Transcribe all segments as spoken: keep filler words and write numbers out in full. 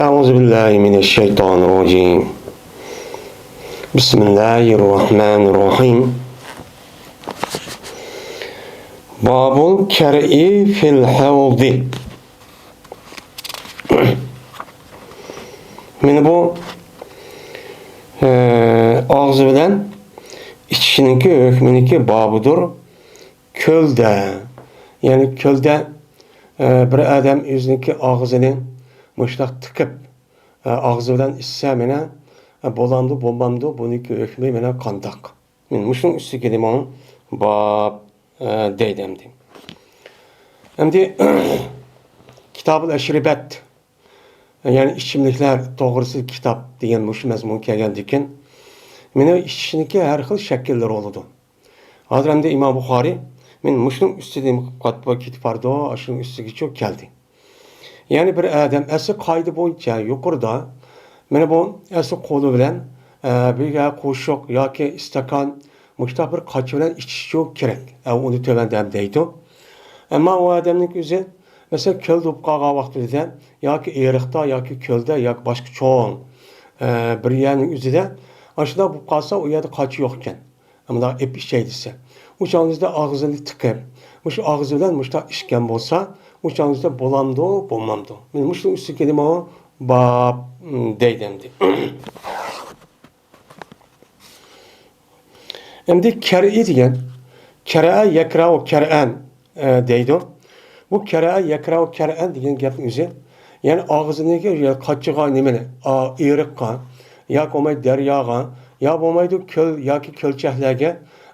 أعوذ بالله من الشيطان الرجيم. بسم الله الرحمن الرحيم. باب الكرء في الحوض. مانا بۇ، ئە، ئاغزى بىلەن ئىچىشنىڭكى ھۆكمىنىڭكى بابىدۇر. كۆلدە، يەنى كۆلدە، ئە، بىر ئادەم ئۆزىنىڭكى ئاغزىنى مۇشۇنداق تىقىپ، ئە، ئاغزى بىلەن ئىچسە، مانا، ئە، بولامدۇ، بولمامدۇ، بۇنىڭكى ھۆكمى مانا قانداق؟ مانا مۇشۇنىڭ ئۈستىگە نېمە باب، ئە، دەيدۇ ئەمدى. ئەمدى كىتابۇل ئەشرىبەت، يەنى ئىچىملىكلەر توغرىسىدىكى كىتاب دېگەن مۇشۇ مەزمۇن كەلگەندىكىن، مانا ئىچىشنىڭكى ھەر خىل شەكىللىرى بولىدۇ. ھازىر ئەمدى ئىمام بۇخارىي، مانا مۇشۇنىڭ ئۈستىدىن قاتتىق كېتىپ بارىدۇ، ئاشۇنىڭ ئۈستىگىچۇ كەلدى. يەنى بىر ئادەم ئەسلى قائىدە بويىچە يۇقىرىدا، مانا بۇ ئەسلى قولى بىلەن، ئە، بىر قوشۇق ياكى ئىستاكان مۇشۇنداق بىر قاچا بىلەن ئىچىشىچۇ كېرەك. ئە، ئۇنى تۆۋەندە ھەم دەيدۇ. ئەمما ئۇ ئادەمنىڭ ئۆزى، مەسىلەن، كۆلدە بولۇپ قالغان ۋاقتىدا ياكى ئېرىقتا ياكى كۆلدە ياكى باشقا چوڭ، ئە، بىر يەرنىڭ ئۆزىدە ئاشۇنداق بولۇپ قالسا، ئۇ يەردە قاچا يوق ئىكەن. مۇنداق ئېپ ئىچەي دېسە، ئۇ چاغنىڭىزدا ئاغزىنى تىقىپ، مۇشۇ ئاغزى بىلەن مۇشۇنداق ئىچكەن بولسا، ئۇ چاغنىڭىزدا بولامدۇ، بولمامدۇ؟ مانا مۇشۇنىڭ ئۈستىگە نېمە باب، م، دەيدۇ ئەمدى. ئەمدى كەرئى دېگەن، كەرئە يەكرەئۇ كەرئەن، ئە، دەيدۇ. بۇ كەرئە يەكرەئۇ كەرئەن دېگەن گەپنىڭ ئۆزى، يەنى ئاغزىنىڭكى قاچىغا نېمىنى، ئا، ئېرىققا، ياكى بولماي دەرياغا، يا بولمايدۇ كۆل ياكى كۆلچەكلەرگە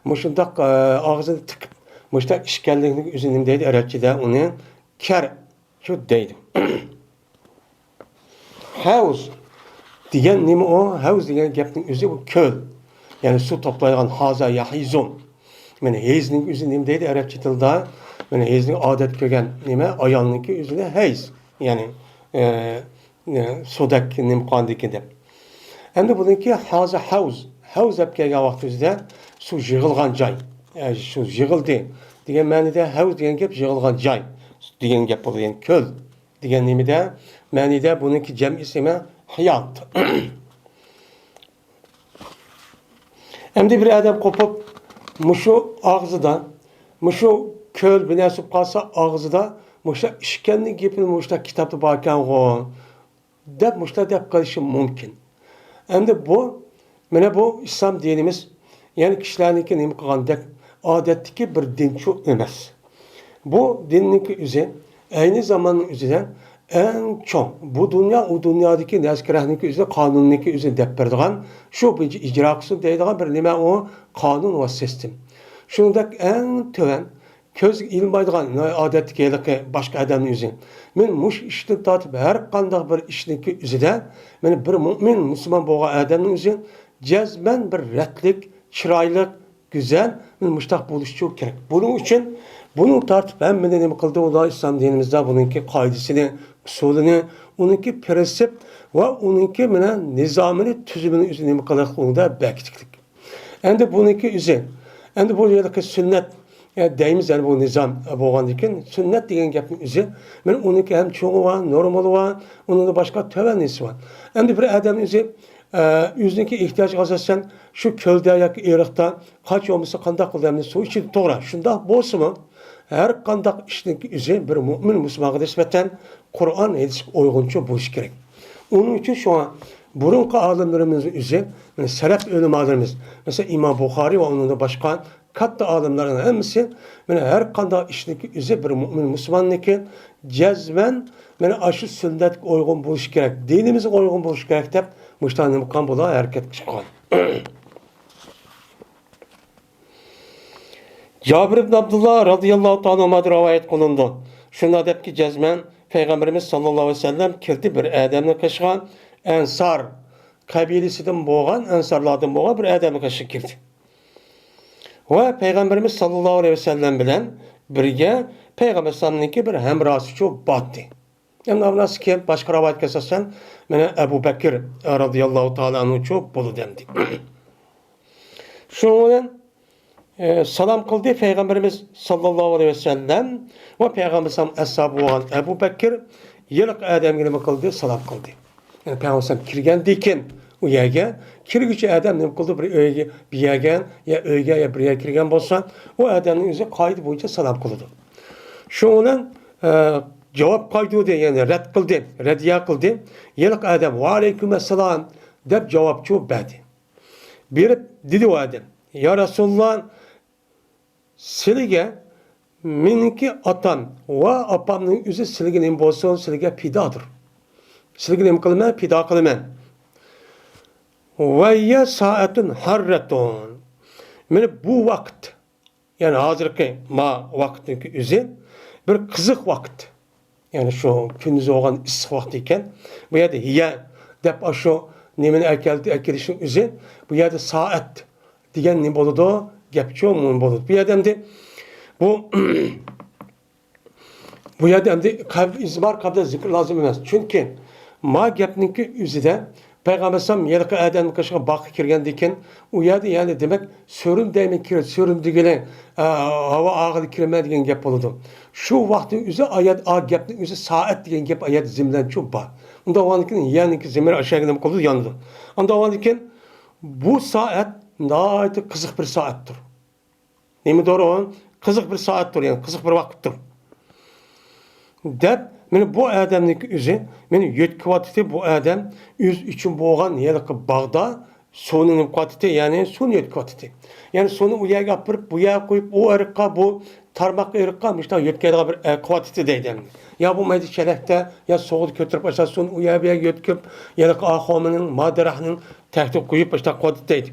مۇشۇنداق، ئە، ئاغزىنى تىقىپ، مۇشۇنداق ئىچكەنلىكنىڭ ئۆزى نېمە دەيدۇ ئەرەبچىدە؟ ئۇنى كەر شۇ دەيدۇ. ھەۋز دېگەن نېمە ئۇ؟ ھەۋز دېگەن گەپنىڭ ئۆزى بۇ كۆل. يەنى سۇ توپلايدىغان، ھازا يەھىزۇن. مانا ھەيزنىڭ ئۆزى نېمە دەيدۇ ئەرەبچە تىلدا؟ مانا ھەيزنى ئادەت كۆرگەن نېمە؟ ئايالنىڭكى ئۆزىنى ھەيز. يەنى، ئە، ئە، سۇدەك نېمە قاندىكى دەپ. ئەمدى بۇنىڭكى ھازا ھەۋز. ھەۋز دەپ كەلگەن ۋاقتىمىزدا سۇ يىغىلغان جاي. ئە، سۇ يىغىلدى دېگەن مەنىدە ھەۋز دېگەن گەپ يىغىلغان جاي دېگەن گەپ بولىدۇ. يەنى كۆل دېگەن نېمىدە، مەنىدە بۇنىڭكى جەمئىسى نېمە؟ ھىيات. ئەمدى بىر ئادەم قوپۇپ، مۇشۇ ئاغزىدا، مۇشۇ كۆل بىناسىپ قالسا ئاغزىدا، مۇشۇ ئىچكەننىڭ گېپىنى مۇشۇ كىتابتا باركەنغۇ، دەپ مۇشۇنداق دەپ قېلىشى مۇمكىن. ئەمدى بۇ، مانا بۇ ئىسلام دىنىمىز، يەنى كىشىلەرنىڭكى نېمە قىلغاندەك ئادەتتىكى بىر دىنچۇ ئەمەس. بۇ دىننىڭكى ئۆزى ئەينى زاماننىڭ ئۆزىدە ئەڭ چوڭ، بۇ دۇنيا، ئۇ دۇنيادىكى نەرسە-كېرەكنىڭكى ئۆزى، قانۇننىڭكى ئۆزىنى دەپ بېرىدىغان، شۇ بويىچە ئىجرا قىلسۇن دەيدىغان بىر نېمە ئۇ قانۇن ۋە سىستېم. شۇنىڭدەك ئەڭ تۆۋەن كۆزگە ئىلمايدىغان، ئادەتتىكى ھېلىقى باشقا ئادەمنىڭ ئۆزى. مەن مۇشۇ ئىشتىن تارتىپ ھەر قانداق بىر ئىشنىڭكى ئۆزىدە، مەن بىر مۆمىن مۇسۇلمان بولغان ئادەمنىڭ ئۆزى جەزمەن بىر رەتلىك، چىرايلىق، گۈزەل، مەن مۇشۇنداق بولۇشى كېرەك. بۇنىڭ ئۈچۈن بۇنى تارتىپ ھەممىنى نېمە قىلدى؟ ئۇلار ئىسلام دىنىمىزدا بۇنىڭكى قائىدىسىنى، ئۇسۇلىنى، ئۇنىڭكى پىرىنسىپ ۋە ئۇنىڭكى مانا نىزامىنى، تۈزۈمىنى ئۆزى نېمە قىلىقلىقىدا بەكىتىكلىك. ئەمدى بۇنىڭكى ئۆزى، ئەمدى بۇ ھېلىقى سۈننەت، ئە، دەيمىز، يەنى بۇ نىزام، ئە، بولغاندىن كېيىن، سۈننەت دېگەن گەپنىڭ ئۆزى، مانا ئۇنىڭكى ھەم چوڭى بار، نورمىلى بار، ئۇنىڭدا باشقا تۆۋەن نېسى بار. ئەمدى بىر ئادەم ئۆزى، ئە، ئۆزىنىڭكى ئېھتىياجىغا ئاساسەن شۇ كۆلدە ياكى ئېرىقتا قاچ بولمىسا قانداق قىلىدۇ، ئەمدى سۇ ئىچىدۇ، توغرا. شۇنداق بولسىمۇ، ھەر قانداق ئىشنىڭكى ئۆزى بىر مۆمىن مۇسۇلمانغا نىسبەتەن قۇرئان ھەدىسكە ئۇيغۇنچە بولۇشى كېرەك. ئۇنىڭ ئۈچۈن شۇڭا بۇرۇنقى ئالىملىرىمىزنىڭ ئۆزى، مانا سەلەپ ئۆلىمالىرىمىز، مەسىلەن، ئىمام بۇخارىي ۋە ئۇنىڭدىن باشقا كاتتا ئالىملارنىڭ ھەممىسى، مانا ھەر قانداق ئىشنىڭكى ئۆزى بىر مۆمىن مۇسۇلماننىڭكى جەزمەن، مانا ئاشۇ سۈننەتكە ئۇيغۇن بولۇشى كېرەك، دىنىمىزغا ئۇيغۇن بولۇشى كېرەك دەپ، مۇشۇنداق نېمە قىلغان بۇلار، ھەرىكەت قىلىشقان. جابىر ئىبن ئابدۇللا رازىياللاھۇ تائالا ئەنھۇمدىن رىۋايەت قىلىنىدۇ. شۇنداق دەپكى، جەزمەن پەيغەمبىرىمىز ساللاللاھۇ ئەلەيھى ۋەسەللەم كىردى بىر ئادەمنىڭ قېشىغا، ئەنسار قەبىلىسىدىن بولغان، ئەنسارلاردىن بولغان بىر ئادەمنىڭ قېشىغا كىردى. ۋە پەيغەمبىرىمىز ساللاللاھۇ ئەلەيھى ۋەسەللەم بىلەن بىرگە پەيغەمبەر ئەلەيھىسسالامنىڭكى بىر ھەمراھسىچۇ باردى. ئەمدى ئۇنىڭ كېيىن باشقا رىۋايەتكە ئاساسەن، مانا ئەبۇ بەكىر رازىياللاھۇ تائالا ئەنھۇچۇ بولىدۇ ئەمدى. شۇنىڭ بىلەن، ئە، سالام قىلدى پەيغەمبىرىمىز ساللاللاھۇ ئەلەيھى ۋەسەللەم ۋە پەيغەمبەر ئەلەيھىسسالام ئەسھابى بولغان ئەبۇ بەكىر ھېلىقى ئادەمگە نېمە قىلدى؟ سالام قىلدى. يەنى پەيغەمبەر ئەلەيھىسسالام كىرگەندىن كېيىن ئۇ يەرگە، كىرگۈچى ئادەم نېمە قىلىدۇ؟ بىر ئۆيگە، بىر يەرگە، يا ئۆيگە، يا بىر يەرگە كىرگەن بولسا، ئۇ ئادەمنىڭ ئۆزى قائىدە بويىچە سالام قىلىدۇ. شۇنىڭ بىلەن، ئە، جاۋاب قايتۇردى، يەنى رەت قىلدى، رەددىيە قىلدى. ھېلىقى ئادەم، ۋەئەلەيكۇم ئەسسالام، دەپ جاۋابچۇ بەردى. بېرىپ دېدى ئۇ ئادەم، يا رەسۇلاللا، سىلىگە مېنىڭكى ئاتام ۋە ئاپامنىڭ ئۆزى سىلىگە نېمە بولسۇن، سىلىگە پىدادۇر. سىلىگە نېمە قىلىمەن؟ پىدا قىلىمەن. ۋەھىيە سائەتۇن ھاررەتۇن. مانا بۇ ۋاقىت، يەنى ھازىرقى ما ۋاقىتنىڭكى ئۆزى بىر قىزىق ۋاقىت. يەنى شۇ كۈندۈز بولغان ئىسسىق ۋاقتى ئىكەن. بۇ يەردە ھىيە دەپ ئاشۇ نېمىنى ئەكەلدى، ئەكېلىشنىڭ ئۆزى بۇ يەردە سائەت دېگەن نېمە بولىدۇ؟ گەپچۇ نېمە بولىدۇ؟ بۇ يەردە ئەمدى بۇ، بۇ يەردە ئەمدى قەب-، ئىزمار قەبلە زىكىر لازىم ئەمەس. چۈنكى ما گەپنىڭكى ئۆزىدە پەيغەمبەر ئەلەيھىسسالام ھېلىقى ئادەمنىڭ قېشىغا باغقا كىرگەندىن كېيىن، ئۇ يەردە يەنى دېمەك، سۆرۈن دەيمەن، كىر-، سۆرۈن دېگىلى، ئە، ھاۋا ئاغىلى كىرىمەن دېگەن گەپ بولىدۇ. شۇ ۋاقىتنىڭ ئۆزى ئايەت، ئا گەپنىڭ ئۆزى سائەت دېگەن گەپ ئايەت زىملەنچۇ بار. ئۇنداق بولغاندىن كېيىن يەنىكى زىمىر ئاشۇ يەرگە نېمە قىلىدۇ؟ يانىدۇ. ئۇنداق بولغاندىن كېيىن بۇ سائەت ناھايىتى قىزىق بىر سائەتتۇر. نېمىدۇر ئۇ؟ قىزىق بىر سائەتتۇر، يەنى قىزىق بىر ۋاقىتتۇر. دەپ، مانا بۇ ئادەمنىڭكى ئۆزى، مانا يۆتكىۋاتىتى بۇ ئادەم ئۆزى ئۈچۈن بولغان ھېلىقى باغدا سۇنى نېمە قىلىۋاتىتى، يەنى سۇنى يۆتكىۋاتىتى. يەنى سۇنى ئۇ يەرگە ئاپىرىپ، بۇ يەرگە قويۇپ، ئۇ ئېرىققا، بۇ تارماق ئېرىققا مۇشۇنداق يۆتكەيدىغان بىر، ئە، قىلىۋاتىتى دەيدۇ. يا بولمايدۇ چەلەكتە، يا سوغدا كۆتۈرۈپ ئاشۇ سۇنى ئۇ يەر بۇ يەرگە يۆتكىپ، ھېلىقى ئاخۇمىنىڭ، ما دەرەخنىڭ تەكتىگە قويۇپ ئاشۇنداق قىلىۋاتىتى دەيدۇ.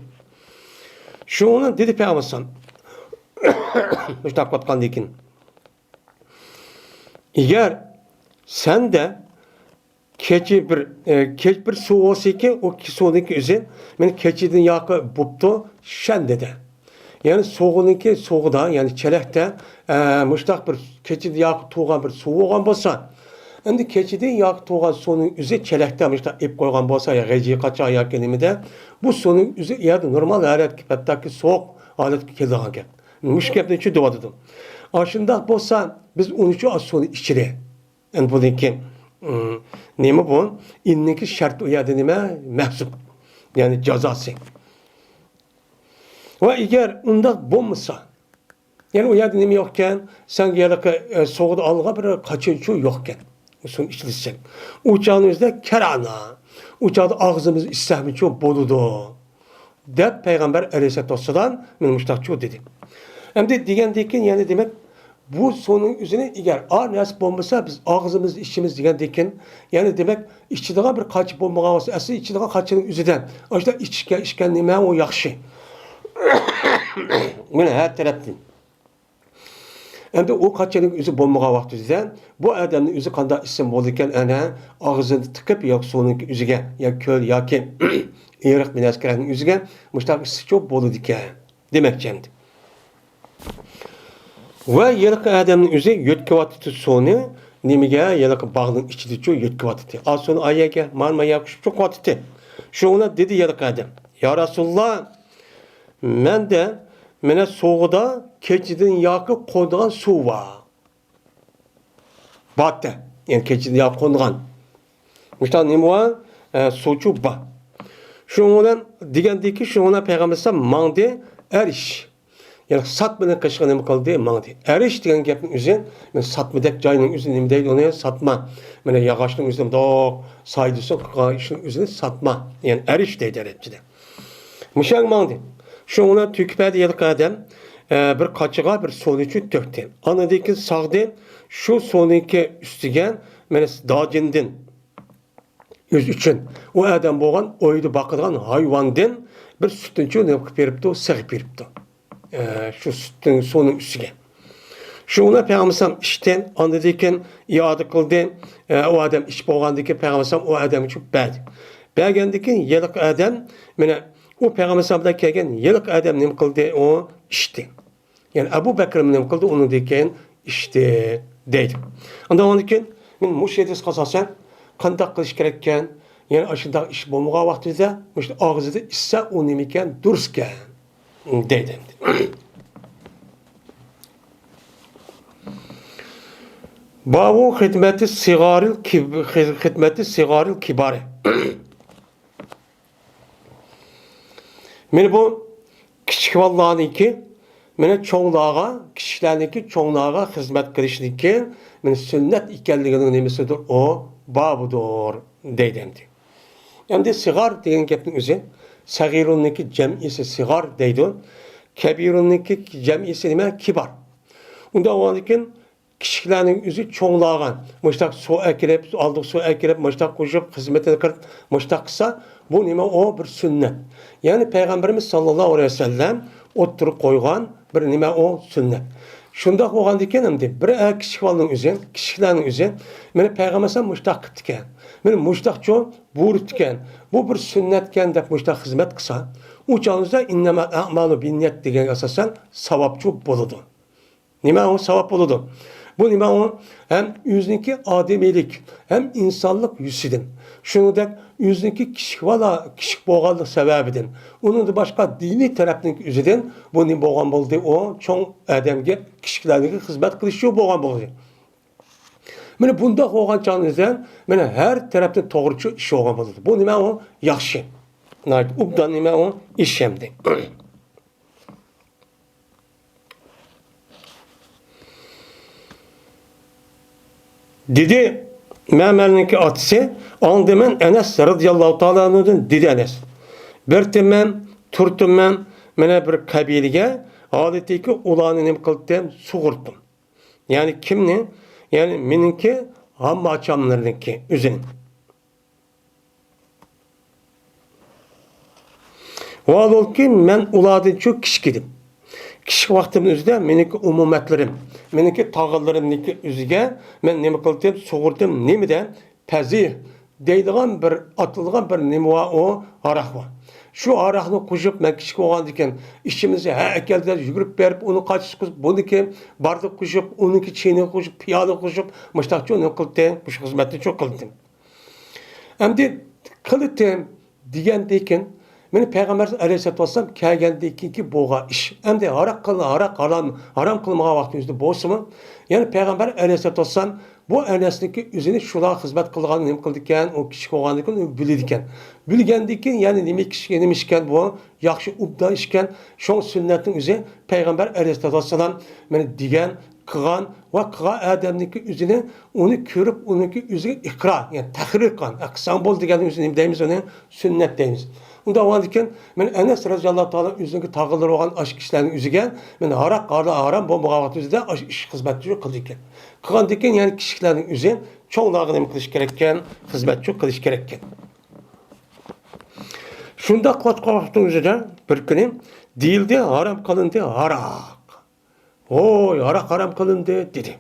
شۇڭا دېدى پەيغەمبەر ئەلەيھىسسالام، مۇشۇنداق قىلىۋاتقاندىن كېيىن، ئەگەر سەندە كېچە بىر، ئە، كەچ بىر سۇ بولسىكى، ئۇ سۇنىڭكى ئۆزى، مانا كېچىدىن ياقى بوپتۇ، شەندىدە. يەنى سوغۇنىڭكى سوغۇدا، يەنى چەلەكتە، ئە، مۇشتاق بىر كېچىدە ياقى تۇغان بىر سۇ بولغان بولسا، ئەمدى كېچىدە ياقى تۇغان سۇنىڭ ئۆزى چەلەكتە مۇشتاق ئېلىپ قويغان بولسا، يا غېجى قاچا ياكى نېمىدە، بۇ سۇنىڭ ئۆزى ئۇ يەردە نورمال ھالەتكە، پەتتاكى سوغۇق ھالەتكە كېلىدىغان گەپ. مۇشۇ گەپنى چۈشىنىۋاتىدۇ. ئاشۇنداق بولسا، بىز ئۇنىڭ ئۈچۈن ئاز سۇنى ئىچىلى. ئەمدى بۇنىڭكى، ئىم، نېمە بۇ؟ ئىننىڭكى شەرتى ئۇ يەردە نېمە؟ مەھزۇپ. يەنى جازاسى. ۋە ئەگەر ئۇنداق بولمىسا، يەنى ئۇ يەردە نېمە يوقكەن؟ سەن ھېلىقى، ئە، سوغدا ئالغان بىر قاچىنچۇ يوقكەن. ئۇ سۇنى ئىچىلسەك. ئۇ چاغنىڭ ئۆزىدە كەرەنا. ئۇ چاغدا ئاغزىمىز ئىچسەكمىچۇ بولىدۇ. دەپ پەيغەمبەر ئەلەيھىسسالاتۇ ۋەسسالام مانا مۇشتاقچۇ دېدى. ئەمدى دېگەندىن كېيىن يەنە دېمەك، بۇ سۇنىڭ ئۆزىنى ئەگەر ئا نەرسە بولمىسا، بىز ئاغزىمىزدا ئىچىمىز دېگەندىن كېيىن، يەنە دېمەك، ئىچىدىغان بىر قاچا بولمىغان بولسا، ئەسلى ئىچىدىغان قاچىنىڭ ئۆزىدە ئاشۇنداق ئىچىشكە، ئىچكەن نېمە ئۇ ياخشى. مانا ھەر تەرەپتىن. ئەمدى ئۇ قاچىنىڭ ئۆزى بولمىغان ۋاقتىدا بۇ ئادەمنىڭ ئۆزى قانداق ئىسسىمۇ بولىدىكەن، ئەنە ئاغزىنى تىقىپ يا سۇنىڭ ئۆزىگە، يا كۆل ياكى ئېرىق بىنەسكەرنىڭ ئۆزىگە مۇشتاق ئىسسىچۇ بولىدىكەن دېمەكچى ئەمدى. ۋە ھېلىقى ئادەمنىڭ ئۆزى يۆتكىۋاتىدۇ سۇنى، نېمىگە؟ ھېلىقى باغنىڭ ئىچىدىچۇ يۆتكىۋاتىدۇ. ئا سۇنى ئا يەرگە، مانا ما يەرگە قوشۇپچۇ قىلىۋاتىدۇ. شۇڭا دېدى ھېلىقى ئادەم، يا رەسۇلاللا، مەندە مانا سوغدا كېچىدىن ياقى قونىدىغان سۇ بار. باتتى. يەنى كېچىدە ياقى قونىدىغان. مۇشۇنداق نېمە بار؟ ئە، سۇچۇ بار. شۇنىڭ بىلەن دېگەندىكى، شۇنىڭ بىلەن پەيغەمبەر ئەلەيھىسسالام ماڭدى، ئەرش. يەنى ساتمىنىڭ قېشىغا نېمە قىلدى؟ ماڭدى. ئەرش دېگەن گەپنىڭ ئۆزى، مانا ساتمىدەك جاينىڭ ئۆزى نېمە دەيدۇ ئۇنى؟ ساتما. مانا ياغاچنىڭ ئۆزى مۇنداق سايدىسى قىلغان ئىشنىڭ ئۆزىنى ساتما. يەنى ئەرش دەيدۇ ئەرەبچىدە. مۇشۇ يەرگە ماڭدى. شۇنىڭ بىلەن تۆكۈپ بەردى ھېلىقى ئادەم، ئە، بىر قاچىغا بىر سۇنى چۈ تۆكتى. ئاندىن كېيىن ساغدى، شۇ سۇنىڭكى ئۈستىگە، مانا، داجىندىن ئۆزى ئۈچۈن، ئۇ ئادەم بولغان ئۆيدە باقىدىغان ھايۋاندىن بىر سۈتنى چۈ نېمە قىلىپ بېرىپتۇ، سېغىپ بېرىپتۇ. ئە، شۇ سۈتنىڭ، سۇنىڭ ئۈستىگە. شۇ بىلەن پەيغەمبەر ئەلەيھىسسالام ئىچتى، ئاندىن كېيىن ئىئادە قىلدى. ئە، ئۇ ئادەم ئىچىپ بولغاندىن كېيىن پەيغەمبەر ئەلەيھىسسالام ئۇ ئادەمگە چۈ بەردى. بەرگەندىن كېيىن ھېلىقى ئادەم، مانا، ئۇ پەيغەمبەر ئەلەيھىسسالام بىلەن كەلگەن ھېلىقى ئادەم نېمە قىلدى؟ ئۇ ئىچتى. يەنى ئەبۇ بەكرىمۇ نېمە قىلدى؟ ئۇنىڭدىن كېيىن ئىچتى دەيدۇ. ئاندىن ئۇنىڭدىن كېيىن مەن مۇشۇ ھەدىسكە ئاساسەن قانداق قىلىش كېرەككەن؟ يەنى ئاشۇنداق ئىش بولمىغان ۋاقتىدا مۇشۇ ئاغزىدا ئىچسە ئۇ نېمىكەن؟ دۇرۇسكەن دەيدۇ ئەمدى. بابۇ خىدمەتى سىغارىل كىب-، خىز-، خىدمەتى سىغارىل كىبارى. مانا بۇ كىچىك بالىلارنىڭكى، مانا چوڭلارغا، كىچىكلەرنىڭكى چوڭلارغا خىزمەت قىلىشنىڭكى، مانا سۈننەت ئىكەنلىكىنىڭ نېمىسىدۇر؟ ئۇ بابىدۇر، دەيدۇ ئەمدى. ئەمدى سىغار دېگەن گەپنىڭ ئۆزى، سەغىرۇننىڭكى جەمئىسى سىغار دەيدۇ. كەبىرۇننىڭكى جەمئىسى نېمە؟ كىبار. ئۇنداق بولغاندىكىن، كىچىكلەرنىڭ ئۆزى چوڭلارغا مۇشتاق سۇ ئەكىلىپ، ئالدىغا سۇ ئەكىلىپ، مۇشتاق قوشۇپ، خىزمىتىنى قىلىپ، مۇشتاق قىلسا، بۇ نېمە؟ ئۇ بىر سۈننەت. يەنى پەيغەمبىرىمىز ساللاللاھۇ ئەلەيھى ۋەسەللەم ئوتتۇرىغا قويغان بىر نېمە؟ ئۇ سۈننەت. شۇنداق بولغاندىكىن، ئەمدى بىر ئە-، كىچىك بالىنىڭ ئۆزى، كىچىكلەرنىڭ ئۆزى، مانا پەيغەمبەر ئەلەيھىسسالام مۇشتاق قىپتىكەن، مانا مۇشتاقچۇ بۇيرۇپتىكەن، بۇ بىر سۈننەتكەن دەپ مۇشتاق خىزمەت قىلسا، ئۇ چاغدا ئىننەمەل ئەئمالۇ بىننىيەت دېگەنگە ئاساسەن ساۋابچۇ بولىدۇ. نېمە ئۇ ساۋاب بولىدۇ؟ بۇ نېمە ئۇ؟ ھەم ئۆزىنىڭكى ئادىمىيلىك، ھەم ئىنسانلىق يۈسىدىن، شۇنىڭدەك ئۆزىنىڭكى كىچىك بالا، كىچىك بولغانلىق سەۋەبىدىن، ئۇنىڭدىن باشقا دىنىي تەرەپنىڭ ئۆزىدىن بۇ نېمە بولغان بولدى؟ ئۇ چوڭ ئادەمگە كىچىكلەرگە خىزمەت قىلىشچۇ بولغان بولدى. مانا بۇنداق بولغان چاغدا مانا ھەر تەرەپتىن توغرىچۇ ئىش بولغان بولىدۇ. بۇ نېمە ئۇ؟ ياخشى. ناھايىتى ئوبدان نېمە ئۇ؟ ئىش ئەمدى. دېدى مەمەرنىڭكى ئاتىسى، ئاڭلىدىمەن ئەنەس رەزىياللاھۇ تائالا ئەنھۇدىن، دېدى ئەنەس. بېرىپتىمەن، تۇرۇپتىمەن، مانا بىر قەبىلىگە، ھالىتىكى ئۇلارنى نېمە قىلدىم؟ سۇغۇرتتۇم. يەنى كىمنى؟ يەنى مېنىڭكى ھامماچاملىرىنىڭكى ئۆزىنى. ۋاھالۇكى، مەن ئۇلاردىنچۇ كىچىك ئىدىم. كىچىك ۋاقتىمنىڭ ئۆزىدە مېنىڭكى ئومۇمەتلىرىم، مېنىڭكى تاغىلىرىمنىڭكى ئۆزىگە مەن نېمە قىلدىم؟ سۇغۇردۇم. نېمىدە؟ پەزىھ دەيدىغان بىر ئاتىلىدىغان بىر نېمە بار، ئۇ ھاراق بار. شۇ ھاراقنى قوشۇپ، مەن كىچىك بولغاندىكىن ئىچىمىزگە ھە ئەكەلدى، يۈگۈرۈپ بېرىپ، ئۇنى قاچىسى قوشۇپ، بۇنىڭكى باردىكى قوشۇپ، ئۇنىڭكى چېيىنى قوشۇپ، پىيالە قوشۇپ، مۇشتاقچۇ نېمە قىلدىم؟ مۇشۇ خىزمەتنى شۇ قىلدىم. ئەمدى قىلىتىم دېگەندىن كېيىن، مانا پەيغەمبەر ئەلەيھىسسالاتۇ ۋەسسالام كەلگەندىن كېيىنكى بولغان ئىش. ئەمدى ھاراق قىل-، ھاراق ھارام، ھارام قىلمىغان ۋاقتىمىزدا بولسىمۇ، يەنى پەيغەمبەر ئەلەيھىسسالاتۇ ۋەسسالام بۇ ئەنەسنىڭكى ئۆزىنى شۇلار خىزمەت قىلغاننى نېمە قىلىدىكەن، ئۇ كىچىك بولغاندىن كېيىن ئۇ بىلىدىكەن. بىلگەندىن كېيىن، يەنى نېمە كىشى، نېمە ئىشكەن بۇ؟ ياخشى ئوبدان ئىشكەن. شۇڭا سۈننەتنىڭ ئۆزى پەيغەمبەر ئەلەيھىسسالاتۇ ۋەسسالام مانا دېگەن، قىلغان ۋە قىلغان ئادەمنىڭكى ئۆزىنى، ئۇنى كۆرۈپ، ئۇنىڭكى ئۆزىگە ئىقرار، يەنى تەقرىر قىلغان. ئەقسام بول دېگەننىڭ ئۆزى نېمە دەيمىز؟ ئۇنى سۈننەت دەيمىز. ئۇنداق بولغاندىكىن، مانا ئەنەس رەزىياللاھۇ تائالا ئۈنىڭكى تاغىلىرى بولغان ئاشۇ كىشىلەرنىڭ ئۆزىگە مانا ھاراق ھارام بولمىغان ۋاقتىدا ئاشۇ ئىش خىزمەتنى قىلىدىكەن. قىلغاندىن كېيىن يەنە كىچىكلەرنىڭ ئۆزى چوڭلارغا نېمە قىلىش كېرەككەن؟ خىزمەتچۇ قىلىش كېرەككەن. شۇنداق قىلىۋاتقان ۋاقىتنىڭ ئۆزىدە بىر كۈنى دېيىلدى، ھارام قىلىندى ھاراق. ھوي، ھاراق ھارام قىلىندى، دېدى.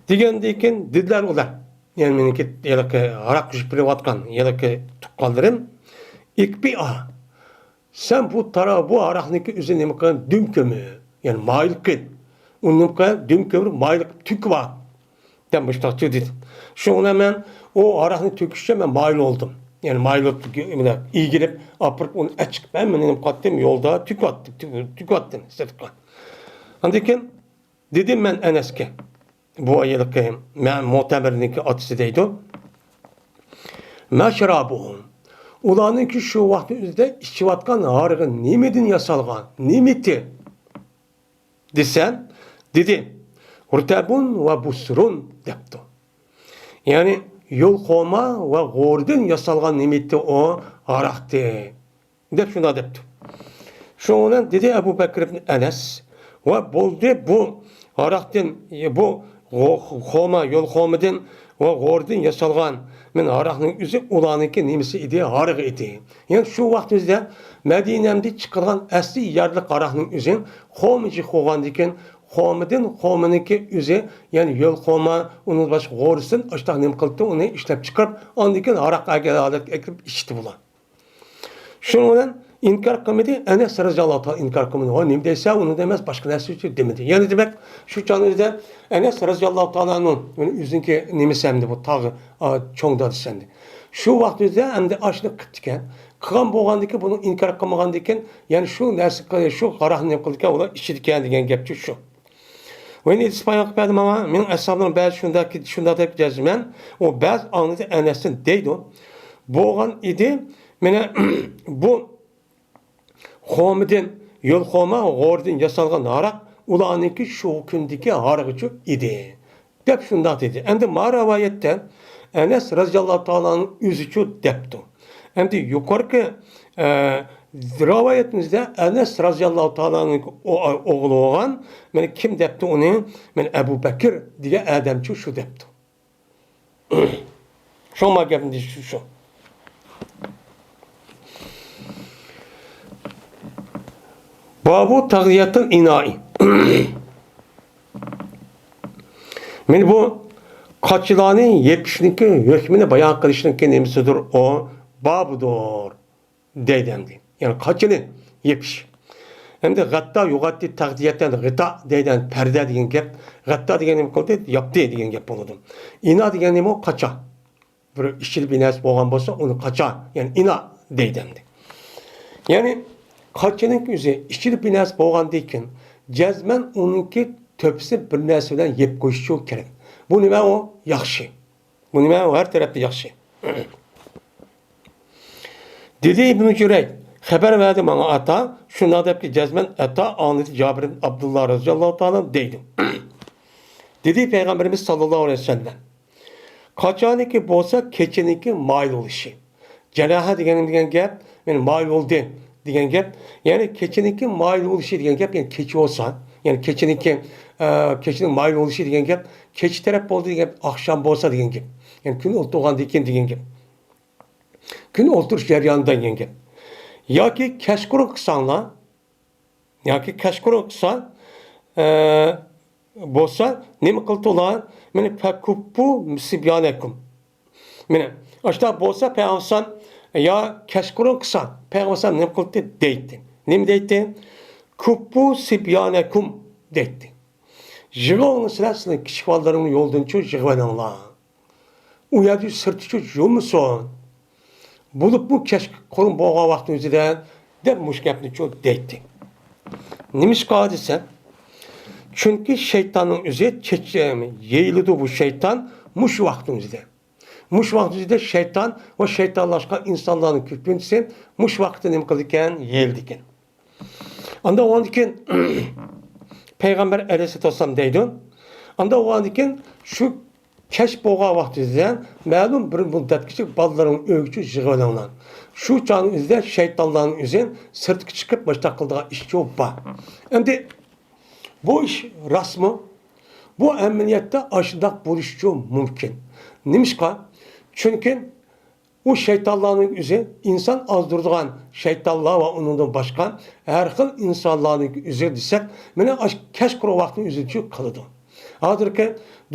دېگەندىن كېيىن دېدىلەر ئۇلار، يەنى مېنىڭكى ھېلىقى ھاراق قوشۇپ بېرىۋاتقان ھېلىقى تۇغقانلىرىم، ئىكبىئا، سەن بۇ تارا-، بۇ ھاراقنىڭكى ئۆزىنى نېمە قىل؟ دۈم كۆمۈر، يەنى مايىل قىل. ئۇنى نېمە قىل؟ دۈم كۆمۈر، مايىل قىلىپ تۆكۈۋەت، دەپ مۇشۇنداق دېدى. شۇڭا مەن ئۇ ھاراقنى تۆكۈشكە مەن مايىل بولدۇم. يەنى مايىل بولۇپ، مۇنداق ئېگىلىپ، ئاپىرىپ، ئۇنى ئەچىقىپ، ھەممىنى نېمە قىلاتتىم، يولدا تۆكۈۋەتتىم، تۆكۈۋەتتىم سىرتقا. ئاندىن كېيىن دېدىم مەن ئەنەسكە، بۇ ھېلىقى مە-، مۇئتەمىرنىڭكى ئاتىسى دەيدۇ. ما شرابهم؟ ئۇلارنىڭكى شۇ ۋاقىتنىڭ ئۆزىدە ئىچىۋاتقان ھارىقى نېمىدىن ياسالغان؟ نېمىتى؟ دېسەم، دېدى، رۇتەبۇن ۋە بۇسرۇن دەپتۇ. يەنى يول خورما ۋە غورىدىن ياسالغان نېمىتى ئۇ ھاراقتى، دەپ شۇنداق دەپتۇ. شۇنىڭ بىلەن دېدى ئەبۇ بەكرى ئىبن ئەنەس، ۋە بولدى بۇ ھاراقتىن، بۇ غو-، خورما، يول خورمىدىن ۋە غورىدىن ياسالغان مەن ھاراقنىڭ ئۆزى ئۇلارنىڭكى نېمىسى ئىدى؟ ھارىقى ئىدى. يەنى شۇ ۋاقىت ئۆزىدە مەدىنەمدە چىقىرىلغان ئەسلى يەرلىك ھاراقنىڭ ئۆزى خورمىچى بولغاندىكىن، خورمىدىن، خورمىنىڭكى ئۆزى، يەنى يۆل خورما، ئۇنىڭدىن باشقا غورىسىدىن ئاشتاق نېمە قىلىپتۇ، ئۇنى ئىشلەپ چىقىرىپ، ئاندىن كېيىن ھاراق ئەگەر ھالەتكە ئەكىرىپ ئىچتى بۇلار. شۇنىڭ بىلەن ئىنكار قىلمىدى، ئەنەس رەزىياللاھۇ تائالا ئىنكار قىلمىدى. ۋاي، نېمە دەيسەن، ئۇنى دەيمەن، باشقا نەرسە ئۈچۈن دېمىدى. يەنى دېمەك، شۇ چاغنىڭ ئۆزىدە ئەنەس رەزىياللاھۇ تائالا ئەنھۇ، يەنى ئۆزىنىڭكى نېمىسى ئەمدى بۇ تاغ، ئا، چوڭ دادىسى ئەمدى. شۇ ۋاقىت ئۆزىدە ئەمدى ئاشۇنى قىپتىكەن. قىلغان بولغاندىكىن، بۇنى ئىنكار قىلمىغاندىكىن، يەنى شۇ نەرسە قىل-، شۇ ھاراقنى نېمە قىلىدىكەن، ئۇلار ئىچىدىكەن دېگەن گەپچۇ شۇ. ۋەينى ئېيتىش بايان قىلىپ بەردى ماڭا، مېنىڭ ئەسھابلىرىم بەزى شۇنداق، شۇنداق دەپ جەزمەن. ئۇ بەزى ئاڭلىدى ئەنەستىن دەيدۇ. بولغان ئىدى، مېنى بۇ خورمىدىن، يۆل خورما غورىدىن ياسالغان ھاراق ئۇلارنىڭكى شۇ كۈندىكى ھارىقىچۇ ئىدى، دەپ شۇنداق دېدى. ئەمدى ما رىۋايەتتە ئەنەس رازىياللاھۇ تائالانىڭ ئۆزىچۇ دەپتۇ. ئەمدى يۇقىرىقى، ئە، رىۋايىتىمىزدە ئەنەس رازىياللاھۇ تائالانىڭ ئو-، ئوغلى بولغان، مانا كىم دەپتۇ ئۇنى؟ مانا ئەبۇ بەكىر دېگەن ئادەمچۇ شۇ دەپتۇ. شۇڭا گەپنى دېيىش شۇ. بابۇ تەغزىيەتىل ئىنائى. مانا بۇ قاچىلارنى يېپىشنىڭكى ھۆكمىنى بايان قىلىشنىڭكى نېمىسىدۇر ئۇ؟ بابىدۇر. دەيدۇ ئەمدى. يەنى قاچىنى يېپىش. ئەمدى غەتتا يۇغاتتى تەغزىيەتەن غىتا دەيدۇ، پەردە دېگەن گەپ. غەتتا دېگەن نېمە قىلدى؟ ياپتى دېگەن گەپ بولىدۇ. ئىنا دېگەن نېمە؟ ئۇ قاچا. بىر ئىچىدە بىر نەرسە بولغان بولسا، ئۇنى قاچا، يەنى ئىنا دەيدۇ ئەمدى. يەنى قاچىنىڭ ئۆزى ئىچىدە بىر نەرسە بولغاندىن كېيىن، جەزمەن ئۇنىڭكى تۆپىسىنى بىر نەرسە بىلەن يەپ قويۇشى كېرەك. بۇ نېمە ئۇ؟ ياخشى. بۇ نېمە؟ ھەر تەرەپتە ياخشى. دېدى ئىبنۇ جۈرەيج، خەۋەر بەردى ماڭا ئاتا، شۇنداق دەپتۇ، جەزمەن ئاتا ئاڭلىدى جابىر ئىبن ئابدۇللا رازىياللاھۇ تائالا دەيدۇ. دېدى پەيغەمبىرىمىز ساللاللاھۇ ئەلەيھى ۋەسەللەم، قاچانىكى بولسا كېچىنىڭكى مايىل بولۇشى. جەنەھە دېگەن نېمە دېگەن گەپ؟ مانا مايىل بولدى دېگەن گەپ. يەنى كېچىنىڭكى مايىل بولۇشى دېگەن گەپ، يەنى كېچە بولسا، يەنى كېچىنىڭكى، ئە، كېچىنىڭ مايىل بولۇشى دېگەن گەپ، كېچە تەرەپ بولدى دېگەن گەپ، ئاخشام بولسا دېگەن گەپ. يەنى كۈن ئولتۇرغاندىن كېيىن دېگەن گەپ. كۈن ئولتۇرۇش جەريانىدا دېگەن گەپ. ياكى كەچقۇرۇن قىلساڭلار، ياكى كەچقۇرۇن قىلسا، ئە، بولسا، نېمە قىلدى ئۇلار؟ مانا، فەكۇپپۇ سىبيانەكۇم. مانا، ئاشۇنداق بولسا، پەيغەمبەر يا كەچقۇرۇن قىلسا، پەيغەمبەر نېمە قىلدى؟ دەيتتى. نېمە دەيتتى؟ كۇپپۇ سىبيانەكۇم دەيتتى. يىغىۋېلىڭلار سىلەر، سىلەرنىڭ كىچىك بالىلىرىڭنى يولدىنچۇ يىغىۋېلىڭلار. ئۇ يەردە سىرتىچۇ يۇمىسۇن. بولۇپمۇ كەچقۇرۇن بولغان ۋاقىتنىڭ ئۆزىدە دەپ مۇشۇ گەپنىچۇ دەيتتى. نېمىشقا دېسە، چۈنكى شەيتاننىڭ ئۆزى چېچ-، يېيىلىدۇ بۇ شەيتان مۇشۇ ۋاقىتنىڭ ئۆزىدە. مۇشۇ ۋاقىتنىڭ ئۆزىدە شەيتان ۋە شەيتانلاشقان ئىنسانلارنىڭ كۆپىنچىسى مۇشۇ ۋاقىتتا نېمە قىلىدىكەن؟ يېيىلىدىكەن. ئاندا ئۇنىڭدىن كېيىن پەيغەمبەر ئەلەيھىسسالاتۇ ۋەسسالام دەيدۇ. ئاندا ئۇنىڭدىن كېيىن شۇ كەچ بولغان ۋاقتىدا مەلۇم بىر مۇددەتكىچە بالىلىرىڭنى ئۆيگىچە يىغىۋېلىڭلار. شۇ چاغنىڭ ئۆزىدە شەيتانلارنىڭ ئۆزى سىرتقا چىقىپ مۇشۇنداق قىلىدىغان ئىشچۇ بار. ئەمدى بۇ ئىش راستمۇ؟ بۇ ئەمەلىيەتتە ئاشۇنداق بولۇشىچۇ مۇمكىن. نېمىشقا؟ چۈنكى ئۇ شەيتانلارنىڭ ئۆزى، ئىنسان ئازدۇرىدىغان شەيتانلار ۋە ئۇنىڭدىن باشقا ھەر خىل ئىنسانلارنىڭ ئۆزى دېسەك، مانا ئاشۇ كەچقۇرۇن ۋاقىتنىڭ ئۆزىچۇ قىلىدۇ. ھازىرقى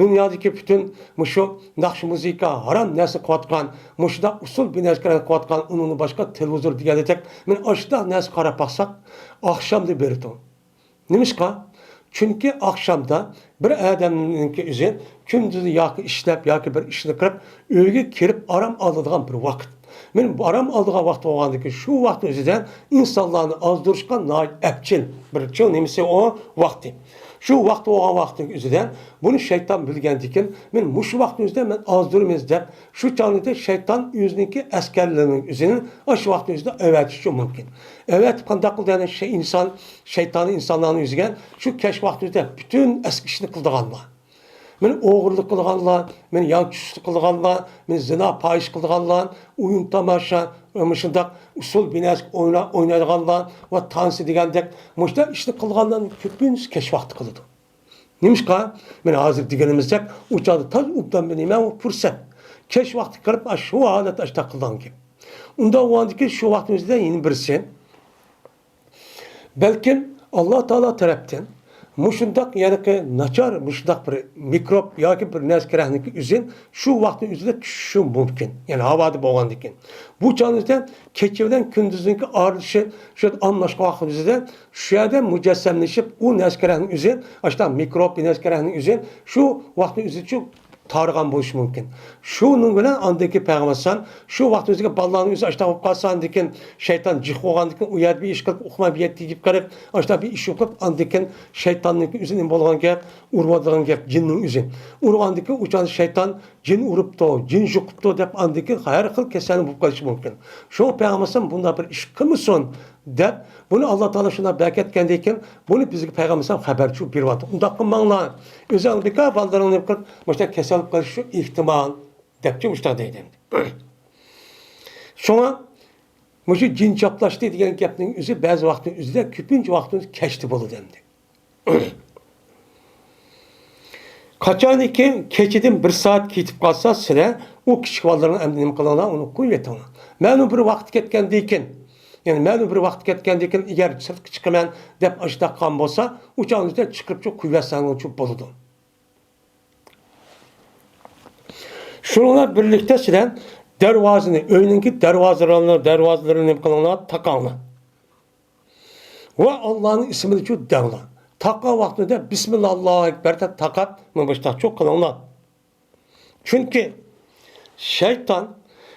دۇنيادىكى پۈتۈن مۇشۇ ناخشا مۇزىكا، ھارام نەرسە قىلىۋاتقان، مۇشۇنداق ئۇسسۇل بىنەسكىرەن قىلىۋاتقان، ئۇنىڭدىن باشقا تېلېۋىزور دېگەندەك، مانا ئاشۇنداق نەرسە قاراپ باقساق، ئاخشامدا بېرىدۇ. نېمىشقا؟ چۈنكى ئاخشامدا بىر ئادەمنىڭكى ئۆزى كۈندۈزى ياكى ئىشلەپ، ياكى بىر ئىشنى قىلىپ، ئۆيگە كېلىپ ئارام ئالىدىغان بىر ۋاقىت. مانا بۇ ئارام ئالىدىغان ۋاقىت بولغاندىكىن، شۇ ۋاقىتنىڭ ئۆزىدە ئىنسانلارنى ئازدۇرۇشقا ناھايىتى ئەپچىل بىر چوڭ نېمىسى ئۇ ۋاقتى. شۇ ۋاقىت بولغان ۋاقىتنىڭ ئۆزىدە بۇنى شەيتان بىلگەندىكىن، مانا مۇشۇ ۋاقىتنىڭ ئۆزىدە مەن ئازدۇرىمىز دەپ، شۇ چاغدا شەيتان ئۆزىنىڭكى ئەسكەرلىرىنىڭ ئۆزىنى ئاشۇ ۋاقىتنىڭ ئۆزىدە ئەۋەتىشى مۇمكىن. ئەۋەتىپ قانداق قىلدى؟ يەنى شەي-، ئىنسان، شەيتانى ئىنسانلارنى يۈزگەن شۇ كەچ ۋاقتىدا پۈتۈن ئەسكى ئىشنى قىلىدىغانلار. مانا ئوغرىلىق قىلىدىغانلار، مانا يانچۇقچىلىق قىلىدىغانلار، مانا زىنا، پاھىشە قىلىدىغانلار، ئويۇن تاماشا، مۇشۇنداق ئۇسسۇل بىنەسكە ئوينا-، ئوينايدىغانلار ۋە تانسا دېگەندەك مۇشۇنداق ئىشنى قىلىدىغانلارنىڭ كۆپىنچىسى كەچ ۋاقتى قىلىدۇ. نېمىشقا؟ مانا ھازىر دېگىنىمىزدەك، ئۇ چاغدا تازا ئوبدان بىر نېمە ئۇ پۇرسەت. كەچ ۋاقتى قىلىپ، ئاشۇ ھالەتتە ئاشۇنداق قىلىدىغان گەپ. ئۇنداق بولغاندىكىن شۇ ۋاقىتنىڭ ئۆزىدە يەنە بىرسى، بەلكىم ئاللا تائالا تەرەپتىن مۇشۇنداق يەنىكى ناچار، مۇشۇنداق بىر مىكروب ياكى بىر نەرسە كېرەكنىكى ئۆزى شۇ ۋاقىتنىڭ ئۆزىدە چۈشۈشى مۇمكىن. يەنى ھاۋادا بولغاندىكىن. بۇ چاغنىڭ ئۆزىدە كېچە بىلەن كۈندۈزنىڭكى ئارىلىشىشى شۇ ئالماشقان ۋاقىتنىڭ ئۆزىدە شۇ يەردە مۇجەسسەملىشىپ، ئۇ نەرسە كېرەكنىڭ ئۆزى، ئاشۇنداق مىكروب نەرسە كېرەكنىڭ ئۆزى شۇ ۋاقىتنىڭ ئۆزىدە شۇ تارىغان بولۇشى مۇمكىن. شۇنىڭ بىلەن ئاندىن كېيىن پەيغەمبەر ئەلەيھىسسالام شۇ ۋاقىت ئۆزىگە بالىلارنىڭ ئۆزى ئاشۇنداق بولۇپ قالسا، ئاندىن كېيىن شەيتان جىق بولغاندىن كېيىن ئۇ يەردە بىر ئىش قىلىپ، ئۇقماي بۇ يەردە تېگىپ قېلىپ، ئاشۇنداق بىر ئىش بولۇپ، ئاندىن كېيىن شەيتاننىڭ ئۆزى نېمە بولغان گەپ، ئۇرۇۋاتىدىغان گەپ، جىننىڭ ئۆزى. ئۇرغاندىن كېيىن ئۇ چاغدا شەيتان جىن ئۇرۇپتۇ، جىن يۇقۇپتۇ دەپ ئاندىن كېيىن ھەر خىل كېسەلنى بولۇپ قېلىشى مۇمكىن. شۇڭا پەيغەمبەر ئەلەيھىسسالام بۇنداق بىر ئىش قىلمىسۇن دەپ، بۇنى ئاللا تائالا شۇنداق بەركەتكەندىن كېيىن، بۇنى بىزگە پەيغەمبەر ئەلەيھىسسالام خەۋەرچى بېرىۋاتىدۇ. ئۇنداق قىلماڭلار، ئۆزۈڭلار بىكار بالىلىرىڭنى نېمە قىلىپ، مۇشۇنداق كېسەل بولۇپ قېلىشى ئېھتىمال دەپچۇ مۇشۇنداق دەيدۇ. شۇڭا مۇشۇ جىن چاپلاشتى دېگەن گەپنىڭ ئۆزى بەزى ۋاقىتنىڭ ئۆزىدە، كۆپىنچە ۋاقىتنىڭ ئۆزى كەچتە بولىدۇ ئەمدى. قاچانكى كېچىدىن بىر سائەت كېتىپ قالسا، سىلەر ئۇ كىچىك بالىلارنى ئەمدى نېمە قىلىڭلار، ئۇنى قويۇۋېتىڭلار. مەلۇم بىر ۋاقىت كەتكەندىن كېيىن، يەنى مەلۇم بىر ۋاقىت كەتكەندىن كېيىن، ئەگەر سىرتقا چىقىمەن دەپ ئاشۇنداق قىلغان بولسا، ئۇ چاغنىڭ ئىچىدە چىقىرىپ چىقىپ قويۇۋەتسەڭلارچۇ بولىدۇ. شۇنىڭ بىلەن بىرلىكتە سىلەر دەرۋازىنى، ئۆينىڭكى دەرۋازىلىرىنى، دەرۋازىلىرىنى نېمە قىلىڭلار، تاقاڭلار. ۋە ئاللانىڭ ئىسمىنىچۇ دەڭلار. تاقىغان ۋاقتىدا بىسمىللا، ئاللاھۇ ئەكبەر دەپ تاقاپ، مۇشۇنداقچۇ قىلىڭلار. چۈنكى شەيتان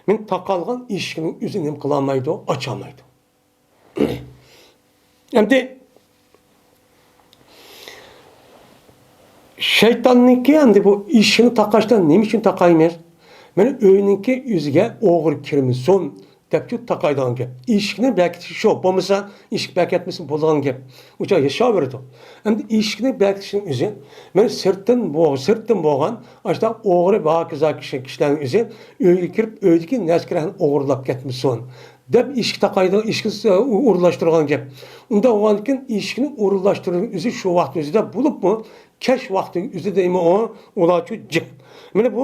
مەن تاقالغان ئىشىكنىڭ ئۆزىنى نېمە قىلالمايدۇ، ئاچالمايدۇ. ئەمدى شەيتاننىڭكى ئەمدى بۇ ئىشىكنى تاقاشتا نېمە ئۈچۈن تاقايمىز؟ مانا ئۆينىڭكى ئۆزىگە ئوغرى كىرمىسۇن دەپچۇ تاقايدىغان گەپ. ئىشىكنى بەكىتىش شۇ. بولمىسا ئىشىك بەكەتمىسە بولىدىغان گەپ. ئۇ چاغ ياشاۋېرىدۇ. ئەمدى ئىشىكنى بەكىتىشنىڭ ئۆزى، مانا سىرتتىن بو-، سىرتتىن بولغان ئاشۇنداق ئوغرى ۋە ھاكازا كىشى، كىشىلەرنىڭ ئۆزى ئۆيگە كىرىپ، ئۆيدىكى نەرسە-كېرەكنى ئوغرىلاپ كەتمىسۇن دەپ ئىشىك تاقايدۇ، ئىشىكنى ئورۇنلاشتۇرغان گەپ. ئۇنداق بولغاندىن كېيىن ئىشىكنى ئورۇنلاشتۇرۇش ئۆزى شۇ ۋاقىت ئۆزىدە بولۇپمۇ، كەچ ۋاقتى ئۆزىدە دەيمەن ئۇ، ئۇلارچۇ جىق. مانا بۇ،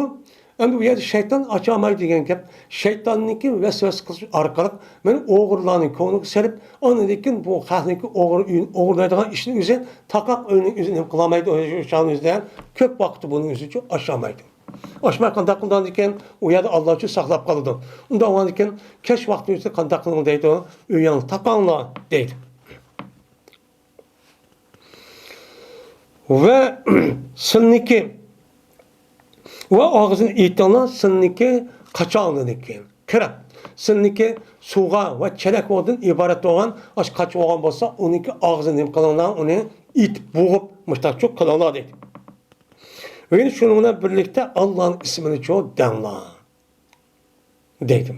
ئەمدى بۇ يەردە شەيتان ئاچالمايدۇ دېگەن گەپ. شەيتاننىڭكى ۋەسۋەسە قىلىش ئارقىلىق مانا ئوغرىلارنىڭ كۆڭلىگە سېلىپ، ئاندىن كېيىن بۇ خەقنىڭكى ئوغرى ئۆيىنى ئوغرىلايدىغان ئىشنىڭ ئۆزى، تاقاق ئۆينىڭ ئۆزىنى نېمە قىلالمايدۇ، ئوشۇنىڭ ئۆزىدە كۆپ ۋاقىت بۇنىڭ ئۆزىچۇ ئاشالمايدۇ. ئاشماي قانداق قىلىدىكەن، ئۇ يەردە ئاللاچۇ ساقلاپ قالىدۇ. ئۇنداق بولغاندىكىن كەچ ۋاقتى ئۆتسە قانداق قىلىڭ دەيدۇ، ئۆيۈڭنى تاقاڭلار دەيدۇ. ۋە سىلنىكى ۋە ئاغزىنى ئېتىڭلار، سىلنىكى قاچاڭلىنىكى قېرىپ، سىلنىكى سۇغا ۋە چەنەك ئوغدىن ئىبارەت بولغان ئاش قاچا بولغان بولسا، ئۇنىڭكى ئاغزىنى نېمە قىلىڭلار، ئۇنى ئېتىپ بوغۇپ مۇشتاقچۇ قىلىڭلار دەيدۇ. ۋە شۇنىڭ بىلەن بىرلىكتە ئاللانىڭ ئىسمىنىچۇ دەڭلار دەيدۇ.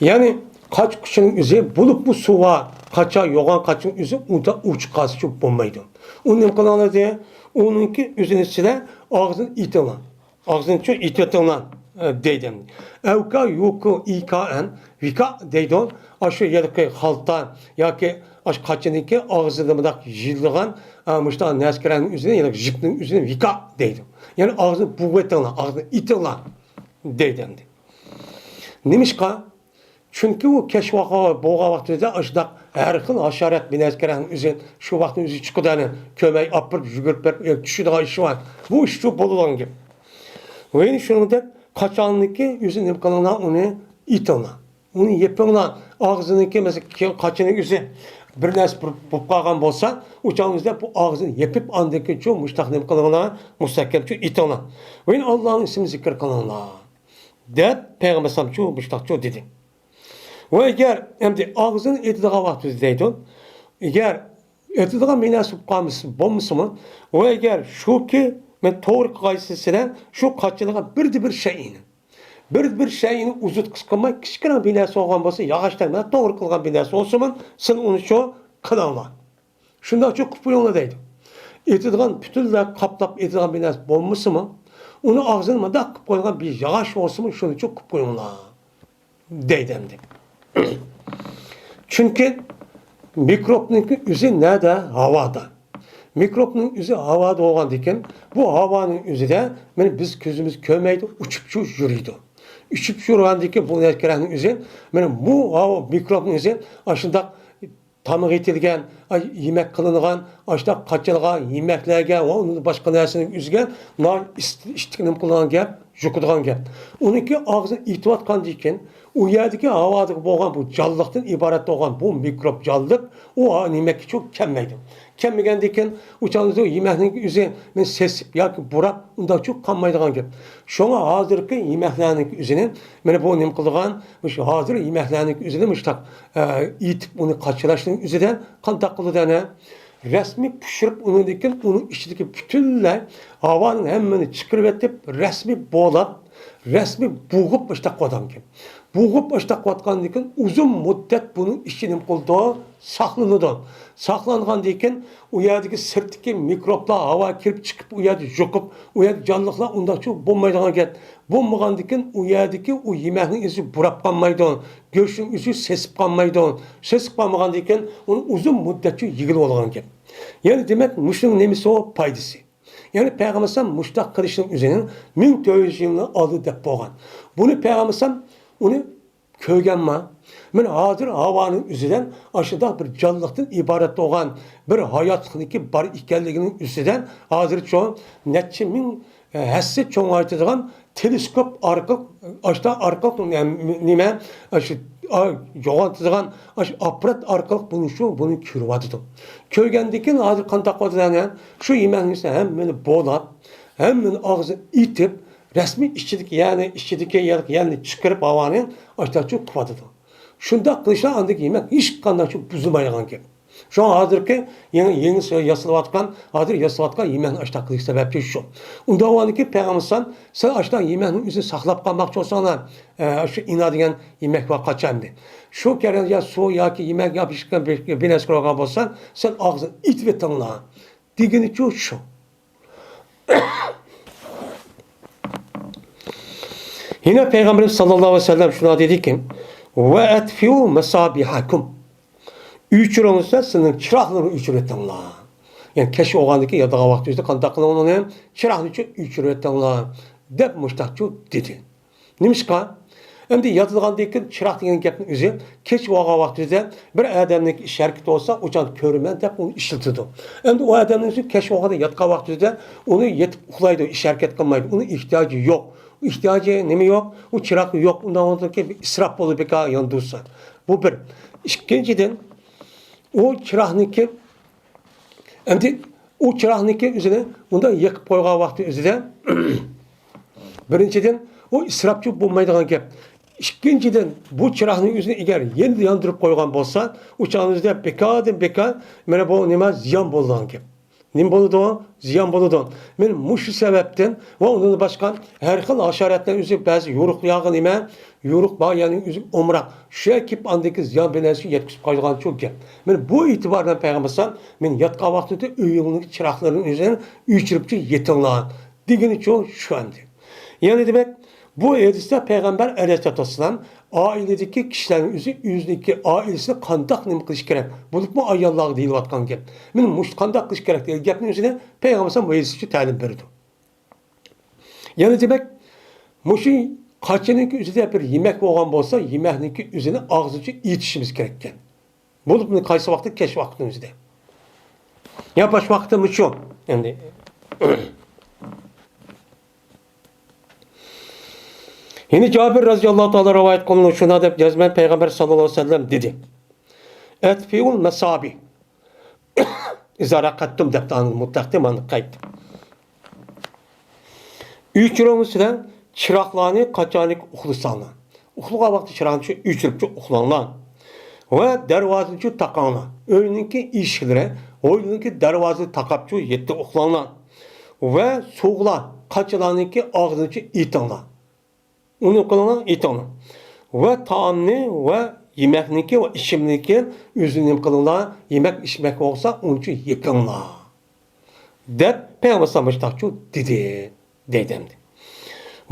يەنى قاچا-قۇچىنىڭ ئۆزى، بولۇپمۇ سۇغا قاچا، يوغان قاچىنىڭ ئۆزى ئۇدا ئۇچ قالسىچۇ بولمايدۇ. ئۇنى نېمە قىلىڭلار دېدى؟ ئۇنىڭكى ئۆزىنى سىلەر ئاغزىنى ئېتىڭلار. ئاغزىنىچۇ ئېتىۋېتىڭلار، ئە، دەيدۇ. ئەۋكا يۇكۇ ئىكائەن، ۋىكا دەيدۇ. ئاشۇ يەرلىكى خالتا ياكى ئاشۇ قاچىنىڭكى ئاغزىدا مۇنداق يېيىلىدىغان، ئە، مۇشۇنداق نەرسىلەرنىڭ ئۆزىنى، يەنى جىپنىڭ ئۆزىنى ۋىكا دەيدۇ. يەنى ئاغزىنى بوغۇۋېتىڭلار، ئاغزىنى ئېتىڭلار دەيدۇ ئەمدى. نېمىشقا؟ چۈنكى ئۇ كەچ ۋاقىت بولغان ۋاقتىدا ئاشۇنداق ھەر خىل ھاشارات بىنەسكەرەڭ ئۆزى شۇ ۋاقىتنىڭ ئۆزى چىقىدۇ، ئەنە كۆمەي ئاپىرىپ يۈگۈرۈپ بېرىپ ئۆلۈپ چۈشىدىغان ئىشى بار. بۇ ئىشچۇ بولىدىغان گەپ. ۋەينى شۇنىڭدەك قاچانلىكى ئۆزى نېمە قىلىڭلار، ئۇنى ئېتىڭلار. ئۇنى يېپىڭلار. ئاغزىنىڭكى، مەسىلەن، قاچىنىڭ ئۆزى بىر نەرسە بولۇپ قالغان بولسا، ئۇ چاغنىڭ ئۆزىدە بۇ ئاغزىنى يېپىپ، ئاندىن كېيىنچۇ مۇشتاق نېمە قىلىڭلار، مۇستەھكەمچۇ ئېتىڭلار. ۋەينى ئاللانىڭ ئىسمىنى زىكىر قىلىڭلار دەپ پەيغەمبەر ئەلەيھىسسالامچۇ مۇشتاقچۇ دېدى. ۋە ئەگەر ئەمدى ئاغزىنى ئېتىدىغان ۋاقتىدا دەيدۇ، ئەگەر ئېتىدىغان بىر نەرسە بولۇپ قالمىسا، بولمىسىمۇ، ۋە ئەگەر شۇكى مەن توغرا قىلغايسىز سىلەر شۇ قاچىلىغا بىردە بىر شەيئىنى، بىردە بىر شەيئىنى ئۇزۇت قىسقا قىلماي، كىچىككىنە بىر نەرسە بولغان بولسا، ياغاچتەك مەن توغرا قىلغان بىر نەرسە بولسىمۇ، سىلەر ئۇنىچۇ قىلىڭلار. شۇنداقچۇ قىلىپ قويۇڭلار دەيدۇ. ئېتىدىغان، پۈتۈنلەي قاپلاپ ئېتىدىغان بىر نەرسە بولمىسىمۇ، ئۇنى ئاغزىنى مۇنداق قىلىپ قويغان بىر ياغاچ بولسىمۇ، شۇنىچۇ قىلىپ قويۇڭلار دەيدۇ ئەمدى. چۈنكى مىكروبنىڭكى ئۆزى نەدە؟ ھاۋادا. مىكروبنىڭ ئۆزى ھاۋادا بولغاندىكىن، بۇ ھاۋانىڭ ئۆزىدە مانا بىز كۆزىمىز كۆرمەيدۇ، ئۇچۇپچۇ يۈرىدۇ. ئۇچۇپ يۈرگەندىكىن بۇ نەرسىلەرنىڭ ئۆزى، مانا بۇ ھاۋا مىكروبنىڭ ئۆزى ئاشۇنداق تامىقى يېتىلگەن، ئاي، يېمەك قىلىنغان، ئاشۇنداق قاچىلىغان يېمەكلەرگە ۋە ئۇندىن باشقا نەرسىنىڭ ئۆزىگە ناھايىتى ئىس-، ئىتتىك نېمە قىلىدىغان گەپ، جۇقىدىغان گەپ. ئۇنىڭكى ئاغزىنى ئېتىۋاتقاندىن كېيىن، ئۇ يەردىكى ھاۋادىكى بولغان بۇ جانلىقتىن ئىبارەت بولغان بۇ مىكروب جانلىق ئۇ نېمەككىچۇ كەلمەيدۇ. كەلمىگەندىن كېيىن ئۇ چاغدا يېمەكنىڭ ئۆزى مېنى سېسىپ ياكى بۇراپ ئۇنداقچۇ قالمايدىغان گەپ. شۇڭا ھازىرقى يېمەكلەرنىڭ ئۆزىنى مېنى بۇ نېمە قىلىدىغان، مۇشۇ ھازىر يېمەكلەرنىڭ ئۆزىنى مۇشۇنداق ئېتىپ ئۇنى قاچىلاشنىڭ ئۆزىدە قانداق قىلىدۇ ئەنە؟ رەسمىي پىشۇرۇپ ئۇنىڭدىن كېيىن ئۇنىڭ ئىچىدىكى پۈتۈنلەي ھاۋانىڭ ھەممىنى چىقىرىۋېتىپ رەسمىي بولاپ، رەسمىي بوغۇپ ئاشتاق قويىدىكەن. بوغۇپ ئاشتاق قويغاندىن كېيىن ئۇزۇن مۇددەت بۇنىڭ ئىچى نېمە قىلىدۇ؟ ساقلىنىدۇ. ساقلانغاندىن كېيىن ئۇ يەردىكى سىرتتىكى مىكروبلار ھاۋا كىرىپ چىقىپ ئۇ يەردە يۇقۇپ ئۇ يەردە جانلىقلار ئۇنداقچۇ بولمايدىغان گەپ. بولمىغاندىن كېيىن ئۇ يەردىكى ئۇ يېمەكنىڭ ئىزى بۇراپ قالمايدۇ. گۆشنىڭ ئۆزى سېسىپ قالمايدۇ. سېسىپ قالمىغاندىن كېيىن ئۇنى ئۇزۇن مۇددەتچۇ يېگىلى بولغان گەپ. يەنى دېمەك مۇشۇنىڭ نېمىسى بار؟ پايدىسى. يەنى پەيغەمبەر ئەلەيھىسسالام مۇشۇنداق قىلىشنىڭ ئۆزىنىڭ مىڭ تۆت يۈز يىلنىڭ ئالدى دەپ بولغان. بۇنى پەيغەمبەر ئەلەيھىسسالام ئۇنى كۆرگەنما؟ مەن ھازىر ھاۋانىڭ ئۆزىدىن ئاشۇنداق بىر جانلىقتىن ئىبارەت بولغان بىر ھاياتلىقنىڭكى بار ئىكەنلىكىنىڭ ئۈستىدىن ھازىرچۇ نەچچە مىڭ ھەسسە چوڭايتىدىغان تېلېسكوپ ئارقىلىق، ئاشتا ئارقىلىق نېمە، ئاشۇ يوغانتىدىغان ئاشۇ ئاپپارات ئارقىلىق بۇنى شۇ، بۇنى كۆرۈۋاتىدۇ. كۆرگەندىن كېيىن ھازىر قانداق قىلىدۇ؟ شۇ يېمەكنى ھەممىنى بولاپ، ھەممىنى ئاغزىنى ئېتىپ، رەسمىي ئىچىدىكى يەنى ئىچىدىكى يەنى چىقىرىپ ھاۋانى ئاشتاچۇ قىلىۋاتىدۇ. شۇنداق قىلىشتا ئاندىكى يېمەك ھېچقانداقچۇ بۇزۇلمايدىغان گەپ. شۇڭا ھازىرقى يېڭى، يېڭى ياسىلىۋاتقان، ھازىر ياساۋاتقان يېمەكنى ئاشتاق قىلىش سەۋەبچى شۇ. ئۇنداق بولغاندىكىن پەيغەمبەر ئەلەيھىسسالام، سىلەر ئاشتاق يېمەكنىڭ ئۆزىنى ساقلاپ قالماقچى بولساڭلار، ئە، شۇ ئىنا دېگەن يېمەك بار قاچان دە. شۇ كەرەڭ يا سۇ ياكى يېمەك يا بىر، بىر نەرسە كۆرگەن بولسا، سىلەر ئاغزىنى ئېتىۋېتىڭلار. دېگىنىچۇ شۇ. يەنە پەيغەمبىرىمىز ساللاللاھۇ ئەلەيھى ۋەسەللەم شۇنداق دېدىكى، ۋە ئەتفىئۇ مەسابىھەكۇم. ئۆچۈرۈڭلار سىلەرنىڭ چىراغلىرىنى ئۆچۈرۈۋېتىڭلار. يەنى كەچ بولغاندىكىن ياتىدىغان ۋاقتىڭىزدا قانداق قىلىڭلار؟ چىراغنىچۇ ئۆچۈرۈۋېتىڭلار دەپ مۇشتاقچۇ دېدى. نېمىشقا؟ ئەمدى ياتىدىغاندىن كېيىن چىراغ دېگەن گەپنىڭ ئۆزى كەچ بولغان ۋاقتىدا بىر ئادەمنىڭ ئىش ھەرىكىتى بولسا، ئۇ چاغدا كۆرىمەن دەپ ئۇنى ئىشلىتىدۇ. ئەمدى ئۇ ئادەمنىڭ ئۆزى كەچ بولغاندا ياتقان ۋاقتىدا ئۇنى يېتىپ ئۇخلايدۇ، ئىش ھەرىكەت قىلمايدۇ. ئۇنىڭ ئېھتىياجى يوق. ئېھتىياجى نېمە يوق؟ ئۇ چىراغ يوق. ئۇنداق بولغاندىكىن ئىسراپ بولىدۇ، بىكار ياندۇرسا. بۇ بىر. ئىككىنچىدىن، ئۇ چىراغنىڭكى ئەمدى ئۇ چىراغنىڭكى ئۆزىنى ئۇنداق يېقىپ قويغان ۋاقتى ئۆزىدە، بىرىنچىدىن، ئۇ ئىسراپچى بولمايدىغان گەپ. ئىككىنچىدىن، بۇ چىراغنىڭ ئۆزىنى ئەگەر يەنە ياندۇرۇپ قويغان بولسا، ئۇ چاغنىڭ ئۆزىدە بىكاردىن بىكار، مانا بۇ نېمە، زىيان بولىدىغان گەپ. نېمە بولىدۇ؟ زىيان بولىدۇ. مەن مۇشۇ سەۋەبتىن ۋە ئۇندىن باشقا ھەر خىل ھاشاراتلار ئۆزى بەزى يورۇق ياغى نېمە، يورۇق بار يەرنىڭ ئۆزى ئومراق. شۇ يەرگە كېلىپ ئاندىكى زىيان بىر نەرسىگە يەتكۈزۈپ قويىدىغان چوڭ گەپ. مانا بۇ ئېتىبار بىلەن پەيغەمبەر ئەلەيھىسسالام، مەن ياتقان ۋاقتىدا ئۆيۈڭنىڭ چىراغلىرىنى ئۆزىنى ئۆچۈرۈپچۇ يېتىڭلار دېگىنىچۇ شۇ ئەمدى. يەنى دېمەك، بۇ ھەدىستە پەيغەمبەر ئەلەيھىسسالاتۇ ۋەسسالام ئائىلىدىكى كىشىلەرنىڭ ئۆزى ئۆزىنىڭكى ئائىلىسىنى قانداق نېمە قىلىش كېرەك؟ بولۇپمۇ ئاياللارغا دېيىلىۋاتقان گەپ. مانا مۇشۇ قانداق قىلىش كېرەك دېگەن گەپنىڭ ئۆزىنى پەيغەمبەر ئەلەيھىسسالام بۇ ھەدىستە تەلىم بېرىدۇ. يەنى دېمەك، مۇشۇ قاچىنىڭكى ئۆزىدە بىر يېمەك بولغان بولسا، يېمەكنىڭكى ئۆزىنى ئاغزىچە ئېتىشىمىز كېرەككەن. بولۇپمۇ قايسى ۋاقىتتا؟ كەچ ۋاقتىنىڭ ئۆزىدە. يا باشقا ۋاقىتتا مۇشۇ. ئەمدى. يەنە جابىر رەزىياللاھۇ تائالا رىۋايەت قىلىنىدۇ، شۇنداق دەپ يازىمەن، پەيغەمبەر ساللاللاھۇ ئەلەيھى ۋەسەللەم دېدى، ئەتفىئۇل مەسابىھ. ئىزا رەقەتتۇم دەپتۇ ئاندىن مۇتلەقتە مانا قايتتى. ئۆچۈرۈڭ سىلەر چىراغلارنى قاچانكى ئۇخلىساڭلار. ئۇخلىغان ۋاقتى چىراغنى ئۆچۈرۈپچۇ ئۇخلاڭلار. ۋە دەرۋازىنىچۇ تاقاڭلار. ئۆينىڭكى ئىشىكلىرى، ھويلىنىڭكى دەرۋازىنى تاقاپچۇ يەتتە ئۇخلاڭلار. ۋە سۇغلار، قاچىلارنىڭكى ئاغزىنىچۇ ئېتىڭلار. ئۇنى قىلىڭلار، ئېتىڭلار. ۋە تائامنى ۋە يېمەكنىكى ۋە ئىچىملىكى ئۆزىنى نېمە قىلىڭلار، يېمەك ئىچمەك بولسا ئۇنچە يېپىڭلار. دەپ پەيغەمبەر ئەلەيھىسسالام مۇشۇنداقچۇ دېدى، دەيدۇ ئەمدى.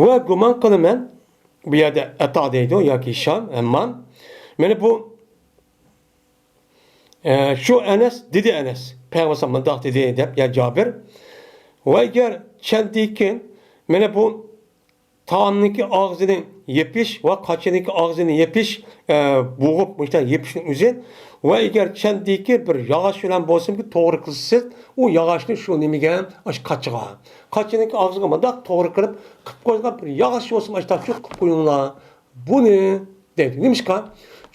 ۋە گۇمان قىلىمەن، بۇ يەردە ئەتا دەيدۇ ياكى ھىشام، ھەممام. مانا بۇ، ئە، شۇ ئەنەس، دېدى ئەنەس، پەيغەمبەر ئەلەيھىسسالام مۇنداق دېدى دەپ، يا جابىر. ۋە ئەگەر چەندىكىن، مانا بۇ تائامنىڭكى ئاغزىنى يېپىش ۋە قاچىنىڭكى ئاغزىنى يېپىش، ئە، بوغۇپ، مۇشۇنداق يېپىشنىڭ ئۆزى ۋە ئەگەر چەندىكى بىر ياغاچ بىلەن بولسىمۇ توغرا قىلسىز، ئۇ ياغاچنى شۇ نېمىگە، ئاشۇ قاچىغا، قاچىنىڭكى ئاغزىغا مۇنداق توغرا قىلىپ، قىلىپ قويغان بىر ياغاچ بولسىمۇ، ئاشۇنداق شۇ قىلىپ قويۇڭلار. بۇنى دەيدۇ. نېمىشقا؟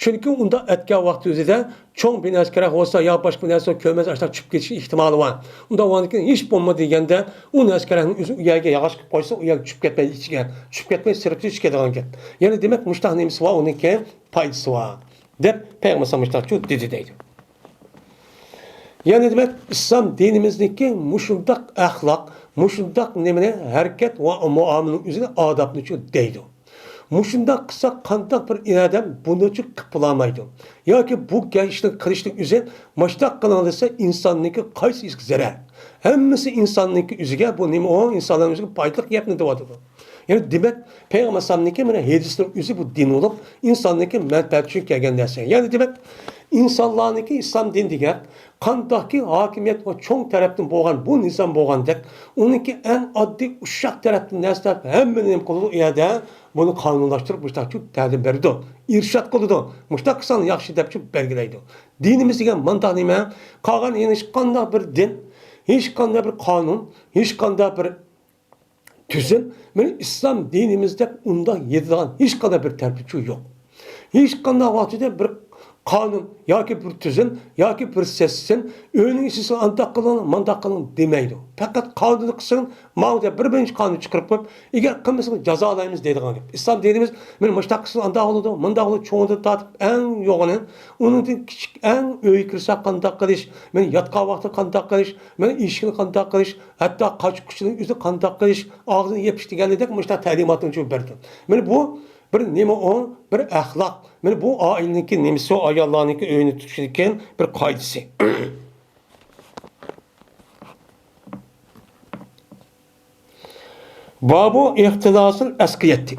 چۈنكى ئۇنداق ئەتكەن ۋاقتى ئۆزىدە چوڭ بىر نەرسە كېرەك بولسا يا باشقا بىر نەرسە كۆرمەس ئاشۇنداق چۈشۈپ كېتىش ئېھتىمالى بار. ئۇنداق بولغاندىن كېيىن ھېچ بولمىدى دېگەندە ئۇ نەرسە كېرەكنى ئۆزى ئۇ يەرگە ياغاچ قىلىپ قويسا ئۇ يەرگە چۈشۈپ كەتمەيدۇ ئىچىگە. چۈشۈپ كەتمەي سىرتىغا چىقىدىغان گەپ. يەنى دېمەك مۇشۇنداق نېمىسى بار ئۇنىڭكى پايدىسى بار. دەپ پەيغەمبەر مۇشۇنداق دېدى دەيدۇ. يەنى دېمەك، ئىسلام دىنىمىزنىڭكى مۇشۇنداق ئەخلاق، مۇشۇنداق نېمىنى ھەرىكەت ۋە مۇئامىلىنىڭ ئۆزىنى ئادابنىچۇ دەيدۇ. مۇشۇنداق قىلسا قانداق بىر ئادەم بۇنىچۇ قىلىپ بولالمايدۇ. ياكى بۇ ئىشنى قىلىشنىڭ ئۆزى مۇشۇنداق قىلىڭ دېسە ئىنساننىڭكى قايسى ئىشقا زەرەر؟ ھەممىسى ئىنساننىڭكى ئۆزىگە بۇ نېمە ئۇ ئىنسانلارنىڭ ئۆزىگە پايدىلىق گەپنى دەۋاتىدۇ. يەنى دېمەك، پەيغەمبەر ئەلەيھىسسالامنىڭكى مانا ھەدىسلىرى ئۆزى بۇ دىن بولۇپ، ئىنساننىڭكى مەنپەئەت ئۈچۈن كەلگەن نەرسە. يەنى دېمەك، ئىنسانلارنىڭكى ئىسلام دىنى دېگەن قانداقكى ھاكىمىيەت ۋە چوڭ تەرەپتىن بولغان بۇ نىزام بولغاندەك، ئۇنىڭكى ئەڭ ئاددىي ئۇششاق تەرەپتىن نەرسە تەرەپ ھەممىنى نېمە قىلىدۇ، ئۇ يەردە بۇنى قانۇنلاشتۇرۇپ، مۇشۇنداق تەلىم بېرىدۇ، ئىرشاد قىلىدۇ، مۇشۇنداق قىلساڭ ياخشى دەپ بەلگىلەيدۇ. دىنىمىز دېگەن مانداق نېمە؟ قالغان يەنە ھېچقانداق بىر دىن، ھېچقانداق بىر قانۇن، ھېچقانداق بىر تۈزۈم، مانا ئىسلام دىنىمىزدەك ئۇنداق يېتىدىغان ھېچقانداق بىر تەرىپى يوق. ھېچقانداق ۋاقىتتا بىر قانۇن ياكى بىر تۈزۈم ياكى بىر سىستېم ئۆينىڭ ئىچىسىنى ئانداق قىلىڭ، مانداق قىلىڭ دېمەيدۇ. پەقەت قانۇننى قىلسىڭ، ماۋۇ دەپ بىر بىرىنچى قانۇن چىقىرىپ قويۇپ، ئەگەر قىلمىسىڭىز جازالايمىز دەيدىغان گەپ. ئىسلام دىنىمىز مانا مۇشۇنداق قىلسىڭىز ئانداق بولىدۇ، مۇنداق بولىدۇ، چوڭىدىن تارتىپ ئەڭ يوغىنى، ئۇنىڭدىن كىچىك ئەڭ ئۆيگە كىرسە قانداق قىلىش، مانا ياتقان ۋاقتىدا قانداق قىلىش، مانا ئىشىكنى قانداق قىلىش، ھەتتا قاچا-قۇچىنىڭ ئۆزىنى قانداق قىلىش، ئاغزىنى يېپىش دېگەندەك مۇشۇنداق تەلىماتنى بەردى. مانا بۇ بىر نېمە ئۇ؟ بىر ئەخلاق. مانا بۇ ئائىلىنىڭكى نېمىسى ئۇ؟ ئاياللارنىڭكى ئۆينى تۇتۇشىدىكى بىر قائىدىسى. بابۇ ئىختىناسىل ئەسقىيەتى.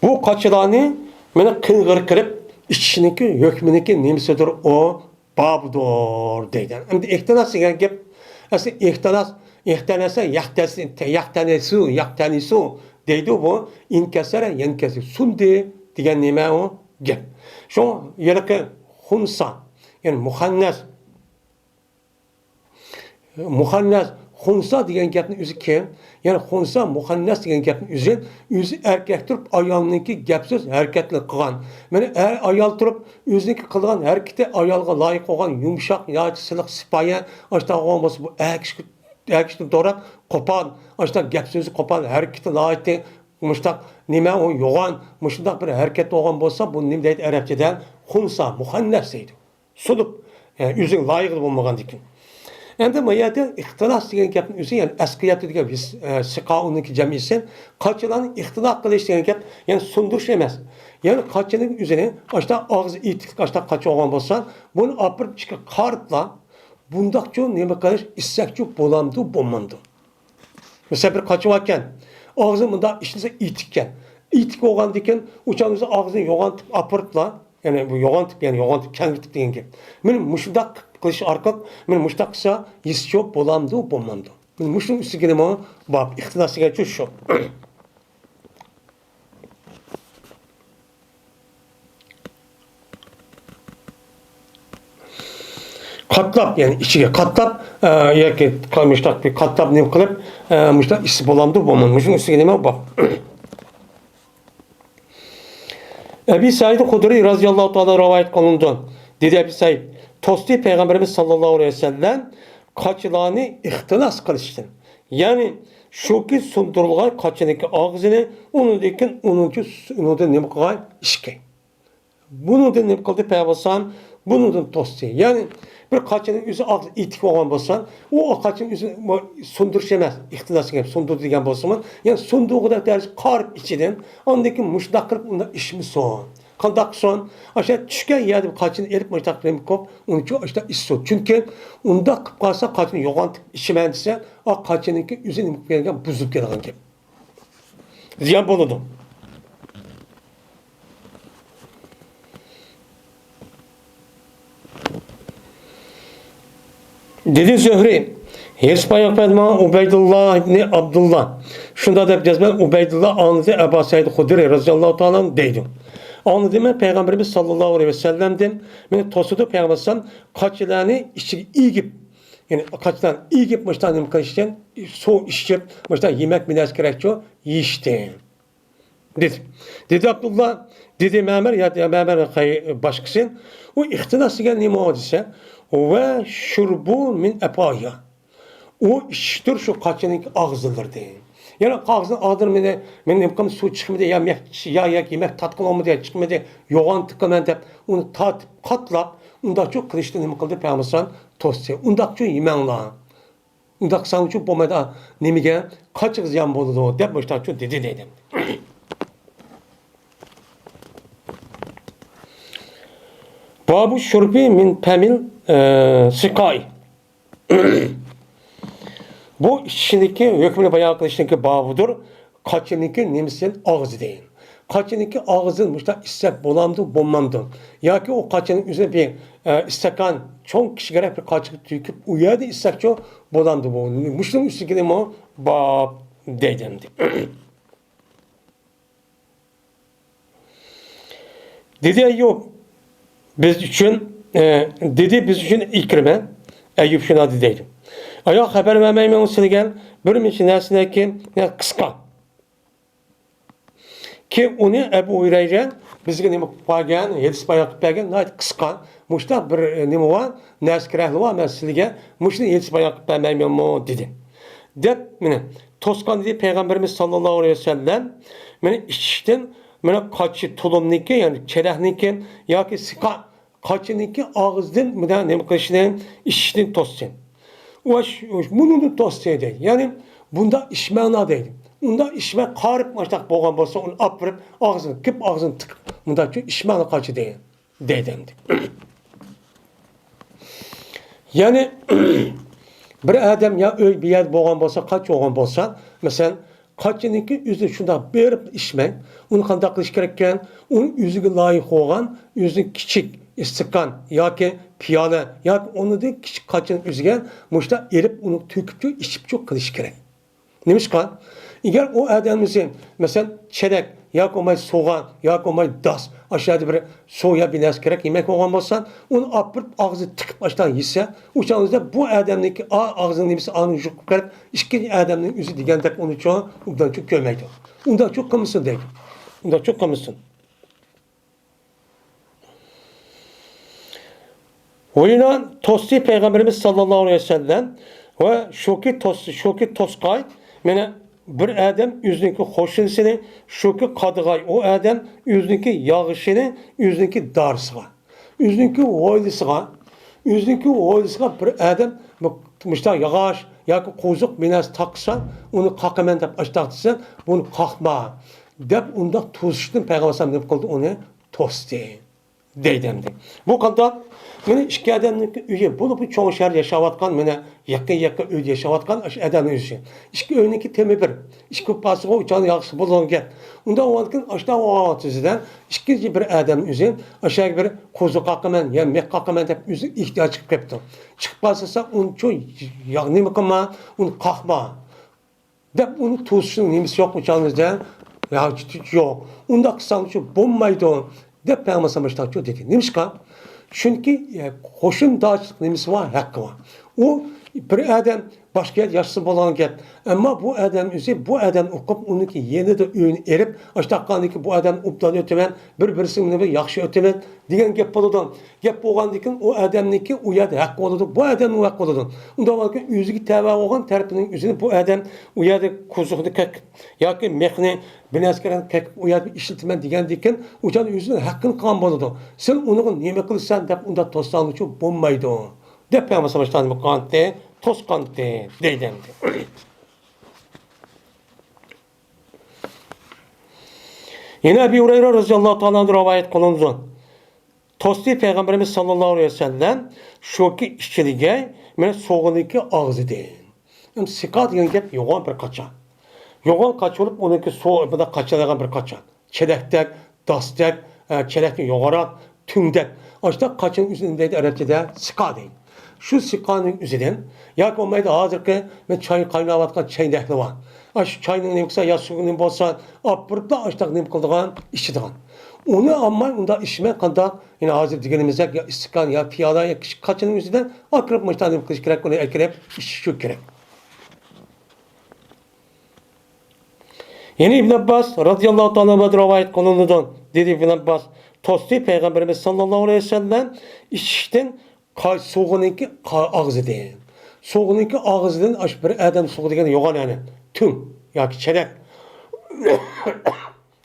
بۇ قاچىلارنى مانا قىڭغىر قىلىپ ئىچىشنىڭكى ھۆكمىنىڭكى نېمىسىدۇر ئۇ بابىدۇر دەيدۇ. ئەمدى ئىختىناس دېگەن گەپ، ئەسلى ئىختىناس، ئىختەنەسە، يەختەنىسۇ، يەختەنىسۇ دەيدۇ بۇ. ئىنكەسەرە، يەنكەسى، سۇندى دېگەن نېمە ئۇ گەپ. شۇ ھېلىقى خۇنسا، يەنى مۇخەننەس، مۇخەننەس، خۇنسا دېگەن گەپنىڭ ئۆزى كىم؟ يەنى خۇنسا، مۇخەننەس دېگەن گەپنىڭ ئۆزى، ئۆزى ئەركەك تۇرۇپ، ئايالنىڭكى گەپ سۆز ھەرىكەتلىرى قىلغان. مانا ئەر، ئايال تۇرۇپ، ئۆزىنىڭكى قىلغان ھەرىكىتى ئايالغا لايىق بولغان، يۇمشاق ياكى سىلىق، سىپايە، ئاشۇنداق بولغان بولسا، بۇ ئەر كىشىگە، ئەر كىشىدىن دوراپ قوپال، ئاشۇنداق گەپ سۆزى قوپال، ھەرىكىتى ناھايىتى مۇشۇنداق نېمە، ئۇ يوغان، مۇشۇنداق بىر ھەرىكەت بولغان بولسا، بۇنى نېمە دەيدۇ ئەرەبچىدە؟ خۇنسا، مۇخەننەس دەيدۇ. سۇنۇپ، ئۆزىگە لايىقىدا بولمىغاندىكىن. ئەمدى ما يەردە ئىختىلاس دېگەن گەپنىڭ ئۆزى، يەنى ئەسقىيەتى دېگەن سىقا ئۇنىڭكى جەمئىيسى، قاچىلارنى ئىختىلاس قىلىش دېگەن گەپ، يەنى سۇندۇرۇش ئەمەس. يەنى قاچىنىڭ ئۆزىنى ئاشتا ئاغزى ئېتىكلىك ئاشتا قاچا بولغان بولسا، بۇنى ئاپىرىپ ئىچىگە قارىتلا، بۇنداقچۇ نېمە قىلىش، ئىسسەكچۇ بولامدۇ، بولمامدۇ؟ مىسال بىر قاچا باركەن، ئاغزى مۇنداق ئىشلىسە ئېتىككەن. ئېتىك بولغاندىكىن ئۇ چاغدا ئۆزى ئاغزىنى يوغانتىپ ئاپىرىپلا، يەنى بۇ يوغانتىپ، يەنى يوغانتىپ كەڭرىتىپ دېگەن گەپ. مانا مۇشۇنداق قىلىش ئارقىلىق، مانا مۇشۇنداق قىلسا ھېسچوپ بولامدۇ، بولمامدۇ؟ مانا مۇشۇنىڭ ئۈستىگىمۇ باب ئىختىلاس دېگەن شۇ. قاتلاپ، يەنى ئىچىگە قاتلاپ، ئە، ياكى مۇشتاق بىر قاتلاپ نېمە قىلىپ، ئە، مۇشتاق ئىسسى بولامدۇ، بولمامدۇ؟ مۇشۇنىڭ ئۈستىگە نېمە بار؟ ئەبى سەئىد خۇدرىي رازىياللاھۇ تائالا رىۋايەت قىلىنىدۇ. دېدى ئەبى سەئىد، توستى پەيغەمبىرىمىز ساللاللاھۇ ئەلەيھى ۋەسەللەم قاچىلارنى ئىختىلاس قىلىشتىن. يەنى شۇكى سۇندۇرۇلغان قاچىنىڭكى ئاغزىنى ئۇنىڭدىن كېيىن ئۇنىڭچە ئۇنىڭدىن نېمە قىلغان ئىككى. بۇنىڭدىن نېمە قىلدى پەيغەمبەر ئەلەيھىسسالام؟ بۇنىڭدىن توستى. يەنى بىر قاچىنىڭ ئۆزى ئاغزى ئېتىك بولغان بولسا، ئۇ قاچىنىڭ ئۆزى سۇندۇرۇش ئەمەس، ئىختىلاس دېگەن سۇندۇردى دېگەن بولسىمۇ، يەنى سۇندۇرغۇدەك دەرىجىدە قارىپ ئىچىدىن، ئاندىن كېيىن مۇشۇنداق قىلىپ ئۇنداق ئىچمىسۇن. قانداق قىلسۇن؟ ئاشۇ چۈشكەن يەردىن قاچىنى ئېلىپ مۇشۇنداق قىلىپ، ئۇنىڭچۇ ئاشۇنداق ئىچسۇن. چۈنكى ئۇنداق قىلىپ قالسا، قاچىنى يوغانتىپ ئىچىمەن دېسە، ئا قاچىنىڭكى ئۆزى نېمە قىلىپ كەلگەن، بۇزۇلۇپ كەلگەن گەپ. زىيان بولىدۇ. دېدى زۆھرى، ھېدىس بايان قىلىدۇ ماڭا ئۇبەيدۇللا ئىبنى ئابدۇللا. شۇنداق دەپ جەزمەن ئۇبەيدۇللا ئاڭلىدى، ئەبا سەئىد خۇدرى رەزىياللاھۇ تائالا ئانھۇ دەيدۇ. ئاڭلىدىم مەن پەيغەمبىرىمىز ساللاللاھۇ ئەلەيھى ۋەسەللەمدىن مېنى توسىدۇ پەيغەمبەر ئەلەيھىسسالام قاچىلارنى ئىچىگە ئېگىپ، يەنى قاچىلارنى ئېگىپ مۇشۇنداق نېمە قىلىشتىن، سۇ ئىچىپ، مۇشۇنداق يېمەك بىر نەرسە كېرەكچۇ، يېيىشتىن. دېدى. دېدى ئابدۇللا، دېدى مەمەر، يا، يا مەمەر قاي-، باشقىسى، ئۇ ئىختىناس دېگەن نېمە ئۇ دېسە، ۋە شۇربۇ مىن ئەپاھىيا. ئۇ ئىچىشتۇر شۇ قاچىنىڭكى ئاغزىلىرىدىن. يەنى ئاغزىنى ئاغزىدىن مېنى، مېنى نېمە قىلمىدى، سۇ چىقمىدى، يا مەك-، يا، يا يېمەك تاتقىلى بولمىدى، يا چىقمىدى، يوغان تىقىمەن دەپ ئۇنى تارتىپ، قاتلاپ، ئۇنداقچۇ قىلىشتا نېمە قىلدى؟ پەيغەمبەر توستى. ئۇنداقچۇ يېمەڭلار. ئۇنداق قىلساڭچۇ بولمايدۇ، نېمىگە؟ قاچىغا زىيان بولىدۇ، دەپ مۇشتاقچۇ دېدى، دەيدۇ. بابۇ شۇربى مىن پەمىل، ئە، سىقاي. بۇ ئىچىشنىكى ھۆكمىنى بايان قىلىشنىكى بابىدۇر. قاچىنىڭكى نېمىسىدىن ئاغزىدىن. قاچىنىڭكى ئاغزىدىن مۇشۇنداق ئىچسەك بولامدۇ، بولمامدۇ؟ ياكى ئۇ قاچىنىڭ ئۆزىنى بىر، ئە، ئىستاكان چوڭ كىشىگە بىر قاچىغا تۆكۈپ، ئۇ يەردە ئىچسەكچۇ بولامدۇ بۇ؟ مۇشۇنىڭ ئۈستىگىمۇ باب دەيدۇ ئەمدى. دېدى ئەييۇب، بىز ئۈچۈن، ئە، دېدى بىز ئۈچۈن ئىكرىمە، ئەييۇب شۇنداق دېدى دەيدۇ. ئايا خەۋەر بەرمەيمەنمۇ سىلىگە بىر مۇنچە نەرسىنىڭكى، يا، قىسقا. كى ئۇنى ئەبۇ ھۇرەيرە بىزگە نېمە قىلىپ بەرگەن، ھەدىس بايان قىلىپ بەرگەن، ناھايىتى قىسقا. مۇشۇنداق بىر، ئە، نېمە بار، نەرسە كېرەكلىك بار، مەن سىلىگە مۇشۇنى ھەدىس بايان قىلىپ بەرمەيمەنمۇ دېدى. دەپ، مېنى توسقان دېدى پەيغەمبىرىمىز ساللاللاھۇ ئەلەيھى ۋەسەللەم، مېنى ئىچىشتىن، مېنى قاچا تۇلۇمنىڭكى، يەنى چېلەكنىڭكى ياكى سىقا قاچىنىڭكى ئاغزىدىن مۇنداق نېمە قىلىشنى، ئىچىشتىن توسسۇن. ۋە شۇ، مۇنىڭدىن توسسۇن دەيدۇ. يەنى بۇنداق ئىچمەڭلار دەيدۇ. ئۇنداق ئىچمەي قارىپ مۇشۇنداق بولغان بولسا، ئۇنى ئاپىرىپ ئاغزىنى كىپ ئاغزىنى تىقىپ مۇنداقچۇ ئىچمەڭلار قاچا دەيدۇ. دەيدۇ ئەمدى. يەنى بىر ئادەم يا ئۆي بىر يەردە بولغان بولسا، قاچا بولغان بولسا، مەسىلەن، قاچىنىڭكى ئۆزى شۇنداق بېرىپ ئىچمەي، ئۇنى قانداق قىلىش كېرەككەن؟ ئۇنى ئۆزىگە لايىق بولغان، ئۆزىنىڭ كىچىك ئىستاكان ياكى پىيالە ياكى ئۇنىڭدىن كىچىك قاچىنىڭ ئۆزىگە مۇشۇنداق ئېلىپ، ئۇنى تۆكۈپچۇ، ئىچىپچۇ قىلىش كېرەك. نېمىشقا؟ ئەگەر ئۇ ئادەم ئۆزى، مەسىلەن، چېلەك ياكى بولماي سوغان ياكى بولماي داس، ئاشۇ يەردە بىر سۇ يا بىر نەرسە كېرەك، يېمەك بولغان بولسا، ئۇنى ئاپىرىپ ئاغزىغا تىقىپ ئاشۇنداق يېسە، ئۇ چاغدا بۇ ئادەمنىڭكى ئا-، ئاغزىنىڭ نېمىسى ئانى يۇقۇپ كېلىپ، ئىككىنچى ئادەمنىڭ ئۆزى دېگەندەك ئۇنى چوڭ، ئوبدانچۇ كۆرمەيدۇ. ئۇنداقچۇ قىلمىسۇن دەيدۇ. ئۇنداقچۇ قىلمىسۇن. ۋۇينا توستى پەيغەمبىرىمىز ساللاللاھۇ ئەلەيھى ۋەسەللەم ۋە شۇكى توس-، شۇكى توسقاي، مانا بىر ئادەم ئۆزىنىڭكى قوشنىسىنى، شۇكى قادىغاي ئۇ ئادەم ئۆزىنىڭكى ياغىشىنى، ئۆزىنىڭكى دارىسىغا، ئۆزىنىڭكى ھويلىسىغا، ئۆزىنىڭكى ھويلىسىغا بىر ئادەم مۇ-، مۇشتاق ياغاچ ياكى قوزۇق بىر نەرسە تاقىسا، ئۇنى قاقىمەن دەپ ئاشتاق دېسە، بۇنى قاقما دەپ ئۇنداق توسۇشتىن پەيغەمبەر ئەلەيھىسسالام نېمە قىلدى؟ ئۇنى توستى. دەيدۇ ئەمدى. بۇ قانداق؟ مانا ئىككى ئادەمنىڭكى ئۆيى، بولۇپمۇ چوڭ شەھەردە ياشاۋاتقان، مانا يېقىن يېقىن ئۆيدە ياشاۋاتقان ئاشۇ ئادەمنىڭ ئۆزى. ئىككى ئۆينىڭكى تېمى بىر. ئىككى بولۇپ قالسىغۇ ئۇچان ياخشى بولىدىغان گەپ. ئۇنداق بولغاندىكىن ئاشۇنداق بولغان ۋاقتىدا ئىككىنچى بىر ئادەمنىڭ ئۆزى ئاشۇ بىر قوزۇق قاقىمەن يا مىخ قاقىمەن دەپ ئۆزى ئېھتىياج چىقىپ كەپتۇ. چىقىپ قالسا ئۇنى چوڭ ياغ نېمە قىلما، ئۇنى قاقما. دەپ ئۇنى توسۇشنىڭ نېمىسى يوق ئۇ چاغنىڭدا؟ ھاجىتى يوق. ئۇنداق قىلساڭچۇ بولمايدۇ، دەپ پەيغەمبەر ئەلەيھىسسالام مۇشۇنداقچۇ دېدى. نېمىشقا؟ چۈنكى، ئە، قوشنىدارچىلىق نېمىسى بار، ھەققى بار. ئۇ بىر ئادەم باشقا يەردە ياشىسا بولغان گەپ. ئەمما بۇ ئادەم ئۆزى بۇ ئادەمنى ئوقۇپ، ئۇنىڭكى يېنىدا ئۆينى ئېلىپ، ئاشۇنداق قىلغاندىن كېيىن بۇ ئادەمنى ئوبدان ئۆتىمەن، بىر-، بىرسى بىلەن بىر ياخشى ئۆتىمەن، دېگەن گەپ بولىدۇ. گەپ بولغاندىكىن ئۇ ئادەمنىڭكى ئۇ يەردە ھەققى بولىدۇ، بۇ ئادەمنىڭ ھەققى بولىدۇ. ئۇنداق بولغاندىكىن ئۆزىگە تەۋە بولغان تەرىپىنىڭ ئۆزىنى بۇ ئادەم ئۇ يەردە قوزۇقنى كەك-، ياكى مىخنى، بىر نەرسە كەك-، ئۇ يەردە ئىشلىتىمەن دېگەندىكىن ئۇ چاغدا ئۆزىنىڭ ھەققىنى قىلغان بولىدۇ. سەن ئۇنىڭغا نېمە قىلىسەن دەپ ئۇنداق توسساڭچۇ بولمايدۇ. دەپ پەيغەمبەر ئەلەيھىسسالام نېمە قىلغانتى؟ توسقانتى دەيدۇ ئەمدى. يەنە ئەبى ھۇرەيرە رەزىياللاھۇ تائالا ئەنھۇ رىۋايەت قىلىنىدۇ. توستى پەيغەمبىرىمىز ساللاللاھۇ ئەلەيھى ۋەسەللەم شۇكى ئىچىدىگە مانا سوغىنىكى ئاغزىدىن. ئەمدى سىقا دېگەن گەپ يوغان بىر قاچا. يوغان قاچا بولۇپ، ئۇنىڭكى سو-، مۇنداق قاچىلايدىغان بىر قاچا. چېلەكتەك، داستەك، ئە، چېلەكتىن يوغانراق، تۈڭدەك. ئاشۇنداق قاچىنىڭ ئۆزىنى نېمە دەيدۇ ئەرەبچىدە؟ سىقا دەيدۇ. شۇ سىقانىڭ ئۆزىدىن ياكى بولمايدۇ، ھازىرقى مەن چاي قايناۋاتقان چاينەكلەر بار. ئاشۇ چاينىڭ نېمە قىلسا، يا سۇنى بولسا ئاپىرىپلا ئاشۇنداق نېمە قىلىدىغان، ئىچىدىغان. ئۇنى ئالماي ئۇنداق ئىچمەي قانداق؟ يەنە ھازىر دېگىنىمىزدەك يا ئىستاكان، يا پىيالا، يا كىچىك قاچىنىڭ ئۆزىدە ئاكىرىپ مۇشۇنداق نېمە قىلىش كېرەك، ئۇنى ئەكىرىپ ئىچىش شۇ كېرەك. يەنە ئىبن ئابباس رازىياللاھۇ تائالا ئەنھۇدىن رىۋايەت قىلىنىدۇ. دېدى ئىبن ئابباس، توستى پەيغەمبىرىمىز ساللاللاھۇ ئەلەيھى ۋەسەللەم ئىشىكتىن قا-، سوغىنىڭكى قا-، ئاغزىدىن. سوغىنىڭكى ئاغزىدىن ئاشۇ بىر ئادەم سوغا دېگەن يوغان يەنى. تۈڭ ياكى چەنەك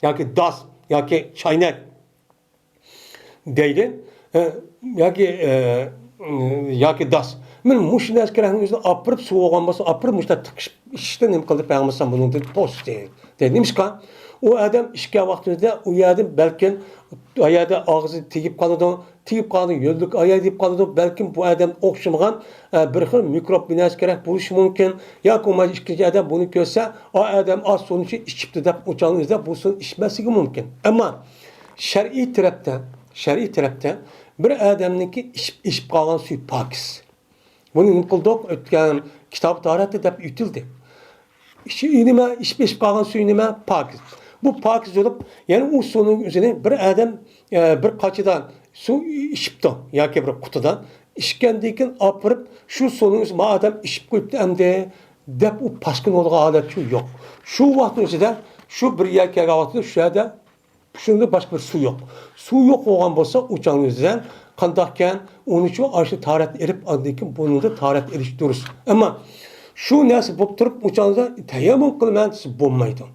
ياكى داس ياكى چاينەك. دەيدۇ. ئە، ياكى، ئە، ياكى داس. مانا مۇشۇ نەرسىلەرنىڭ ئۆزىنى ئاپىرىپ سۇ بولغان بولسا، ئاپىرىپ مۇشۇنداق تىقىشىپ ئىچىشتىن نېمە قىلدى پەيغەمبەر ئەلەيھىسسالام بۇنىڭدىن توستى. دەيدۇ. نېمىشقا؟ ئۇ ئادەم ئىچكەن ۋاقتىمىزدا ئۇ يەردىن بەلكىم ئۇ يەردە ئاغزى تېگىپ قالىدۇ، تېگىپ قالىدۇ، يۆللۈك ئاياي دېيىپ قالىدۇ، بەلكىم بۇ ئادەم ئوخشىمىغان، ئە، بىر خىل مىكروب بىناسى كېرەك بولۇشى مۇمكىن. ياكى بولمىسا ئىككىنچى ئادەم بۇنى كۆرسە، ئا ئادەم ئاز سۇنى ئىچىپتۇ دەپ ئۇچانىڭىزدا بۇ سۇنى ئىچمەسلىكى مۇمكىن. ئەمما شەرئىي تەرەپتە، شەرئىي تەرەپتە بىر ئادەمنىڭكى ئىچىپ، ئىچىپ قالغان سۈيى پاكىز. بۇنى نېمە قىلدۇق؟ ئۆتكەن كىتاب تاھارەتتە دەپ ئۆتۈلدى. ئىچى نېمە؟ ئىچىپ، ئىچىپ قالغان سۈيى نېمە؟ پاكىز. بۇ پاكىز بولۇپ، يەنى ئۇ سۇنىڭ ئۆزىنى بىر ئادەم، ئە، بىر قاچىدا سۇ ئىچىپتۇ ياكى بىر قۇتىدا. ئىچكەندىن كېيىن ئاپىرىپ، شۇ سۇنىڭ ئۆزى ما ئادەم ئىچىپ قويۇپتۇ ئەمدى دەپ ئۇ پاسكىنا بولىدىغان ھالەت شۇ يوق. شۇ ۋاقىتنىڭ ئىچىدە شۇ بىر يەرگە كەلگەن ۋاقتىدا شۇ يەردە شۇندىن باشقا بىر سۇ يوق. سۇ يوق بولغان بولسا، ئۇ چاغنىڭ ئۆزىدە قانداقكەن، ئۇنىڭ ئۈچۈن ئاشۇ تاھارەت ئېلىپ، ئاندىن كېيىن بۇنىڭدا تاھارەت ئېلىش دۇرۇس. ئەمما شۇ نەرسە بولۇپ تۇرۇپ، ئۇ چاغدا تەيەممۇم قىلىمەن دېسە بولمايدۇ.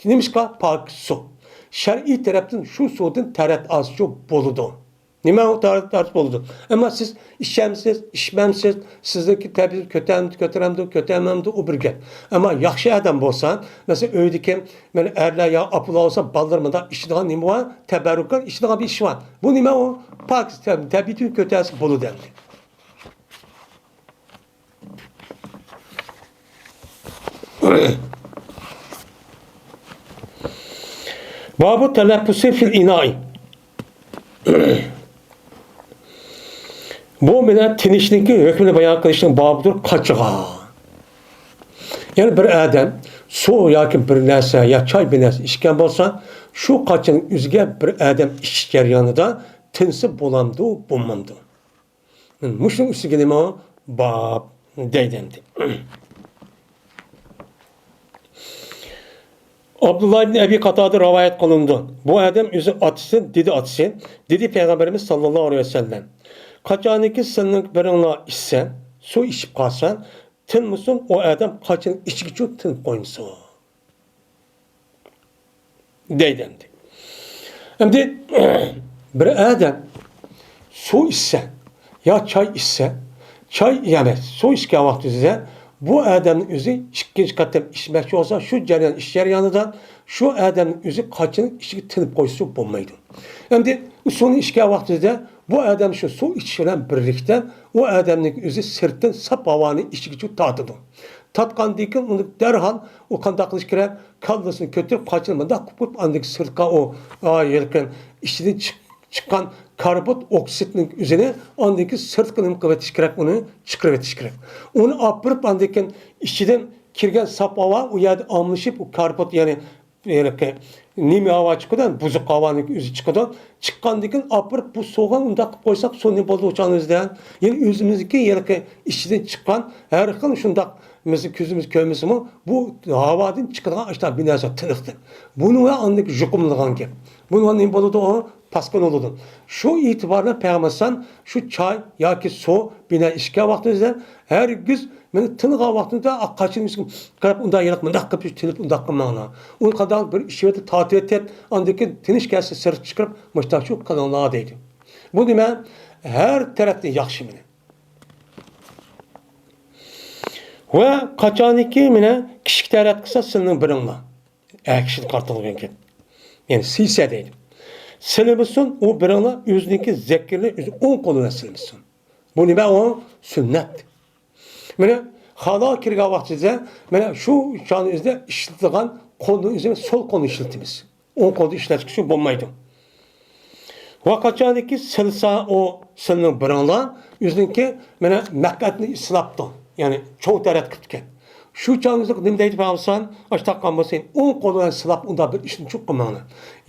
نېمىشقا؟ پاكىز سۇ. شەرئىي تەرەپتىن شۇ سۇدىن تاھارەت ئالسىچۇ بولىدۇ. نېمە ئۇ تاھارەت ئالسا بولىدۇ. ئەمما سىز ئىچەمسىز، ئىچمەمسىز، سىزنىڭكى تەبىئىتى كۆتەرمىدۇ، كۆتۈرەمدۇ، كۆتەرمەمدۇ، ئۇ بىر گەپ. ئەمما ياخشى ئادەم بولسا، مەسىلەن، ئۆيدىكى مانا ئەرلەر يا ئاپىلار بولسا، بالىلىرى مۇنداق ئىچىدىغان نېمە بار؟ تەبەررۇكەن ئىچىدىغان بىر ئىش بار. بۇ نېمە ئۇ؟ پاكىز تەب-، تەبىئىتىنى كۆتەرسە بولىدۇ ئەمدى. بابۇ تەلەففۇسى فىل ئىنائى. بۇ بىلەن تىنىشنىڭكى ھۆكمىنى بايان قىلىشنىڭ بابىدۇر قاچىغا. يەنى بىر ئادەم سۇ ياكى بىر نەرسە يا چاي بىر نەرسە ئىچكەن بولسا، شۇ قاچىنىڭ ئۆزىگە بىر ئادەم ئىچىش جەريانىدا تىنسا بولامدۇ، بولمامدۇ؟ مۇشۇنىڭ ئۈستىگە نېمە باب دەيدۇ ئەمدى. ئابدۇللا ئىبن ئەبى قاتادە رىۋايەت قىلىنىدۇ. بۇ ئادەم ئۆزى ئاتىسى، دېدى ئاتىسى، دېدى پەيغەمبىرىمىز ساللاللاھۇ ئەلەيھى ۋەسەللەم، قاچانكى سىلىنىڭ بىرىڭلار ئىچسە، سۇ ئىچىپ قالسا، تىنمىسۇن، ئۇ ئادەم قاچىنىڭ ئىچىگىچۇ تىنىپ قويمىسۇن. دەيدۇ ئەمدى. ئەمدى بىر ئادەم سۇ ئىچسە يا چاي ئىچسە، چاي، يەنى سۇ ئىچكەن ۋاقتىدا بۇ ئادەمنىڭ ئۆزى ئىككىنچى قېتىم ئىچمەكچى بولسا، شۇ جەريان، ئىچىش جەريانىدا شۇ ئادەمنىڭ ئۆزى قاچىنىڭ ئىچىگە تىنىپ قويسا بولمايدۇ. ئەمدى سۇنى ئىچكەن ۋاقتىدا بۇ ئادەم شۇ سۇ ئىچىش بىلەن بىرلىكتە ئۇ ئادەمنىڭ ئۆزى سىرتتىن ساپ ھاۋانى ئىچىگىچۇ تارتىدۇ. تارتقاندىن كېيىن ئۇنى دەرھال ئۇ قانداق قىلىش كېرەك؟ كاللىسىنى كۆتۈرۈپ، قاچىنى مۇنداق قىلىپ قويۇپ، ئاندىن كېيىن سىرتقا ئۇ، ئا، ھېلىقى ئىچىدىن چىق-، چىققان كاربون ئوكسىدنىڭ ئۆزىنى ئاندىن كېيىن سىرتقا نېمە قىلىۋېتىش كېرەك؟ ئۇنى چىقىرىۋېتىش كېرەك. ئۇنى ئاپىرىپ، ئاندىن كېيىن ئىچىدىن كىرگەن ساپ ھاۋا ئۇ يەردە ئالمىشىپ، ئۇ كاربون، يەنى ھېلىقى نېمە ھاۋا چىقىدۇ، بۇزۇق ھاۋانىڭ ئۆزى چىقىدۇ. چىققاندىن كېيىن ئاپىرىپ، بۇ سۇغا ئۇنداق قىلىپ قويساق، سۇ نېمە بولىدۇ ئۇ چاغنىڭ ئۆزىدە؟ يەنى ئۆزىمىزنىڭكى ھېلىقى ئىچىدىن چىققان ھەر خىل شۇنداق بىزنىڭ كۆزىمىز كۆرمىسىمۇ، بۇ ھاۋادىن چىقىدىغان ئاشۇنداق بىر نەرسە تىنىقتىن. بۇنىڭ بىلەن ئاندىن يۇقۇملىنىدىغان گەپ. بۇنىڭ بىلەن نېمە بولىدۇ ئۇ؟ پاسكىنا بولىدۇ. شۇ ئېتىبار بىلەن پەيغەمبەر ئەلەيھىسسالام شۇ چاي ياكى سۇ بىلەن ئىچكەن ۋاقتىمىزدا ھەرگىز مېنى تىنغان ۋاقتىمدا قاچىنى قاراپ ئۇنداق يېرىق مۇنداق قىلىپ تىنىپ ئۇنداق قىلماڭلار. ئۇنى قانداق بىر ئىچىۋېتىپ تارتىۋېتىپ، ئاندىن كېيىن تىنىش كەلسە سىرتقا چىقىرىپ مۇشۇنداق شۇ قىلىڭلار دەيدۇ. بۇ نېمە؟ ھەر تەرەپتىن ياخشى مېنى. ۋە قاچانكى مېنى كىشىگە تەرەت قىلسا سىلىنىڭ بىرىڭلار. ئەر كىشىنى قارىتىلغان گەپ. يەنى سىيسە دەيدۇ. سىلىمىسۇن، ئۇ بىرىڭلار ئۆزىنىڭكى زەكىرىنى ئۆزى ئوڭ قولى بىلەن سىلىمىسۇن. بۇ نېمە ئۇ؟ سۈننەت. مانا خالا كىرگەن ۋاقتىدا، مانا شۇ چاغنىڭ ئۆزىدە ئىشلىتىدىغان قولنىڭ ئۆزىنى سول قولنى ئىشلىتىمىز. ئوڭ قولدا ئىشلەتكۈچى بولمايدۇ. ۋە قاچانكى سىلسا ئۇ سىلنىڭ بىرىڭلار ئۆزىنىڭكى مانا مەقئەتنى سىلاپتۇ، يەنى چوڭ تەرەت قىپتىكەن. شۇ چاغدا نېمە دەيدۇ پەيغەمبەر؟ ئاشتاق قالمىسۇن، ئوڭ قول بىلەن سىلاپ ئۇنداق بىر ئىشنى چوق قىلماڭلار.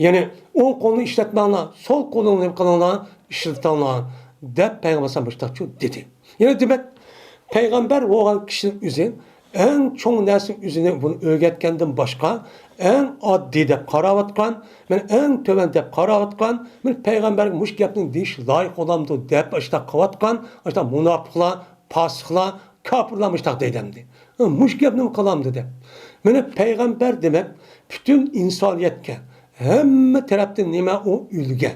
يەنى ئوڭ قولنى ئىشلەتمەڭلار، سول قولنى نېمە قىلىڭلار، ئىشلىتىڭلار، دەپ پەيغەمبەر ئاشتاق شۇ دېدى. يەنى دېمەك، پەيغەمبەر بولغان كىشىنىڭ ئۆزى ئەڭ چوڭ نەرسە ئۆزىنى بۇنى ئۆگەتكەندىن باشقا، ئەڭ ئاددىي دەپ قاراۋاتقان، مەن ئەڭ تۆۋەن دەپ قاراۋاتقان، مەن پەيغەمبەرگە مۇشۇ گەپنى دېيىش لايىق بولامدۇ دەپ ئاشتاق قىلىۋاتقان، ئاشتاق مۇناپىقلار، پاسىقلار، كاپىرلار مۇشتاق دەيدۇ ئەمدى. مۇشۇ گەپنىمۇ قىلامدۇ دەپ. مانا پەيغەمبەر دېمەك، پۈتۈن ئىنسانىيەتكە، ھەممە تەرەپتىن نېمە ئۇ؟ ئۈلگە.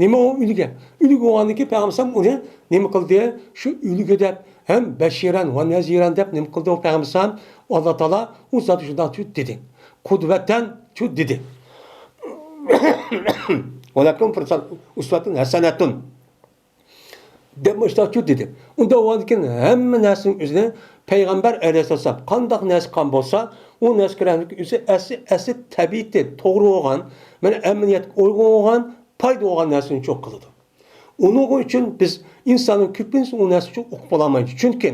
نېمە ئۇ ئۈلگە؟ ئۈلگە بولغاندىن كېيىن پەيغەمبەر ئۇنى نېمە قىلدى؟ شۇ ئۈلگە دەپ ھەم بەشىرەن ۋە نەزىرەن دەپ نېمە قىلدى ئۇ پەيغەمبەر؟ ئاللا تائالا ئۇ زاتى شۇنداق شۇ دېدى. قۇدۋەتەن شۇ دېدى. ۋەلەكۇم ئۇسۋەتۇن ھەسەنەتۇن دەپ مۇشۇنداق شۇ دېدى. ئۇنداق بولغاندىن كېيىن ھەممە نەرسىنىڭ ئۆزىنى پەيغەمبەر ئەلەيھىسسالام قانداق نەرسە قىلغان بولسا، ئۇ نەرسە كېرەكلىك ئۆزى ئەسلى، ئەسلى تەبىئىتى توغرا بولغان، مانا ئەمەلىيەتكە ئۇيغۇن بولغان، پايدا بولغان نەرسىنى شۇ قىلىدۇ. ئۇنىڭ ئۈچۈن بىز ئىنساننىڭ كۆپىنچىسى ئۇ نەرسىنى شۇ ئۇقۇپ بولالمايدۇ. چۈنكى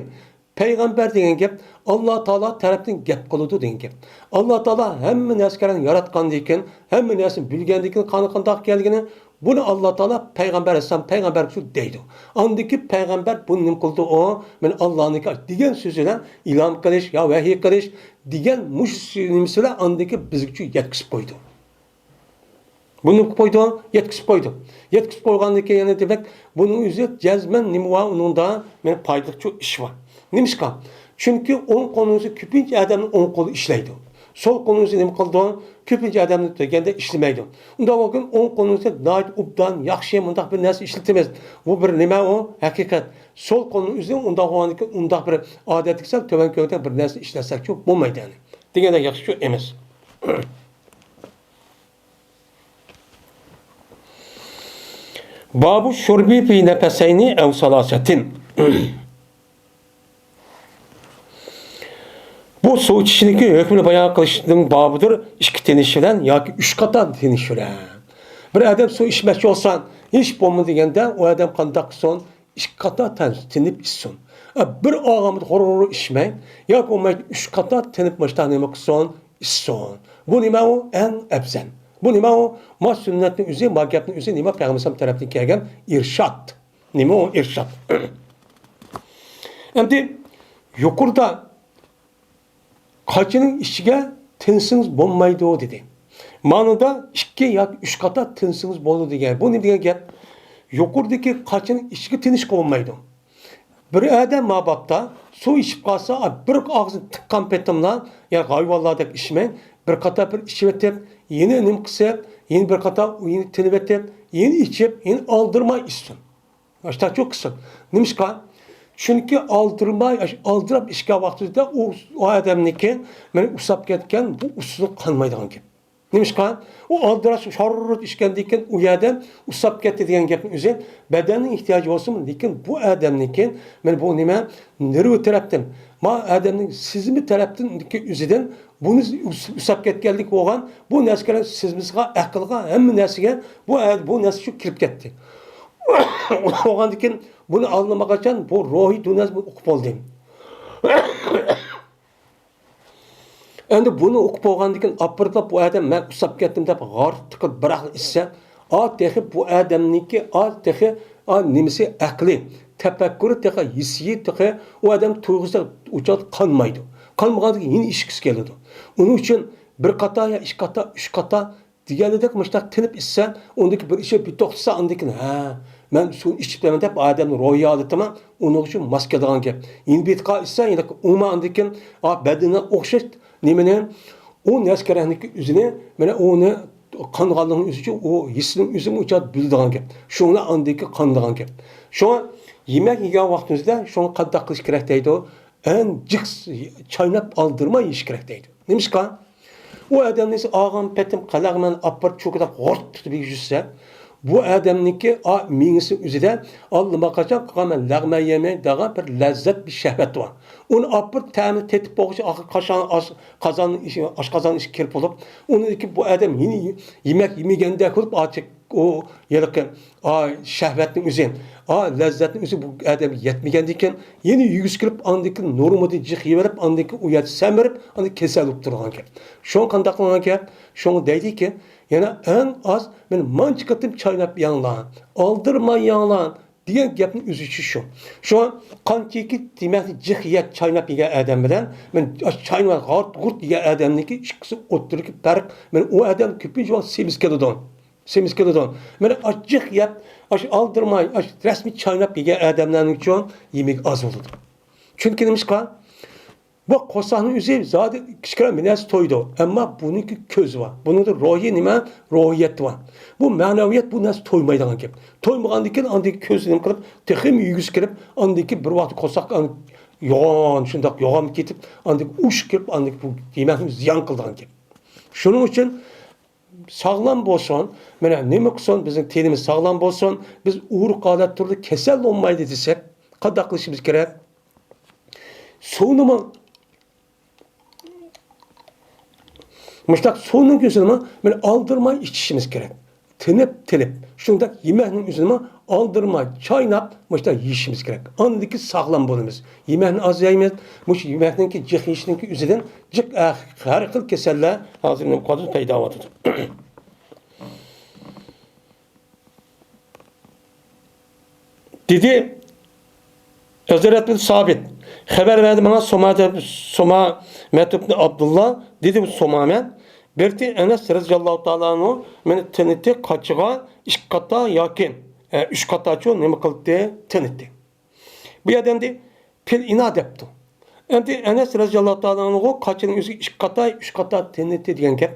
پەيغەمبەر دېگەن گەپ ئاللا تائالا تەرەپتىن گەپ قىلىدۇ دېگەن گەپ. ئاللا تائالا ھەممە نەرسىلەرنى ياراتقاندىن كېيىن، ھەممە نەرسىنى بىلگەندىن كېيىن قانداق، قانداق ئىكەنلىكىنى، بۇنى ئاللا تائالا پەيغەمبەر ئەلەيھىسسالام پەيغەمبەر ئۈچۈن دەيدۇ. ئاندىن كېيىن پەيغەمبەر بۇنى نېمە قىلدى؟ ئۇ مانا ئاللانىڭكى دېگەن سۆزى بىلەن، ئىلھام قىلىش يا ۋەھىي قىلىش دېگەن مۇشۇ نېمىسى بىلەن ئاندىن كېيىن بىزگىچە يەتكۈزۈپ قويدى. بۇنى قويدى، يەتكۈزۈپ قويدى. يەتكۈزۈپ قويغاندىن كېيىن يەنە دېمەك، بۇنىڭ ئۆزى جەزمەن نېمە بار ئۇنىڭدا؟ مانا پايدىلىق شۇ ئىش بار. نېمىشقا؟ چۈنكى ئوڭ قولنىڭ ئۆزى كۆپىنچە ئادەمنىڭ ئوڭ قولى ئىشلەيدۇ. سول قولنىڭ ئۆزى نېمە قىلىدۇ؟ كۆپىنچە ئادەمنىڭ دېگەندە ئىشلىمەيدۇ. ئۇنداق بولغان ئوڭ قولنىڭ ئۆزى ناھايىتى ئوبدان، ياخشى، مۇنداق بىر نەرسە ئىشلىتىمىز. بۇ بىر نېمە ئۇ؟ ھەقىقەت. سول قولنىڭ ئۆزى ئۇنداق بولغاندىكىن ئۇنداق بىر ئادەتتىكى سەل تۆۋەن كۆرۈنگەن بىر نەرسە ئىشلەتسەكچۇ بولمايدۇ يەنى. دېگەندەك ياخشى شۇ ئەمەس. بابۇ شۇربى فى نەفەسەينى ئەۋ سالاسەتىن. بۇ سۇ ئىچىشنىڭكى ھۆكمىنى بايان قىلىشنىڭ بابىدۇر، ئىككى تىنىش بىلەن ياكى ئۈچ قاتار تىنىش بىلەن. بىر ئادەم سۇ ئىچمەكچى بولسا، ھېچ بولمىدى دېگەندە، ئۇ ئادەم قانداق قىلسۇن؟ ئىككى قاتار تىنىپ ئىچسۇن. بىر ئاغامدا ھۇر-ھۇر ئىچمەي، ياكى بولمايدۇ ئۈچ قاتار تىنىپ مۇشۇنداق نېمە قىلسۇن؟ ئىچسۇن. بۇ نېمە ئۇ؟ ئەڭ ئەۋزەل. بۇ نېمە ئۇ؟ ما سۈننەتنىڭ ئۆزى، ما گەپنىڭ ئۆزى نېمە؟ پەيغەمبەر ئەلەيھىسسالام تەرەپتىن كەلگەن ئىرشاد. نېمە ئۇ ئىرشاد؟ ئەمدى يۇقىرىدا قاچىنىڭ ئىچىگە تىنسىڭىز بولمايدۇ دېدى. مانىدا ئىككى ياكى ئۈچ قاتار تىنسىڭىز بولىدۇ دېگەن. بۇ نېمە دېگەن گەپ؟ يۇقىرىدىكى قاچىنىڭ ئىچىگە تىنىشقا بولمايدۇ. بىر ئادەم ما بابتا سۇ ئىچىپ قالسا، بىر ئاغزىنى تىققان پېتىملا، يا ھايۋانلاردەك ئىچمەي، بىر قاتار بىر ئىچىۋېتىپ، يەنە نېمە قىلسا، يەنە بىر قاتار يەنە تىنىۋېتىپ، يەنە ئىچىپ، يەنە ئالدىرىماي ئىچسۇن. ئاشتاچۇ قىلسۇن. نېمىشقا؟ چۈنكى ئالدىرىماي، ئاش-، ئالدىراپ ئىچكەن ۋاقتىدا ئۇ، ئۇ ئادەمنىكى مانا ئۇسساپ كەتكەن، بۇ ئۇسسۇزلۇق قانمايدىغان گەپ. نېمىشقا؟ ئۇ ئالدىراش شاررۇت ئىچكەندىن كېيىن ئۇ يەردە ئۇسساپ كەتتى دېگەن گەپنىڭ ئۆزى بەدەننىڭ ئېھتىياجى بولسىمۇ، لېكىن بۇ ئادەمنىڭكى مانا بۇ نېمە؟ نېرۋا تەرەپتىن، ما ئادەمنىڭ سېزىمى تەرەپتىن ئۆزىدىن بۇنى ئۇس-، ئۇسساپ كەتكەنلىك بولغان، بۇ نەرسىگە سېزىمىسىغا، ئەقىلغا، ھەممە نەرسىگە بۇ ئە-، بۇ نەرسە شۇ كىرىپ كەتتى. بولغاندىن كېيىن بۇنى ئاللىماقاچان بۇ روھىي دۇنيا ئۇقۇپ بولدى. ئەمدى بۇنى ئۇقۇپ بولغاندىن كېيىن ئاپىرىپلا بۇ ئادەم مەن ئۇسساپ كەتتىم دەپ غارت تىقىپ بىراقلا ئىچسە، ئا تېخى بۇ ئادەمنىڭكى ئا تېخى ئا نېمىسى ئەقلى، تەپەككۇرى تېخى، ھېسسىيى تېخى ئۇ ئادەم تۇيغۇسى ئۇچات قانمايدۇ. قانمىغاندىن كېيىن يەنە ئىچكۈسى كېلىدۇ. ئۇنىڭ ئۈچۈن بىر قاتا يا ئىككى قاتا، ئۈچ قاتا دېگەنىدەك مۇشتاق تىنىپ ئىچسە، ئۇندىكى بىر ئىچىپ بىر توختىسا، ئاندىن كېيىن، ھە، مەن سۇنى ئىچىپتىمەن دەپ ئادەمنىڭ روھىي ھالىتىمۇ ئۇنىڭ ئۈچۈن ماس كېلىدىغان گەپ. يەنە بىر قاتا ئىچسە، يەنە ئۇمۇ ئاندىن كېيىن، ئا، بەدىنى ئوخشاش نېمىنى، ئۇ نەرسە كېرەكلىكى ئۆزىنى، مانا ئۇنى قانغانلىقنىڭ ئۆزى ئۈچۈن ئۇ ھېسنىڭ ئۆزىمۇ ئۇچات بىلىدىغان گەپ. شۇڭا ئاندىن كېيىن قانىدىغان گەپ. شۇڭا يېمەك يېگەن ۋاقتىمىزدا شۇنى قانداق قىلىش كېرەك دەيدۇ؟ ئەنجىق چايناپ ئالدىرىماي يېيىش كېرەك دەيدۇ. نېمىشقا؟ ئۇ ئادەمنى ئالغان پېتىم قەلەغمەن ئاپىرىپ چوكىداپ غۇرت تۇتۇپ يۈرسە، بۇ ئادەمنىڭكى ئا-، مېڭىسى ئۆزىدە ئاللىماقاچان قىلغان مەن لەغمەن يەيمەن دېگەن بىر لەززەت، بىر شەھۋەت بار. ئۇنى ئاپىرىپ تەمىنى تېتىپ بولغۇچە ئاخىر قاشان ئاش-، قازان ئىشى، ئاشقازان ئىشىكى كىرىپ بولۇپ، ئۇنىڭدىن كېيىن بۇ ئادەم يەنە يېمەك يېمىگەندەك بولۇپ ئاچىق ئۇ ھېلىقى، ئا، شەھۋەتنىڭ ئۆزى، ئا، لەززەتنىڭ ئۆزى بۇ ئادەمگە يەتمىگەندىن كېيىن، يەنە يۈگۈرۈپ كىرىپ، ئاندىن كېيىن نورمىدىن جىق يېۋېلىپ، ئاندىن كېيىن ئۇ يەردە سەمرىپ، ئاندىن كېسەل بولۇپ تۇرىدىغان گەپ. شۇڭا قانداق قىلغان گەپ؟ شۇڭا دەيدىكى، يەنە ئەڭ ئاز مانا مانچە قېتىم چايناپ يەڭلار، ئالدىرىماي يەڭلار دېگەن گەپنىڭ ئۆزى شۇ. شۇڭا قانچىكى دېمەكنى جىق يەپ چايناپ يېگەن ئادەم بىلەن مانا چايناپ غارت-غۇرت يېگەن ئادەمنىڭكى ئىككىسى ئوتتۇرىدىكى پەرق، مانا ئۇ ئادەم كۆپىنچە ۋاقىت سېمىز كېلىدۇ. سېمىز كېلىدۇ. مانا ئاچچىق يەپ، ئاش ئالدىرماي، ئاش رەسمىي چايناپ يېگەن ئادەملەرنىڭ ئۈچۈن يېمىكى ئاز بولىدۇ. چۈنكى نېمىشقا؟ بۇ قورساقنىڭ ئۆزى زادى كىچىككىنە بىر نەرسە تويىدۇ. ئەمما بۇنىڭكى كۆزى بار. بۇنىڭدا روھىي نېمە؟ روھىيەت بار. بۇ مەنەۋىيەت بۇ نەرسە تويمايدىغان گەپ. تويمىغاندىن كېيىن ئاندىن كۆزى نېمە قىلىپ، تېخىمۇ يۈگۈسى كىرىپ، ئاندىن كېيىن بىر ۋاقىت قورساق يوغان، شۇنداق يوغان كېتىپ، ئاندىن ئۇششۇق كىرىپ، ئاندىن كېيىن بۇ يېمەكنى زىيان قىلىدىغان گەپ. شۇنىڭ ئۈچۈن ساغلام بولسۇن، مانا نېمە قىلسۇن، بىزنىڭ تېنىمىز ساغلام بولسۇن، بىز ئاغرىق ھالەت تۇرىدۇ، كېسەل بولمايلى دېسەك، قانداق قىلىشىمىز كېرەك؟ سۇنىمۇ مۇشتاق سۇنىڭ ئۆزىنىمۇ مانا ئالدىرىماي ئىچىشىمىز كېرەك. تىنىپ، تىنىپ. شۇنداق يېمەكنىڭ ئۆزىنىمۇ ئالدىرىماي چايناپ، مۇشتاق يېيىشىمىز كېرەك. ئاندىن كېيىن ساغلام بولىمىز. يېمەكنى ئاز يەيمىز. مۇشۇ يېمەكنىڭكى جىق يېيىشنىڭكى ئۆزىدىن جىق ھەر خىل كېسەللەر ھازىر نېمە قىلىدۇ، پەيدا بولىدۇ. دېدى ھەزرەت بىن سابىت، خەۋەر بەردى ماڭا سۇمامە، سۇمامە ئىبنى ئابدۇللا، دېدى بۇ سۇمامە، بىرتى ئەنەس رەزىياللاھۇ تائالا ئەنھۇ مېنى تىنىتتى، قاچىغا ئىككى قاتا ياكى، ئە، ئۈچ قاتاچۇ نېمە قىلدى، تىنىتتى. بۇ يەردە ئەمدى پىل ئىنا دەپتۇ. ئەمدى ئەنەس رەزىياللاھۇ تائالا ئەنھۇ قاچىنىڭ ئۆزىگە ئىككى قاتا، ئۈچ قاتا تىنىتتى دېگەن گەپ.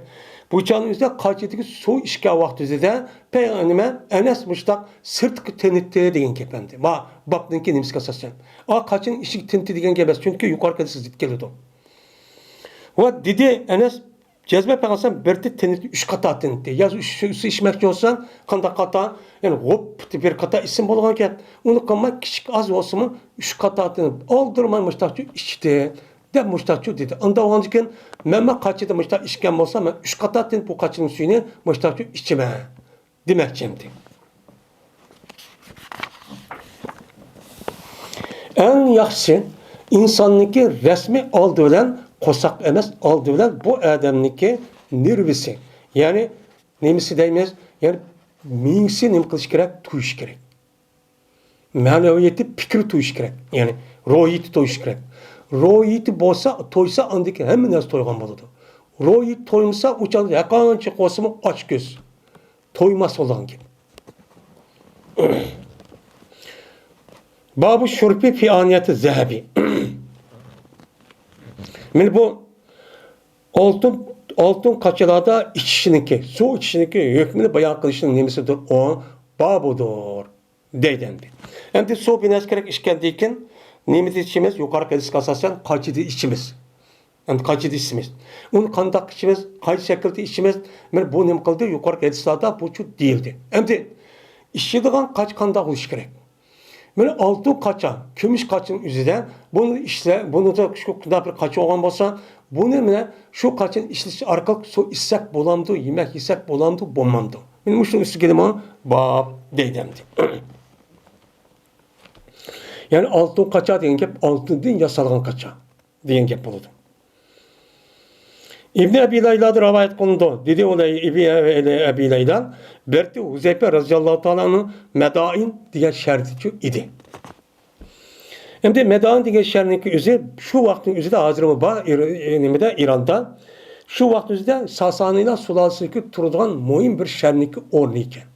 بۇ چاغنىڭ ئۆزىدە قاچىدىكى سۇ ئىچكەن ۋاقتىدا پەي-، نېمە، ئەنەس مۇشتاق سىرتقا تىنىتتى دېگەن گەپ ئەمدى. ما، بابنىڭكى نېمىسىگە ئاساسەن. ئا، قاچىنىڭ ئىچىگە تىنىتتى دېگەن گەپ ئەمەس، چۈنكى يۇقىرىقى ھەدىس زىت كېلىدۇ. ۋە دېدى ئەنەس، جەزمەن پەيغەمبەر بىرتى تىنىتتى، ئۈچ قاتا تىنىتتى. يا ئۈچ سۇ ئىچمەكچى بولساڭ، قانداق قاتا؟ يەنى غوپ بىر قاتا ئىچسىڭ بولغان گەپ. ئۇنى قىلماي، كىچىك ئاز بولسىمۇ، ئۈچ قاتا تىنىپ، ئالدىرىماي مۇشتاقچۇ ئىچتى، دەپ مۇشتاقچۇ دېدى. ئانداق بولغاندىكىن، مەنمۇ قاچىدا مۇشتاق ئىچكەن بولسام، مەن ئۈچ قاتا تىنىپ بۇ قاچىنىڭ سۈيىنى مۇشتاقچۇ ئىچىمەن دېمەكچى ئەمدى. ئەڭ ياخشىسى، ئىنساننىڭكى رەسمىي ئالدى بىلەن، قورساق ئەمەس، ئالدى بىلەن بۇ ئادەمنىڭكى نېرۋىسى، يەنى نېمىسى دەيمىز، يەنى مېڭىسى نېمە قىلىشى كېرەك؟ تويۇشى كېرەك. مەنىۋىيىتى، پىكرى تويۇشى كېرەك. يەنى روھىيىتى تويۇشى كېرەك. روھىيىتى بولسا، تويسا، ئاندىن كېيىن ھەممە نەرسە تويغان بولىدۇ. روھىيىتى تويمىسا، ئۇ چاغدا ھەرقانچە قورسىمۇ ئاچ كۆز. تويماس بولغان گەپ. بابۇ شۇربى فى ئانىيەتى زەھەبى. مانا بۇ ئالتۇن، ئالتۇن قاچىلاردا ئىچىشنىڭكى، سۇ ئىچىشنىڭكى ھۆكمىنى بايان قىلىشنىڭ نېمىسىدۇر؟ ئۇ بابۇدۇر دەيدۇ ئەمدى. ئەمدى سۇ بىر نەرسە كېرەك ئىچكەندىن كېيىن نېمىدە ئىچىمىز؟ يۇقىرىقى ھەدىسكە ئاساسەن قاچىدا ئىچىمىز. ئەمدى قاچىدا ئىچىمىز. ئۇنى قانداق ئىچىمىز؟ قايسى شەكىلدە ئىچىمىز؟ مانا بۇ نېمە قىلدى؟ يۇقىرىقى ھەدىسلاردا بۇچۇ دېيىلدى. ئەمدى ئىچىدىغان قاچا قانداق بولۇشى كېرەك؟ مانا ئالتۇن قاچا، كۈمۈش قاچىنىڭ ئۆزىدە بۇنى ئىچسە، بۇنىڭدا شۇنداق بىر قاچا بولغان بولسا، بۇنى مانا شۇ قاچىنى ئىشلىتىش ئارقىلىق سۇ ئىچسەك بولامدۇ، يېمەك يېسەك بولامدۇ، بولمامدۇ؟ مانا مۇشۇنىڭ ئۈستىگە نېمە؟ باب دەيدۇ ئەمدى. يەنى ئالتۇن قاچا دېگەن گەپ ئالتۇندىن ياسالغان قاچا دېگەن گەپ بولىدۇ. ئىبنى ئەبى لەيلادىن رىۋايەت قىلىنىدۇ. دېدى ئۇ لەي-، ئىبنى ئەبى لەيلا، بىرتى ھۇزەيپە رەزىياللاھۇ تائالا ئەنھۇ مەدائىن دېگەن شەھەردىچۇ ئىدى. ئەمدى مەدائىن دېگەن شەھەرنىڭكى ئۆزى شۇ ۋاقىتنىڭ ئۆزىدە ھازىرمۇ بار، ئىر-، نېمىدە، ئىراندا. شۇ ۋاقىتنىڭ ئۆزىدە ساسانىيلار سۇلالىسىدىكى تۇرىدىغان مۇھىم بىر شەھەرنىڭكى ئورنى ئىكەن.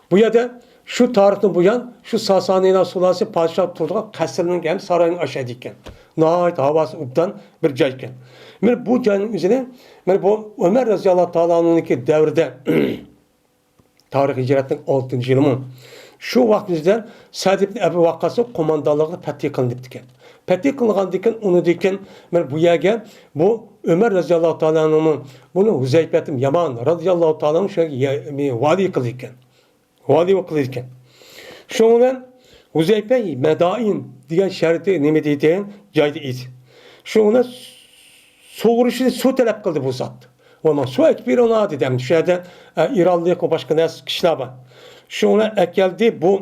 بۇ يەردە شۇ تارىختىن بۇيان شۇ ساسانىيلار سۇلالىسى پادىشاھ تۇرىدىغان قەسىرنىڭ ھەم ساراينىڭ ئاشۇ يەردە ئىكەن. ناھايىتى ھاۋاسى ئوبدان بىر جاي ئىكەن. مانا بۇ جاينىڭ ئۆزىنى، مانا بۇ ئۆمەر رەزىياللاھۇ تائالا ئەنھۇنىڭكى دەۋرىدە، تارىخ ھىجرەتنىڭ ئالتىنچى يىلىمۇ، شۇ ۋاقىتنىڭ ئۆزىدە سەئد ئىبن ئەبى ۋەققاسنىڭ قوماندانلىقىدا پەتھى قىلىنىپتىكەن. پەتھى قىلىنغاندىن كېيىن، ئۇنىڭدىن كېيىن مانا بۇ يەرگە بۇ ئۆمەر رەزىياللاھۇ تائالا ئەنھۇمۇ بۇنى ھۇزەيپەتىم يامان رەزىياللاھۇ تائالا ئەنھۇ شۇ يەرگە يە-، ۋالىي قىلىدىكەن. ۋالىي قىلىدىكەن. شۇنىڭ بىلەن ھۇزەيپە مەدائىن دېگەن شەھەردە نېمە دەيدىغان جايدا ئىدى. شۇنىڭ بىلەن سۇغۇرۇشنى سۇ تەلەپ قىلدى بۇ زات. ئۇ ماڭا سۇ ئەكىپ بېرىڭلار دېدى. ئەمدى شۇ يەردە، ئە، ئىرانلىق ۋە باشقا نەرسە كىشىلەر بار. شۇنى ئەكەلدى بۇ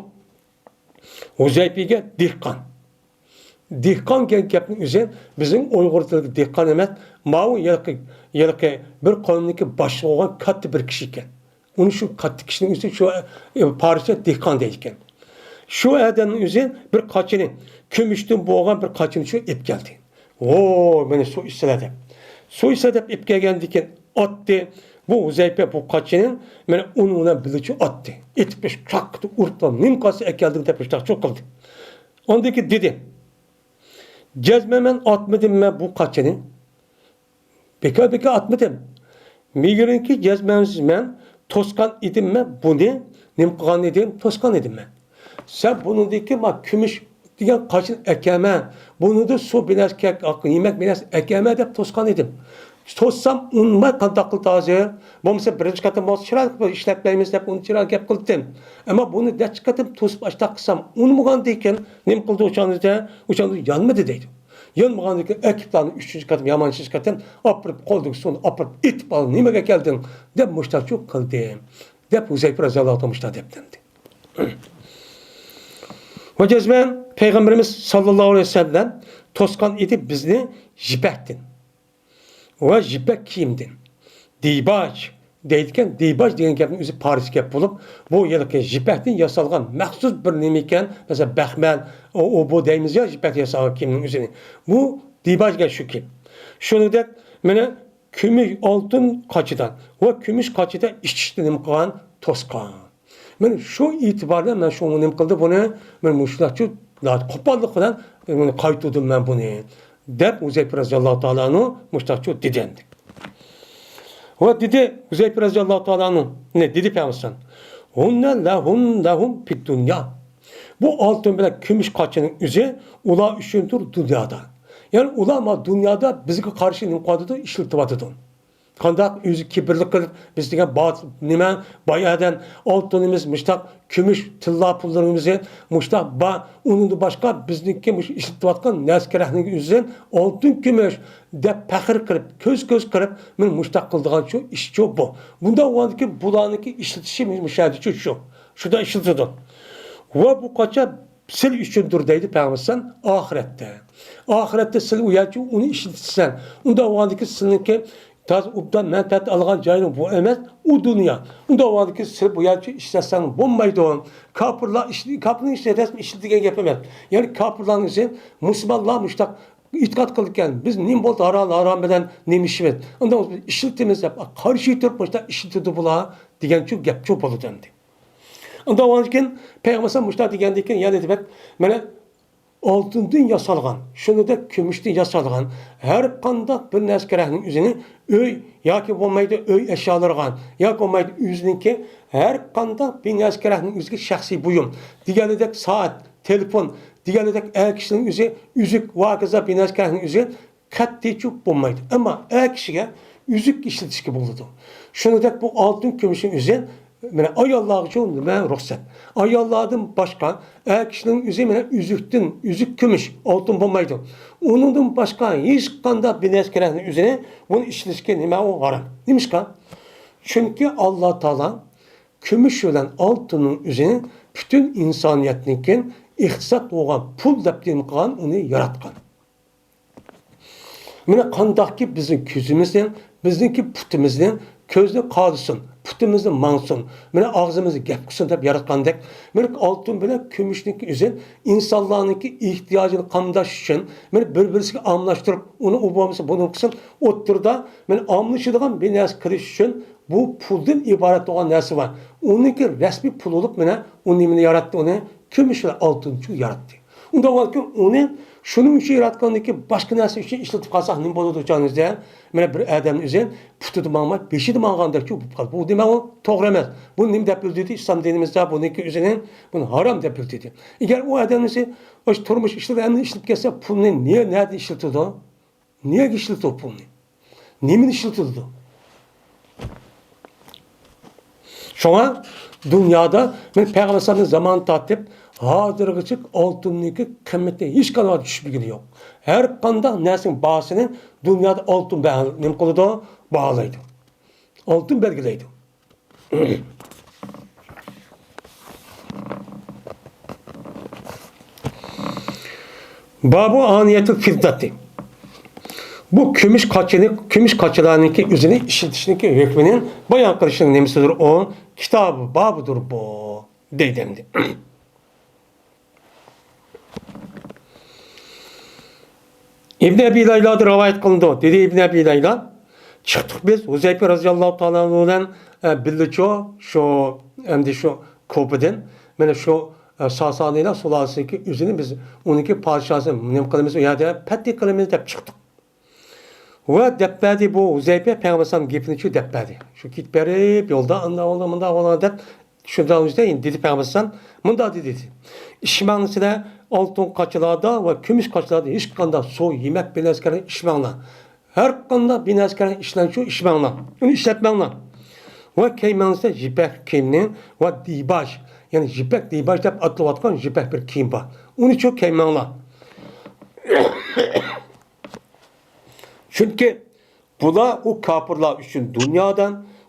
ھۇزەيپىگە دېھقان. دېھقان دېگەن گەپنىڭ ئۆزى بىزنىڭ ئۇيغۇر تىلىدىكى دېھقان ئەمەس، ماۋۇ ھېلىقى، ھېلىقى بىر قوۋمنىڭكى باشلىقى بولغان كاتتا بىر كىشى ئىكەن. ئۇنى شۇ كاتتا كىشىنىڭ ئۆزى شۇ، ئە، پارسچە دېھقان دەيدىكەن. شۇ ئادەمنىڭ ئۆزى بىر قاچىنى، كۈمۈشتىن بولغان بىر قاچىنى شۇ ئېلىپ كەلدى. ۋو، مېنى سۇ ئىچسىلە دەپ. سۇ ئىچسىلە دەپ ئېلىپ كەلگەندىكىن ئاتتى. بۇ ھۇزەيپە بۇ قاچىنى مېنى ئۇنىڭ بىلەن بىللە شۇ ئاتتى. ئېتىپ بىر چاققىدە ئۇرۇپ، نېمە قالسا ئەكەلدىڭ دەپ مۇشتاق شۇ قىلدى. ئاندىن كېيىن دېدى، جەزمەن مەن ئاتمىدىم مەن بۇ قاچىنى. بىكار، بىكار ئاتمىدىم. مېگىرىنكى جەزمەنسىز مەن توسقان ئىدىم مەن بۇنى. نېمە قىلغان ئىدىم؟ توسقان ئىدىم مەن. سەن بۇنىڭدىكى ما كۈمۈش دېگەن قاچىنى ئەكەلمە. بۇنىڭدا سۇ بىنەس كەك، يېمەك بىنەس ئەكەلمە دەپ توسقان ئىدىم. توسسام ئۇنىماي قانداق قىلدى ھازىر؟ بولمىسا بىرىنچى قېتىم بولسا چىرايلىق بىر ئىشلەتمەيمىز دەپ ئۇنى چىرايلىق گەپ قىلدىم. ئەمما بۇنى نەچچە قېتىم توسۇپ ئاشتاق قىلسام ئۇنىمىغاندىكىن نېمە قىلدى ئۇ چاغدا؟ ئۇ چاغدا يانمىدى دەيدۇ. يانمىغاندىكىن ئەكىپلارنى ئۈچىنچى قېتىم، يامان ئۈچىنچى قېتىم ئاپىرىپ قولىدىكى سۇنى ئاپىرىپ ئېتىپ ئال، نېمىگە كەلدىڭ؟ دەپ مۇشتاق شۇ قىلدى. دەپ ھۇزەيپە رەزىياللاھۇ تائالا مۇشتاق دەپتۇ ئەمدى. ۋە جەزمەن پەيغەمبىرىمىز ساللاللاھۇ ئەلەيھى ۋەسەللەم توسقان ئىدى بىزنى يىپەكتىن ۋە يىپەك كىيىمدىن. دىباج دەيدىكەن، دىباج دېگەن گەپنىڭ ئۆزى پارسچە گەپ بولۇپ، بۇ ھېلىقى يىپەكتىن ياسالغان مەخسۇس بىر نېمە ئىكەن، مەسىلەن، بەخمەل، ئۇ، ئۇ بۇ دەيمىز يا، يىپەك ياسالغان كىيىمنىڭ ئۆزىنى. بۇ دىباج دېگەن شۇ كىيىم. شۇنىڭدەك مانا كۈمۈش، ئالتۇن قاچىدا ۋە كۈمۈش قاچىدا ئىچىشنى نېمە قىلغان؟ توسقان. مانا شۇ ئېتىبار بىلەن مەن شۇنى نېمە قىلدى بۇنى؟ مەن مۇشۇنداقچۇ قوپاللىق بىلەن مانا قايتۇردۇم مەن بۇنى، دەپ ھۇزەيپە رەزىياللاھۇ تائالا ئەنھۇ مۇشۇنداقچۇ دېدى ئەمدى. ۋە دېدى ھۇزەيپە رەزىياللاھۇ تائالا ئەنھۇ، نە دېدى پەيغەمبەر، ھۇننە لەھۇم لەھۇم فىددۇنيا. بۇ ئالتۇن بىلەن كۈمۈش قاچىنىڭ ئۆزى ئۇلار ئۈچۈندۇر دۇنيادا. يەنى ئۇلار ما دۇنيادا بىزگە قارشى نېمە قىلىۋاتىدۇ؟ ئىشلىتىۋاتىدۇ. قانداق ئۆزى كىبىرلىك قىلىپ، بىز دېگەن با-، نېمە، باي ئادەم، ئالتۇنىمىز مۇشتاق، كۈمۈش، تىللا پۇللىرىمىز مۇشتاق بار، ئۇنىڭدىن باشقا بىزنىڭكى مۇشۇ ئىشلىتىۋاتقان نەرسە-كېرەكنىڭ ئۆزىدىن ئالتۇن، كۈمۈش دەپ پەخىر قىلىپ، كۆز-كۆز قىلىپ، مانا مۇشتاق قىلىدىغان شۇ ئىشچۇ بۇ. بۇنداق بولغاندىكىن بۇلارنىڭكى ئىشلىتىشى مۇشۇ يەردىچۇ شۇ. شۇنداق ئىشلىتىدۇ. ۋە بۇ قاچا سىل ئۈچۈندۇر دەيدۇ پەيغەمبەر ئاخىرەتتە. ئاخىرەتتە سىل ئۇ يەرچۇ ئۇنى ئىشلىتىسەن. ئۇنداق بولغاندىكىن سىلنىڭكى تازا ئوبدان مەنپەئەت ئالغان جايىنىڭ بۇ ئەمەس، ئۇ دۇنيا. ئۇنداق بولغاندىكىن سىل بۇ يەرچۇ ئىشلەتسەڭ بولمايدۇ. كاپىرلار ئىش-، كاپىرنىڭ ئىشلىتەسەن، ئىشلىتىدىغان گەپ ئەمەس. يەنى كاپىرلارنىڭ ئىشى مۇسۇلمانلار مۇشتاق ئېتىقاد قىلىدىكەن، بىز نېمە بولدى ھالال ھارام بىلەن نېمە ئىشىمىز؟ ئۇنداق بولسا بىز ئىشلىتىمىز دەپ قارشى تۇرۇپ مۇشتاق ئىشلىتىدۇ بۇلار دېگەنچۇ گەپچۇ بولىدۇ ئەمدى. ئۇنداق بولغاندىكىن پەيغەمبەر مۇشۇنداق دېگەندىكىن يەنە دېمەك، مانا ئالتۇندىن ياسالغان، شۇنىڭدەك كۈمۈشتىن ياسالغان ھەر قانداق بىر نەرسە كېرەكنىڭ ئۆزىنى ئۆي ياكى بولمايدۇ ئۆي ئەشيالىرىغا ياكى بولمايدۇ ئۆزىنىڭكى ھەر قانداق بىر نەرسە كېرەكنىڭ ئۆزىگە شەخسىي بۇيۇم دېگەنىدەك سائەت، تېلېفون دېگەنىدەك ئەر كىشىنىڭ ئۆزى ئۈزۈك ۋە ھاكازا بىر نەرسە كېرەكنىڭ ئۆزى قەتئىي چۇ بولمايدۇ. ئەمما ئەر كىشىگە ئۈزۈك ئىشلىتىشكە بولىدۇ. شۇنىڭدەك بۇ ئالتۇن كۈمۈشنىڭ ئۆزى مانا ئاياللارغىچۇ نېمە رۇخسەت. ئاياللاردىن باشقا ئەر كىشىنىڭ ئۆزى مانا ئۈزۈكتىن، ئۈزۈك كۈمۈش، ئالتۇن بولمايدۇ. ئۇنىڭدىن باشقا ھېچقانداق بىر نەرسە كېرەكنىڭ ئۆزىنى بۇنى ئىشلىتىشكە نېمە ئۇ ھارام. نېمىشقا؟ چۈنكى ئاللا تائالا كۈمۈش بىلەن ئالتۇننىڭ ئۆزىنى پۈتۈن ئىنسانىيەتنىڭكى ئىقتىساد بولغان پۇل دەپ نېمە قىلغان، ئۇنى ياراتقان. مانا قانداقكى بىزنىڭ كۆزىمىزنى، بىزنىڭكى پۇتىمىزنى، كۆزنى قارىسۇن، پۇتىمىزنى ماڭسۇن، مانا ئاغزىمىزنى گەپ قىلسۇن دەپ ياراتقاندەك، مانا ئالتۇن بىلەن كۈمۈشنىڭكى ئۆزى ئىنسانلارنىڭكى ئېھتىياجىنى قامداش ئۈچۈن، مانا بىر-بىرسىگە ئالماشتۇرۇپ، ئۇنى ئۇ بولمىسا بۇنى قىلسۇن، ئوتتۇرىدا مانا ئالمىشىدىغان بىر نەرسە قىلىش ئۈچۈن بۇ پۇلدىن ئىبارەت بولغان نەرسە بار. ئۇنىڭكى رەسمىي پۇل بولۇپ، مانا ئۇ نېمىنى ياراتتى؟ ئۇنى كۈمۈش ۋە ئالتۇن ئۈچۈن ياراتتى. ئۇنداق بولغاندىكىن ئۇنى شۇنىڭ ئۈچۈن ياراتقاندىكىن باشقا نەرسە ئۈچۈن ئىشلىتىپ قالساق نېمە بولىدۇ جانىمىزدا؟ مانا بىر ئادەمنىڭ ئۆزى پۇتىدا ماڭماي بېشىدا ماڭغاندەكچۇ بولۇپ قالدى. بۇ دېمەك ئۇ توغرا ئەمەس. بۇنى نېمە دەپ بىلدۈردى؟ ئىسلام دىنىمىزدا بۇنىڭكى ئۆزىنى بۇنى ھارام دەپ بىلدۈردى. ئەگەر ئۇ ئادەم ئۆزى ئاشۇ تۇرمۇش ئىشلىرى ھەممىنى ئىشلىتىپ كەتسە پۇلنى نېيە-، نەدە ئىشلىتىدۇ؟ نېمىگە ئىشلىتىدۇ پۇلنى؟ نېمىنى ئىشلىتىدۇ؟ شۇڭا دۇنيادا مەن پەيغەمبەر ئەلەيھىسسالامنىڭ زامانىدىن تارتىپ ھازىرغىچە ئالتۇننىڭكى قىممىتى ھېچقانداق چۈشمىگىنى يوق. ھەر قانداق نەرسىنىڭ باھاسىنى دۇنيادا ئالتۇن بەھ-، نېمە قىلىدۇ؟ باھالايدۇ. ئالتۇن بەلگىلەيدۇ. بابۇ ئانىيەتۇل فىدداتى. بۇ كۈمۈش قاچىنى، كۈمۈش قاچىلارنىڭكى ئۆزىنى ئىشلىتىشنىڭكى ھۆكمىنى بايان قىلىشنىڭ نېمىسىدۇر ئۇ؟ كىتابى بابىدۇر بۇ، دەيدۇ ئەمدى. ئىبن ئەبى لەيلادىن رىۋايەت قىلىنىدۇ. دېدى ئىبن ئەبى لەيلا، چىقتۇق بىز ھۇزەيپە رەزىياللاھۇ تائالا ئەنھۇ بىلەن، ئە، بىللىچۇ شۇ، ئەمدى شۇ كوپىدىن، مانا شۇ، ئە، ساسانىيلار سۇلالىسىدىكى ئۆزىنى بىز ئۇنىڭكى پادىشاھىنى نېمە قىلىمىز، ئۇ يەردە پەتھى قىلىمىز دەپ چىقتۇق. ۋە دەپ بەردى بۇ ھۇزەيپە پەيغەمبەر ئەلەيھىسسالام گېپىنى شۇ دەپ بەردى. شۇ كېتىپ بېرىپ يولدا ئانداق بولدى، مۇنداق بولدى دەپ شۇنداق ئۈستە دېدى پەيغەمبەر ئەلەيھىسسالام، مۇنداق دېدى، دېدى. ئىچمەڭلار سىلەر ئالتۇن قاچىلاردا ۋە كۈمۈش قاچىلاردا ھېچقانداق سۇ، يېمەك بىر نەرسىلەرنى ئىچمەڭلار. ھەر قانداق بىر نەرسىلەرنى ئىشلەڭچۇ ئىچمەڭلار. ئۇنى ئىشلەتمەڭلار. ۋە كىيمەڭلار سىلەر يىپەك كىيىمنى ۋە دىباج، يەنى يىپەك دىباج دەپ ئاتىلىۋاتقان يىپەك بىر كىيىم بار. ئۇنىچۇ كىيمەڭلار. چۈنكى بۇلار ئۇ كاپىرلار ئۈچۈن دۇنيادا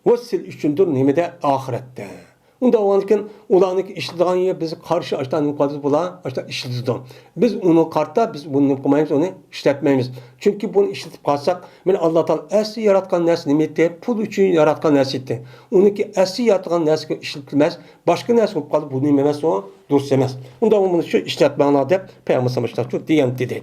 ۋە سىلەر ئۈچۈندۇر نېمىدە؟ ئاخىرەتتە. ئۇنداق بولغاندىكىن ئۇلارنىڭكى ئىشلىتىدىغان يېرى بىز قارشى ئاشتا نېمە قىلىمىز، بۇلار ئاشتا ئىشلىتىدۇ. بىز ئۇنى قارىتا، بىز بۇنى نېمە قىلمايمىز، ئۇنى ئىشلەتمەيمىز. چۈنكى بۇنى ئىشلىتىپ قالساق، مانا ئاللا تائالا ئەسلى ياراتقان نەرسە نېمە ئىدى؟ پۇل ئۈچۈن ياراتقان نەرسە ئىدى. ئۇنىڭكى ئەسلى ياراتقان نەرسىگە ئىشلىتىلمەس، باشقا نەرسە بولۇپ قالدى، بۇ نېمە ئەمەس، ئۇ دۇرۇس ئەمەس. ئۇنداق بولغىنىچۇ ئىشلەتمەڭلار دەپ پەيغەمبەر ئەلەيھىسسالام دېگەن دېدى.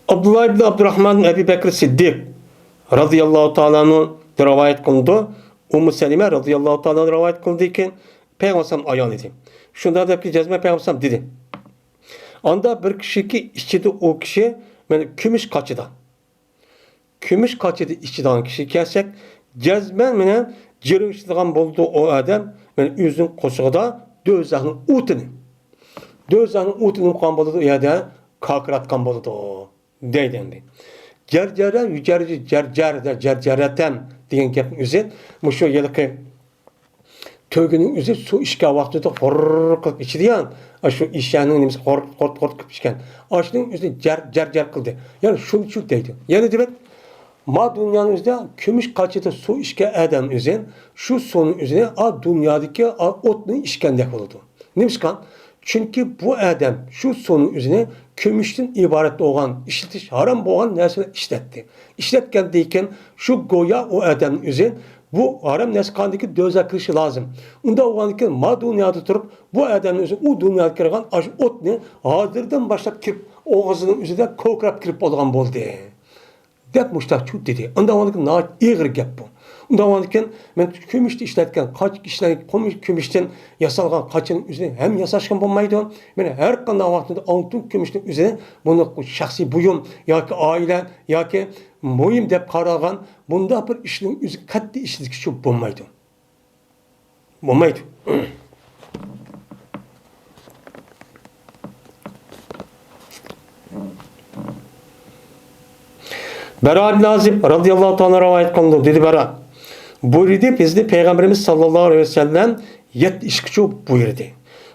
ئابدۇللا ئىبن ئابدۇراخمان ئەبۇ بەكرى سىددىق رازىياللاھۇ تائالا ئەنھۇ رىۋايەت قىلىنىدۇ. ئۇممۇ سەلىمە رازىياللاھۇ تائالا ئەنھا رىۋايەت قىلىدىكەن، پەيغەمبەر ئەلەيھىسسالام ئايان ئىدى. شۇنداق دەپكى جەزمەن پەيغەمبەر ئەلەيھىسسالام دېدى، ئاندا بىر كىشىكى ئىچىدۇ ئۇ كىشى، مانا كۈمۈش قاچىدا. كۈمۈش قاچىدا ئىچىدىغان كىشىگە كەلسەك، جەزمەن مانا جىرىڭشىتىدىغان بولىدۇ ئۇ ئادەم، مانا ئۆزىنىڭ قورسىقىدا دوزاخنىڭ ئوتىنى. دوزاخنىڭ ئوتىنى نېمە قىلغان بولىدۇ، ئۇ يەردە كاكىراتقان بولىدۇ، دەيدۇ ئەمدى. جەرجەرە، يۈجەرجە، جەرجەر، جەرجەرەتەن دېگەن گەپنىڭ ئۆزى مۇشۇ ھېلىقى تۆگىنىڭ ئۆزى سۇ ئىچكەن ۋاقتىدا غۇرر قىلىپ ئىچىدىغان، ئاشۇ ئېشەكنىڭ نېمىسى غۇرر، غۇرر، غۇرر قىلىپ ئىچكەن. ئاشۇنىڭ ئۆزى جەر، جەر، جەر قىلدى. يەنى شۇنچە دەيدۇ. يەنە دېمەك، ما دۇنيانىڭ ئۆزىدە كۈمۈش قاچىدا سۇ ئىچكەن ئادەم ئۆزى شۇ سۇنىڭ ئۆزىنى ئا دۇنيادىكى ئا ئوتنى ئىچكەندەك بولىدۇ. نېمىشقا؟ چۈنكى بۇ ئادەم شۇ سۇنىڭ ئۆزىنى كۈمۈشتىن ئىبارەت بولغان، ئىشلىتىش ھارام بولغان نەرسىلەر ئىشلەتتى. ئىشلەتكەندىن كېيىن شۇ گويا ئۇ ئادەمنىڭ ئۆزى بۇ ھارام نەرسە قاندىكى دۆزەخكە كىرىشى لازىم. ئۇنداق بولغاندىن كېيىن ما دۇنيادا تۇرۇپ بۇ ئادەمنىڭ ئۆزى ئۇ دۇنيادا كىرگەن ئاشۇ ئوتنى ھازىردىن باشلاپ كىرىپ ئاغزىنىڭ ئۆزىدە كوكىراپ كىرىپ بولىدىغان بولدى. دەپ مۇشتاق چۇ دېدى. ئۇنداق بولغاندىكىن ناھايىتى ئېغىر گەپ بۇ. ئۇنداق بولغاندىكىن مەن كۈمۈشتە ئىشلەتكەن، قاچا ئىشلەنگەن، كۈمۈش، كۈمۈشتىن ياسالغان قاچىنىڭ ئۆزىنى ھەم ياساشقا بولمايدۇ. مانا ھەر قانداق ۋاقىتتا ئالتۇن كۈمۈشنىڭ ئۆزىنى بۇنى شەخسىي بۇيۇم ياكى ئائىلە ياكى مۇھىم دەپ قارالغان بۇنداق بىر ئىشنىڭ ئۆزى قەتئىي ئىشلىتىشكە بولمايدۇ. بولمايدۇ. بەرا ئىبن ئازىب رازىياللاھۇ تائالا رىۋايەت قىلىنىدۇ. دېدى بەرا، بۇيرۇدى بىزنى پەيغەمبىرىمىز ساللاللاھۇ ئەلەيھى ۋەسەللەم يەتتە ئىشقىچۇ بۇيرۇدى.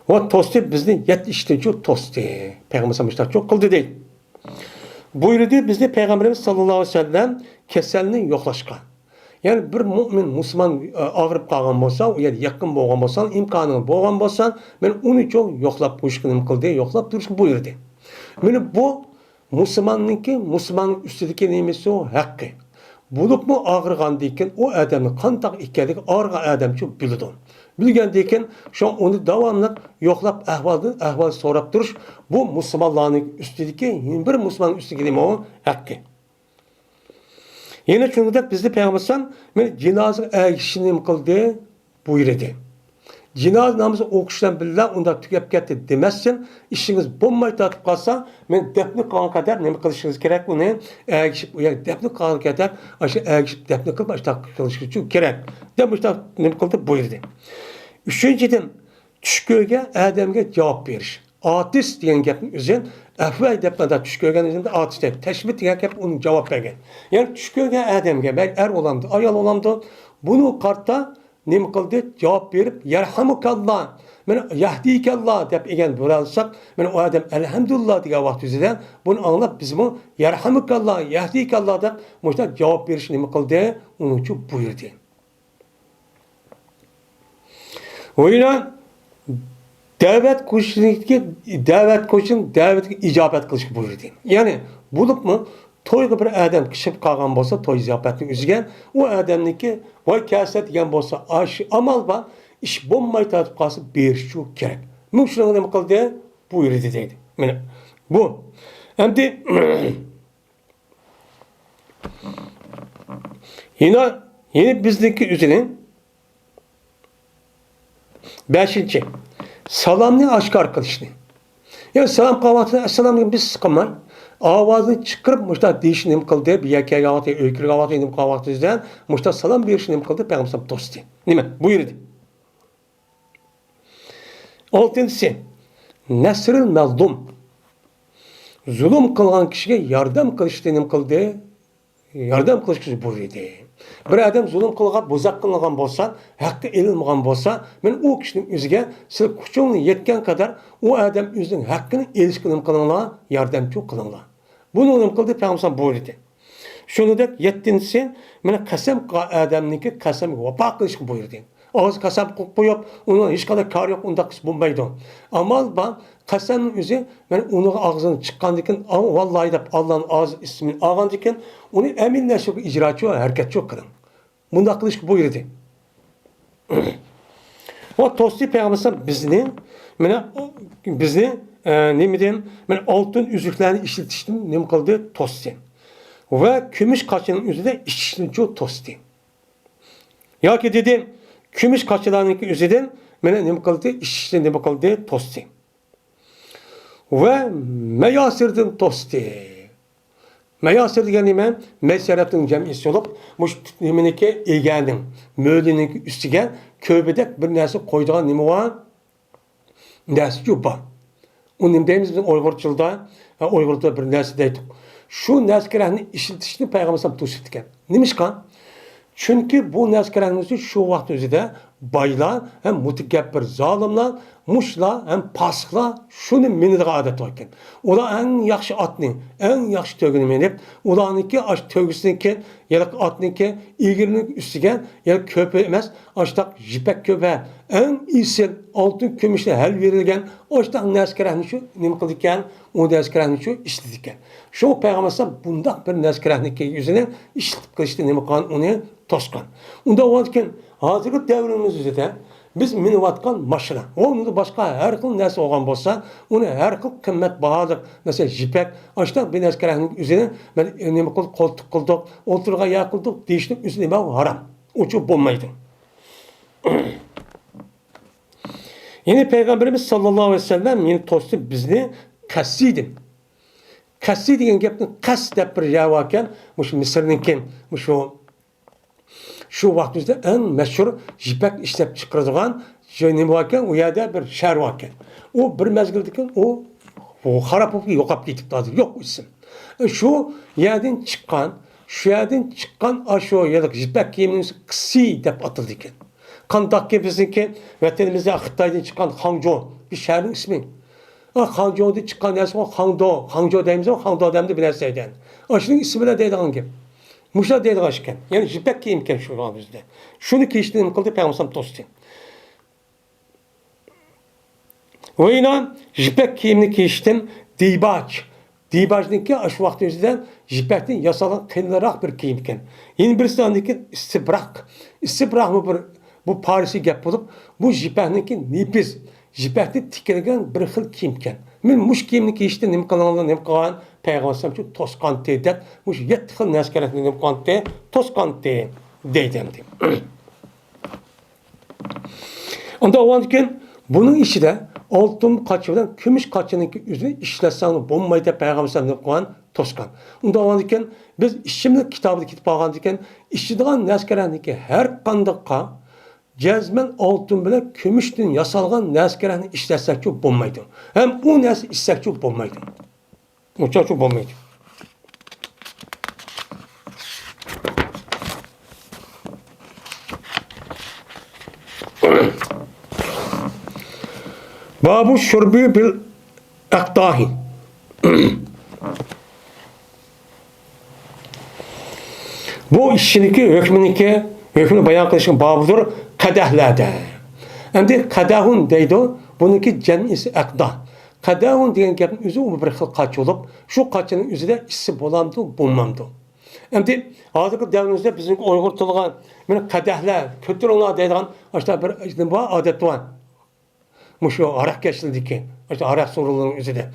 ۋە توستى بىزنى يەتتە ئىشتىنچۇ توستى. پەيغەمبىرىمىز مۇشتاقچۇ قىلدى دەيدۇ. بۇيرۇدى بىزنى پەيغەمبىرىمىز ساللاللاھۇ ئەلەيھى ۋەسەللەم كېسەلنى يوقلاشقا. يەنى بىر مۇئمىن، مۇسۇلمان، ئاغرىپ قالغان بولسا، ئۇ يەردە يېقىن بولغان بولسا، ئىمكانىڭ بولغان بولسا، مەن ئۇنى چوڭ يوقلاپ قويۇشقا نېمە قىلدى؟ يوقلاپ تۇرۇشقا بۇيرۇدى. مانا بۇ مۇسۇلماننىڭكى، مۇسۇلماننىڭ ئۈستىدىكى نېمىسى ئۇ؟ ھەققى. بولۇپمۇ ئاغرىغاندىن كېيىن ئۇ ئادەمنىڭ قانداق ئىكەنلىكى ئاغرىغان ئادەمچۇ بىلىدۇ. بىلگەندىن كېيىن شۇڭا ئۇنى داۋاملىق يوقلاپ، ئەھۋالدىن ئەھۋال سوراپ تۇرۇش، بۇ مۇسۇلمانلارنىڭ ئۈستىدىكى، بىر مۇسۇلماننىڭ ئۈستىدىكى نېمە ئۇ؟ ھەققى. يەنە شۇنىڭدەك بىزنى پەيغەمبەر ئەلەيھىسسالام مانا جىنازىغا ئەگىشىشنى نېمە قىلدى؟ بۇيرۇدى. جىنازا نامىزى ئوقۇش بىلەن بىللە ئۇنداق تۈگەپ كەتتى دېمەسسىن، ئىشىڭىز بولماي تارتىپ قالسا، مەن دەپنە قىلغان قەدەر نېمە قىلىشىڭىز كېرەك؟ ئۇنى ئەگىشىپ، ئۇ يەرگە دەپنە قىلغان قەدەر، ئاشۇ ئەگىشىپ دەپنە قىلىپ، ئاشۇنداق قىلىشىڭىز كېرەك، دەپ مۇشۇنداق نېمە قىلدى؟ بۇيرۇدى. ئۈچىنچىدىن، چۈش كۆرگەن ئادەمگە جاۋاب بېرىش. ئاتىس دېگەن گەپنىڭ ئۆزى، ئەفۋەي دەپ مانا چۈش كۆرگەن ئۆزىنى ئاتىس دەيدۇ. تەشبىھ دېگەن گەپ ئۇنى جاۋاب بەرگەن. يەنى چۈش كۆرگەن ئادەمگە، مەيلى ئەر بولامدۇ، ئايال بولامدۇ، بۇنى قارىتا نېمە قىلدى؟ جاۋاب بېرىپ، يەرھەمۇكاللا، مانا يەھدىكەللا دەپ ئەگەر بۇرالساق، مانا ئۇ ئادەم ئەلھەمدۇلىللا دېگەن ۋاقىت ئۆزىدە بۇنى ئاڭلاپ بىزمۇ يەرھەمۇكەللا، يەھدىكەللا دەپ مۇشۇنداق جاۋاب بېرىشنى نېمە قىلدى؟ ئۇنىڭ ئۈچۈن بۇيرۇدى. ۋە يەنە دەۋەت قىلىشنىڭكى، دەۋەت قىلىشنىڭ دەۋىتىگە ئىجابەت قىلىشقا بۇيرۇدى. يەنى بولۇپمۇ تويغا بىر ئادەم كىشىپ قالغان بولسا، توي زىياپەتنى ئۈزگەن، ئۇ ئادەمنىڭكى ۋاي كەلسە دېگەن بولسا، ئاشۇ ئامال بار، ئىش بولماي تارتىپ قالسا، بېرىشچۇ كېرەك. مۇشۇنىڭغا نېمە قىلدى؟ بۇيرۇدى دەيدۇ. مانا بۇ. ئەمدى يەنە، يەنە بىزنىڭكى ئۆزىنى بەشىنچى، سالامنى ئاشكارا قىلىشنى. يەنى سالام قىلغان ۋاقتىدا ئەسسالام دېگەن بىز قىلماي، ئاۋازنى چىقىرىپ مۇشۇنداق دېيىشنى نېمە قىلدى؟ بىر يەرگە كەلگەن ۋاقتى، ئۆيگە كىرگەن ۋاقتى نېمە قىلغان ۋاقتىدا مۇشۇنداق سالام بېرىشنى نېمە قىلدى؟ پەيغەمبەر توستى. نېمە؟ بۇيرۇدى. ئالتىنچىسى، نەسرىل مەزلۇم. زۇلۇم قىلغان كىشىگە ياردەم قىلىشنى نېمە قىلدى؟ ياردەم قىلىشقا بۇيرۇدى. بىر ئادەم زۇلۇم قىلغان، بوزەك قىلىنغان بولسا، ھەققى ئېلىنمىغان بولسا، مەن ئۇ كىشىنىڭ ئۆزىگە سىلەر كۈچۈڭلار يەتكەن قەدەر ئۇ ئادەم ئۆزىنىڭ ھەققىنى ئېلىشقا نېمە قىلىڭلار؟ ياردەمچۇ قىلىڭلار. بۇنى نېمە قىلدى؟ پەيغەمبەر بۇيرۇدى. شۇنىڭدەك يەتتىنچىسى، مانا قەسەم قىلغان ئادەمنىڭكى قەسەمگە ۋاپا قىلىشقا بۇيرۇدى. ئاغزى قەسەم قىلىپ قويۇپ، ئۇنىڭ ھېچقانداق كارى يوق، ئۇنداق قىلسا بولمايدۇ. ئامال بار، قەسەمنىڭ ئۆزى، مانا ئۇنىڭ ئاغزىدىن چىققاندىن كېيىن، ئاۋ، ۋاللاھى دەپ، ئاللانىڭ ئاغزى ئىسمىنى ئالغاندىن كېيىن، ئۇنى ئەمەلىيلەشتۈرۈپ ئىجراچۇ، ھەرىكەتچۇ قىلىڭ. مۇنداق قىلىشقا بۇيرۇدى. ۋە توستى پەيغەمبەر بىزنى، مانا، بىزنى، ئە، نېمىدىن، مانا، ئالتۇن ئۈزۈكلەرنى ئىشلىتىشتىن نېمە قىلدى؟ توستى. ۋە كۈمۈش قاچىنىڭ ئۆزىدە ئىچىشتىنچۇ توستى. ياكى دېدى، كۈمۈش قاچىلارنىڭكى ئۆزىدىن مانا نېمە قىلدى؟ ئىشىشنى نېمە قىلدى؟ توستى. ۋە مەياسىردىن توستى. مەياسىر دېگەن نېمە؟ مەيسەرەتنىڭ جەمئىسى بولۇپ، مۇشۇ نېمىنىڭكى ئېگەرنىڭ، مۆلىنىڭكى ئۈستىگە كۆبىدەك بىر نەرسە قويىدىغان نېمە بار؟ نەرسىچۇ بار. ئۇ نېمە دەيمىز بىز ئۇيغۇرچىلدا؟ ھە، ئۇيغۇردا بىر نەرسە دەيتتۇق. شۇ نەرسە كېرەكنى ئىشلىتىشنى پەيغەمبەر ئەلەيھىسسالام توسۇپتىكەن. نېمىشقا؟ چۈنكى بۇ نەرسە كېرەكنى شۇ ۋاقىت ئۆزىدە بايلار ھەم مۇتەكەببىر زالىملار، مۇشۇلار ھەم پاسىقلار شۇنى مىنىدىغان ئادەت بار ئىكەن. ئۇلار ئەڭ ياخشى ئاتنى، ئەڭ ياخشى تۆگىنى مىنىپ، ئۇلارنىڭكى ئاشۇ تۆگىسىنىڭكى ياق ئاتنىڭكى ئېگىرىنىڭ ئۈستىگە يەنە كۆپە ئەمەس، ئاشتاق يىپەك كۆپە، ئەڭ ئېسىل ئالتۇن كۈمۈشتىن ھەل بېرىلگەن ئاشتاق نەسكىرەكنى شۇ نېمە قىلىدىكەن، ئۇ نەسكىرەكنى شۇ ئىشلىتىدىكەن. شۇ پەيغەمبەر ئەلەيھىسسالام بۇنداق بىر نەسكىرەكنىڭكى يۈزىنى ئىشلىتىپ قىلىشنى نېمە قىلغان، ئۇنى توسقان. ئۇنداق بولغاندىكىن، ھازىرقى دەۋرىمىز ئۆزىدە بىز مىنىۋاتقان ماشىنا، ئۇنىڭدىن باشقا ھەر خىل نەرسە بولغان بولسا، ئۇنى ھەر خىل قىممەت باھالىق، مەسىلەن، يىپەك، ئاشتاق بىر نەسكىرەكنىڭ ئۆزىنى مەن نېمە قىلدۇق، قولتۇق قىلدۇق، ئولتۇرغان يەر قىلدۇق دېيىشنىڭ ئۆزى نېمە؟ ھارام. ئۇچۇ بولمايدۇ. يەنى پەيغەمبىرىمىز ساللاللاھۇ ئەلەيھى ۋەسەللەم يەنى توستى بىزنى قەسسىدىن. قەسسى دېگەن گەپنى قەس دەپ بىر يەر باركەن، مۇشۇ مىسىرنىڭكى، مۇشۇ، شۇ ۋاقتىمىزدا ئەڭ مەشھۇر يىپەك ئىشلەپ چىقىرىدىغان شۇ نېمە باركەن، ئۇ يەردە بىر شەھەر باركەن. ئۇ بىر مەزگىلدىن كېيىن ئۇ، ئۇ خاراب بولۇپ يوقاپ كېتىپتۇ، ھازىر يوق ئىسىم. شۇ يەردىن چىققان، شۇ يەردىن چىققان ئاشۇ يەنە يىپەك كىيىمنىڭ قىسسى دەپ ئاتىلىدىكەن. قانداقكى بىزنىڭكى ۋەتىنىمىزدە خىتايدىن چىققان خاڭجۇ، بىر شەھەرنىڭ ئىسمى. ئا، خاڭجۇدىن چىققان نەرسە خاڭدو، خاڭجۇ دەيمىزمۇ، خاڭدو دەمدۇ بىر نەرسە دەيدىغان. ئاشۇنىڭ ئىسمى بىلەن دەيدىغان گەپ. مۇشۇلار دەيدىغان ئىكەن. يەنى يىپەك كىيىم ئىكەن شۇ بىزدە. شۇنى كىيىشنى نېمە قىلدى؟ پەيغەمبەر توستى. ۋە يەنە يىپەك كىيىمنى كىيىشتىن دىباج. دىباجنىڭكى ئاشۇ ۋاقىت ئۆزىدە يىپەكتىن ياسالغان قېلىنراق بىر كىيىم ئىكەن. يەنە بىرسى ئاندىن كېيىن ئىستىبراق. ئىستىبراقمۇ بىر، بۇ پارسىي گەپ بولۇپ، بۇ يىپەكنىڭكى نېپىز، يىپەكتىن تىكىلگەن بىر خىل كىيىم ئىكەن. مەن مۇشۇ كىيىمنى كىيىشتىن نېمە قىلغانلار، نېمە قىلغان؟ پەيغەمبەر ئەلەيھىسسالام شۇ توسقانتى دەپ، مۇشۇ يەتتە خىل نەسكەرەكنى نېمە قىلغانتى؟ توسقانتى دەيدۇ ئەمدى. ئۇنداق بولغاندىكىن، بۇنىڭ ئىچىدە ئالتۇن قاچا بىلەن كۈمۈش قاچىنىڭكى ئۆزىنى ئىشلەتسەڭ بولمايدۇ دەپ پەيغەمبەر ئەلەيھىسسالام نېمە قىلغان؟ توسقان. ئۇنداق بولغاندىكىن، بىز ئىچىملىك كىتابىدا كېتىپ قالغاندىكىن، ئىچىدىغان نەسكەرەكنىڭكى ھەر قانداققا جەزمەن ئالتۇن بىلەن كۈمۈشتىن ياسالغان نەسكەرەكنى ئىشلەتسەكچۇ بولمايدۇ. ھەم ئۇ نەرسە ئىچسەكچۇ بولمايدۇ. ئۇچاچۇ بولمايدۇ. بابۇ شۇربى بىل ئەقداھى. بۇ ئىچىشنىكى ھۆكمىنىكى، ھۆكمىنى بايان قىلىشنىڭ بابىدۇر قەدەھلەردە. ئەمدى قەدەھۇن دەيدۇ، بۇنىڭكى جەمئىسى ئەقدا. قەدەھۇن دېگەن گەپنىڭ ئۆزى ئۇ بىر خىل قاچا بولۇپ، شۇ قاچىنىڭ ئۆزىدە ئىچسە بولامدۇ، بولمامدۇ؟ ئەمدى ھازىرقى دەۋرىمىزدە بىزنىڭ ئۇيغۇر تىلىغا مانا قەدەھلەر، كۆتۈرۈڭلار دەيدىغان ئاشۇنداق بىر نېمە بار، ئادەت بار. مۇشۇ ھاراق كەشلىدىكى، مۇشۇ ھاراق سورۇنلىرىنىڭ ئۆزىدە.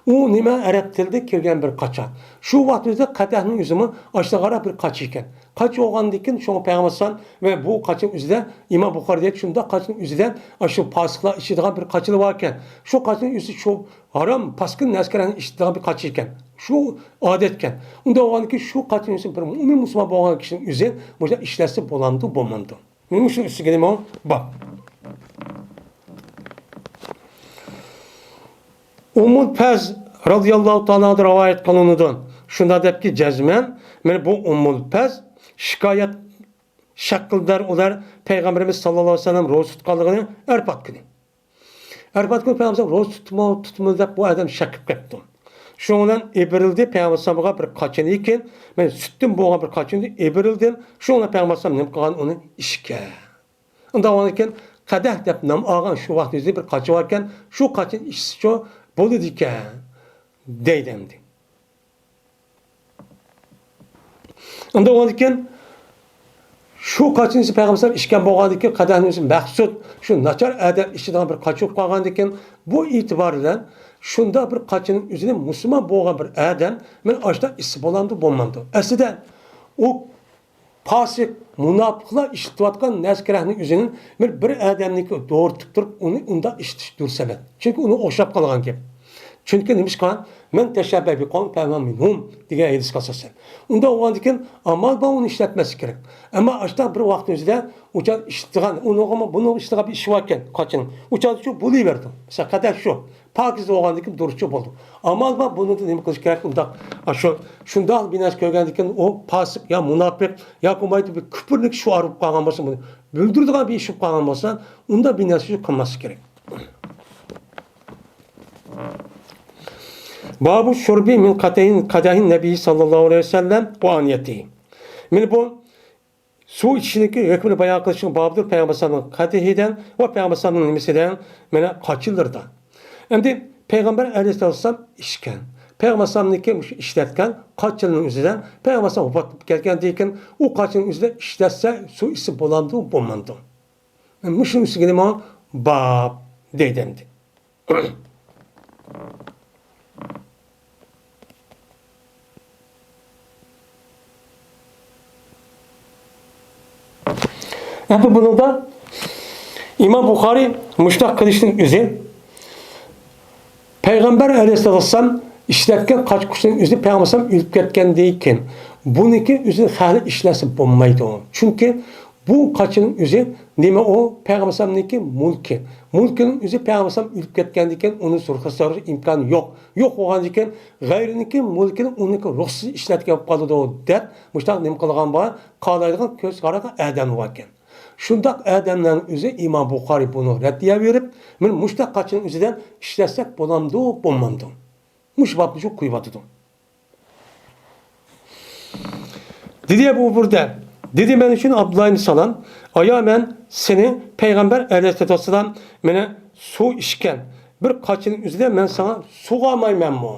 ئۇ نېمە، ئەرەب تىلىدا كىرگەن بىر قاچا. شۇ ۋاقىت ئۆزىدە قەدەھنىڭ ئۆزىمۇ ئاشۇنداق بىر قاچا ئىكەن. قاچا بولغاندىكىن شۇڭا پەيغەمبەر ئەلەيھىسسالام ۋە بۇ قاچىنىڭ ئۆزىدە ئىمام بۇخارىيدا شۇنداق قاچىنىڭ ئۆزىدە ئاشۇ پاسىقلار ئىچىدىغان بىر قاچىلار بار ئىكەن. شۇ قاچىنىڭ ئۆزى شۇ ھارام، پاسكىن نەرسىلەرنى ئىچىدىغان بىر قاچا ئىكەن. شۇ ئادەت ئىكەن. ئۇنداق بولغاندىكىن شۇ قاچىنىڭ ئۆزى بىر مۇئمىن مۇسۇلمان بولغان كىشىنىڭ ئۆزى مۇشۇنداق ئىشلەتسە بولامدۇ، بولمامدۇ؟ مېنىڭ شۇ ئۈستىگە نېمە بار؟ ئۇممۇل پەز رازىياللاھۇ تائالا ئەنھا رىۋايەت قىلىنىدۇ. شۇنداق دەپكى، جەزمەن، مانا بۇ ئۇممۇل پەز شىكايەت شەك قىلدىلەر ئۇلار پەيغەمبىرىمىز ساللاللاھۇ ئەلەيھى ۋەسەللەم روزا تۇتقانلىقىنى ئەرپات كۈنى. ئەرپات كۈنى پەيغەمبەر پەيغەمبەر روزا تۇتتىمۇ، تۇتمىدى دەپ بۇ ئادەم شەك قىلىپ كەپتۇ. شۇنىڭ بىلەن ئېبىرىلدى، پەيغەمبەر ئەلەيھىسسالامغا بىر قاچىنى ئىكەن، مەن سۈتتىن بولغان بىر قاچىنى ئېبىرىلدىم. شۇنىڭ بىلەن پەيغەمبەر ئەلەيھىسسالام نېمە قىلغان، ئۇنى ئىچكەن. ئۇنداق بولغاندىكىن قەدەھ دەپ نام ئالغان شۇ ۋاقىت يۈزى بىر قاچا باركەن، شۇ قاچىنى ئىچسىچۇ بولىدىكەن دەيدۇ ئەمدى. ئۇنداق بولغاندىكىن شۇ قاچىنى پەيغەمبەر ئىچكەن بولغاندىكىن، قەدەھنىڭ ئۆزى مەخسۇس شۇ ناچار ئادەم ئىچىدىغان بىر قاچا بولۇپ قالغاندىكىن، بۇ ئېتىبار بىلەن شۇنداق بىر قاچىنىڭ ئۆزىنى مۇسۇلمان بولغان بىر ئادەم مەن ئاشۇنداق ئىچسە بولامدۇ، بولمامدۇ؟ ئەسلىدە ئۇ پاسىق، مۇناپىقلار ئىشلىتىۋاتقان نەسكىرەھنىڭ ئۆزىنى بىر، بىر ئادەمنىڭكى دوغرىتىپ تۇرۇپ، ئۇنى ئۇنداق ئىشلىتىش دۇرۇس ئەمەس. چۈنكى ئۇنىڭ ئوخشاپ قالغان گەپ. چۈنكى نېمىشقا؟ مەن تەشەببەھە بىقەۋمىن فەھۇۋە مىنھۇم دېگەن ھەدىسكە ئاساسەن. ئۇنداق بولغاندىكىن ئامال بار ئۇنى ئىشلەتمەسلىك كېرەك. ئەمما ئاشۇنداق بىر ۋاقىتنىڭ ئۆزىدە ئۇ چاغ ئىشلىتىدىغان، ئۇنىڭغىمۇ، بۇنىڭ ئىشلىتىدىغان بىر ئىشى باركەن، قاچىنىڭ. ئۇ چاغدا شۇ بولۇۋېرىدۇ. مەسىلەن، قەدەھ شۇ. پاكىز بولغاندىن كېيىن دۇرۇسچە بولىدۇ. ئامال بار، بۇنىڭدا نېمە قىلىش كېرەك؟ ئۇنداق، ئاشۇ، شۇنداق بىر نەرسە كۆرگەندىن كېيىن ئۇ پاسىق يا مۇناپىق ياكى بولمايدۇ بىر كۈپۈرلۈك شوئار بولۇپ قالغان بولسا، بۇنى بۈلدۈرىدىغان بىر ئىش بولۇپ قالغان بولسا، ئۇنداق بىر نەرسە كىرمەسلىك كېرەك. بابۇ شۇربى مىن قەدەھىن، قەدەھىن نەبىي ساللاللاھۇ ئەلەيھى ۋەسەللەم ۋە ئانىيەتىھى. مانا بۇ سۇ ئىچىشنىكى ھۆكمىنى بايان قىلىشنىڭ بابىدۇر پەيغەمبەر ئەلەيھىسسالامنىڭ قەدىھىدىن ۋە پەيغەمبەر ئەلەيھىسسالامنىڭ نېمىسىدىن، مانا، قاچىلىرىدا. ئەمدى پەيغەمبەر ئەلەيھىسسالام ئىچكەن. پەيغەمبەر ئەلەيھىسسالامنىڭكى مۇشۇ ئىشلەتكەن قاچىلىرىنىڭ ئۆزىدە پەيغەمبەر ئەلەيھىسسالام ۋاپات بولۇپ كەتكەندىن كېيىن ئۇ قاچىلىرىنىڭ ئۆزىدە ئىشلەتسە سۇ ئىچسە بولامدۇ، بولمامدۇ؟ مۇشۇنىڭ ئۈستىگە نېمە باب دەيدۇ ئەمدى. ئەمدى بۇنىڭدا ئىمام بۇخارىي مۇشۇنداق قىلىشنىڭ ئۆزى پەيغەمبەر ئەلەيھىسسالام ئىشلەتكەن قاچا-قۇچىنىڭ ئۆزى پەيغەمبەر ئەلەيھىسسالام ئۆلۈپ كەتكەندىن كېيىن بۇنىڭكى ئۆزىنى خەلق ئىشلەتسە بولمايدۇ. چۈنكى بۇ قاچىنىڭ ئۆزى نېمە ئۇ؟ پەيغەمبەر ئەلەيھىسسالامنىڭكى مۈلكى. مۈلكىنىڭ ئۆزى پەيغەمبەر ئەلەيھىسسالام ئۆلۈپ كەتكەندىن كېيىن ئۇنى سۇرخەت سالىش ئىمكانى يوق. يوق بولغاندىن كېيىن غەيرىنىڭكى مۈلكىنى ئۇنىڭكى رۇخسىتى ئىشلەتكەن بولۇپ قالىدۇ دەپ مۇشۇنداق نېمە قىلغان بار، قارايدىغان كۆز قارىغان ئادەملەر بار ئىكەن. شۇنداق ئادەملەرنىڭ ئۆزى ئىمام بۇخارىي بۇنى رەددىيە بېرىپ، مانا مۇشۇنداق قاچىنىڭ ئۆزىدىن ئىشلەتسەك بولامدۇ، بولمامدۇ؟ مۇشۇ بابنى شۇ قويۇۋاتىدۇ. دېدى ئەبۇ بۇردە، دېدى مەن ئۈچۈن ئابدۇللا ئىبنى سالام، ئايا مەن سېنى پەيغەمبەر ئەلەيھىسسالاتۇ ۋەسسالام مانا سۇ ئىچكەن بىر قاچىنىڭ ئۆزىدە مەن ساڭا سۇغا ئالمايمەنمۇ؟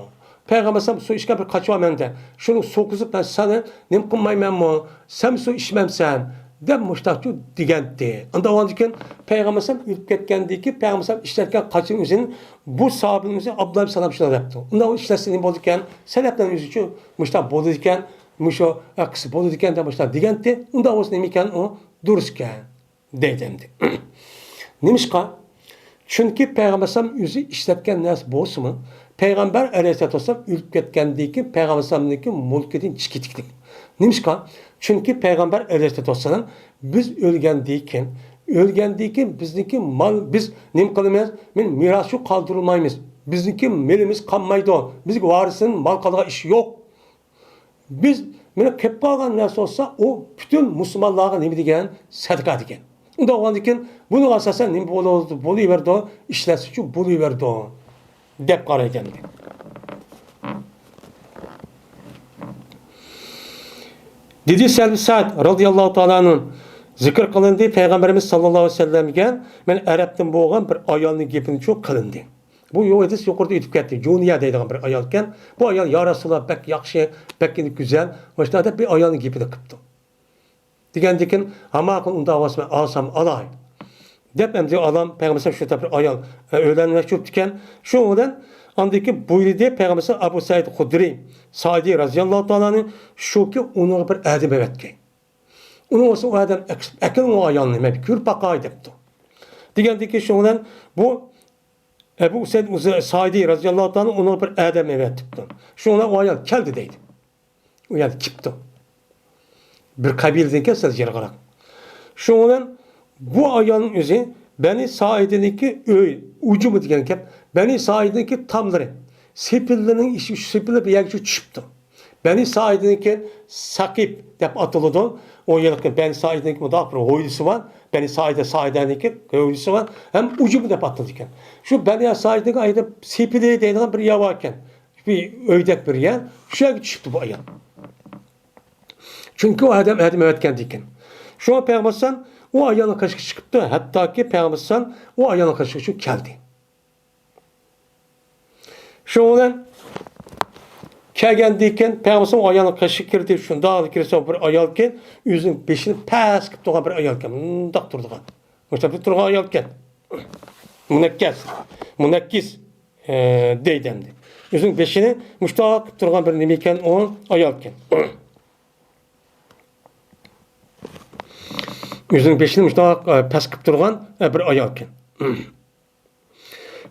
پەيغەمبەر ئەلەيھىسسالام سۇ ئىچكەن بىر قاچا بار مەندە. شۇنى سۇغۇزۇپ مەن سېنى نېمە قىلمايمەنمۇ؟ سەن سۇ ئىچمەمسەن؟ دەپ مۇشتاقچۇ دېگەنتى. ئاندىن ئاندىن كېيىن پەيغەمبەر ئەلەيھىسسالام ئۆلۈپ كەتكەندىن كېيىن پەيغەمبەر ئەلەيھىسسالام ئىشلەتكەن قاچىنىڭ ئۆزىنى بۇ ساھابىنىڭ ئۆزى ئابدۇللا ئىبنى سالام شۇنداق دەپتۇ. ئۇنداق ئىشلەتسە نېمە بولىدىكەن؟ سەلەپلەرنىڭ ئۆزىچۇ مۇشتاق بولىدىكەن، مۇشۇ ھەققىسى بولىدىكەن دەپ مۇشتاق دېگەنتى. ئۇنداق بولسا نېمە ئىكەن ئۇ؟ دۇرۇسكەن. دەيدۇ ئەمدى. نېمىشقا؟ چۈنكى پەيغەمبەر ئەلەيھىسسالام ئۆزى ئىشلەتكەن نەرسە بولسىمۇ، پەيغەمبەر ئەلەيھىسسالاتۇ ۋەسسالام ئۆلۈپ كەتكەندىن كېيىن پەيغەمبەر ئەلەيھىسسالامنىڭكى مۈلكىدىن چىقىپ كېتىدۇ. نېمىشقا؟ چۈنكى پەيغەمبەر ئەلەيھىسسالاتۇ ۋەسسالام بىز ئۆلگەندىن كېيىن، ئۆلگەندىن كېيىن بىزنىڭكى مال، بىز نېمە قىلىمىز؟ مېنى مىراسچۇ قالدۇرمايمىز. بىزنىڭكى مېلىمىز قالمايدۇ. بىزگە ۋارىسىدىن مال قالىدىغان ئىش يوق. بىز، مانا، قېلىپ قالغان نەرسە بولسا، ئۇ پۈتۈن مۇسۇلمانلارغا نېمە دېگەن؟ سەدىقە دېگەن. ئۇنداق بولغاندىن كېيىن بۇنىڭغا ئاساسەن نېمە بولىدۇ، بولۇۋېرىدۇ، ئىشلەتسىچۇ بولۇۋېرىدۇ، دەپ قارايدۇ ئەمدى. دېدى سەھلى سەئد رەزىياللاھۇ تائالا ئەنھۇ، زىكىر قىلىندى پەيغەمبىرىمىز ساللاللاھۇ ئەلەيھى ۋەسەللەمگە، مەن ئەرەبتىن بولغان بىر ئايالنىڭ گېپىنىچۇ قىلىندى. بۇ يو-، ھەدىس يۇقىرىدا ئۆتۈپ كەتتى. جۇنىيە دەيدىغان بىر ئايالكەن. بۇ ئايال، يا رەسۇلاللا، بەك ياخشى، بەك گۈزەل، مۇشۇنداق دەپ بىر ئايالنىڭ گېپىنى قىپتۇ. دېگەندىكىن، ھاما قىل ئۇنداق بولسا مەن ئالسام ئالاي، دەپ ئەمدى ئالام پەيغەمبەر شۇنداق بىر ئايال، ئە، ئۆيلەنمەكچى بوپتىكەن. شۇنىڭ بىلەن ئاندىن كېيىن بۇيرۇدى پەيغەمبەر ئەبۇ سەئىد خۇدرىي، سائىدى رەزىياللاھۇ تائالا ئەنھۇ، شۇكى ئۇنىڭغا بىر ئادەم ئەۋەتكەن. ئۇنىڭ بولسا ئۇ ئادەم ئەكىلىڭ ئۇ ئايالنى، مەن كۆرۈپ باقاي دەپتۇ. دېگەندىكىن شۇنىڭ بىلەن بۇ ئەبۇ ئۇسەيد ئۇزە-، سائىدى رەزىياللاھۇ تائالا ئۇنىڭغا بىر ئادەم ئەۋەتىپتۇ. شۇنىڭ بىلەن ئۇ ئايال كەلدى دەيدۇ. ئۇ يەردە كېپتۇ. بىر قەبىلىدىن كەلسە يىراقراق. شۇنىڭ بىلەن بۇ ئايالنىڭ ئۆزى بەنى سائىدىنىڭكى ئۆي، ئۇجۇمى دېگەن گەپ، بەنى سائىدىنىڭكى تاملىرى، سېپىللىرىنىڭ ئىشى، شۇ سېپىللىرى بىر يەرگە چۈشۈپتۇ. بەنى سائىدىنىڭكى سەقىپ دەپ ئاتىلىدۇ. ئۇ يىلقى بەنى سائىدىنىڭكى مۇنداق بىر ھويلىسى بار. بەنى سائىدە، سائىدەنىڭكى ھويلىسى بار. ھەم ئۇجۇمى دەپ ئاتىلىدىكەن. شۇ بەنى سائىدىنىڭكى ئايدا سېپىلى دەيدىغان بىر يەر بار ئىكەن. بىر ئۆيدەك بىر يەر، شۇ يەرگە چۈشۈپتۇ بۇ ئايال. چۈنكى ئۇ ئادەم ئادەم ئەۋەتكەندىكىن. شۇڭا پەيغەمبەر ئەلەيھىسسالام ئۇ ئايالنىڭ قېشىغا چىقىپتۇ، ھەتتاكى پەيغەمبەر ئەلەيھىسسالام ئۇ ئايالنىڭ قېشىغا شۇ كەلدى. شۇنىڭ بىلەن كەلگەندىكىن پەيغەمبەر ئەلەيھىسسالام ئۇ ئايالنىڭ قېشىغا كىردى، شۇنداق كىرسە بىر ئايالكەن، ئۆزىنىڭ بېشىنى پەس قىلىپ تۇرغان بىر ئايالكەن، مۇنداق تۇرىدىغان. مۇشۇنداق تۇرغان ئايالكەن. مۇنەككەس، مۇنەككىس. ئە، دەيدۇ ئەمدى. ئۆزىنىڭ بېشىنى مۇشتاق قىلىپ تۇرغان بىر نېمە ئىكەن، ئۇ ئايال ئىكەن. ئۆزىنىڭ بېشىنى مۇشتاق، ئە، پەس قىلىپ تۇرغان، ئە، بىر ئايال ئىكەن.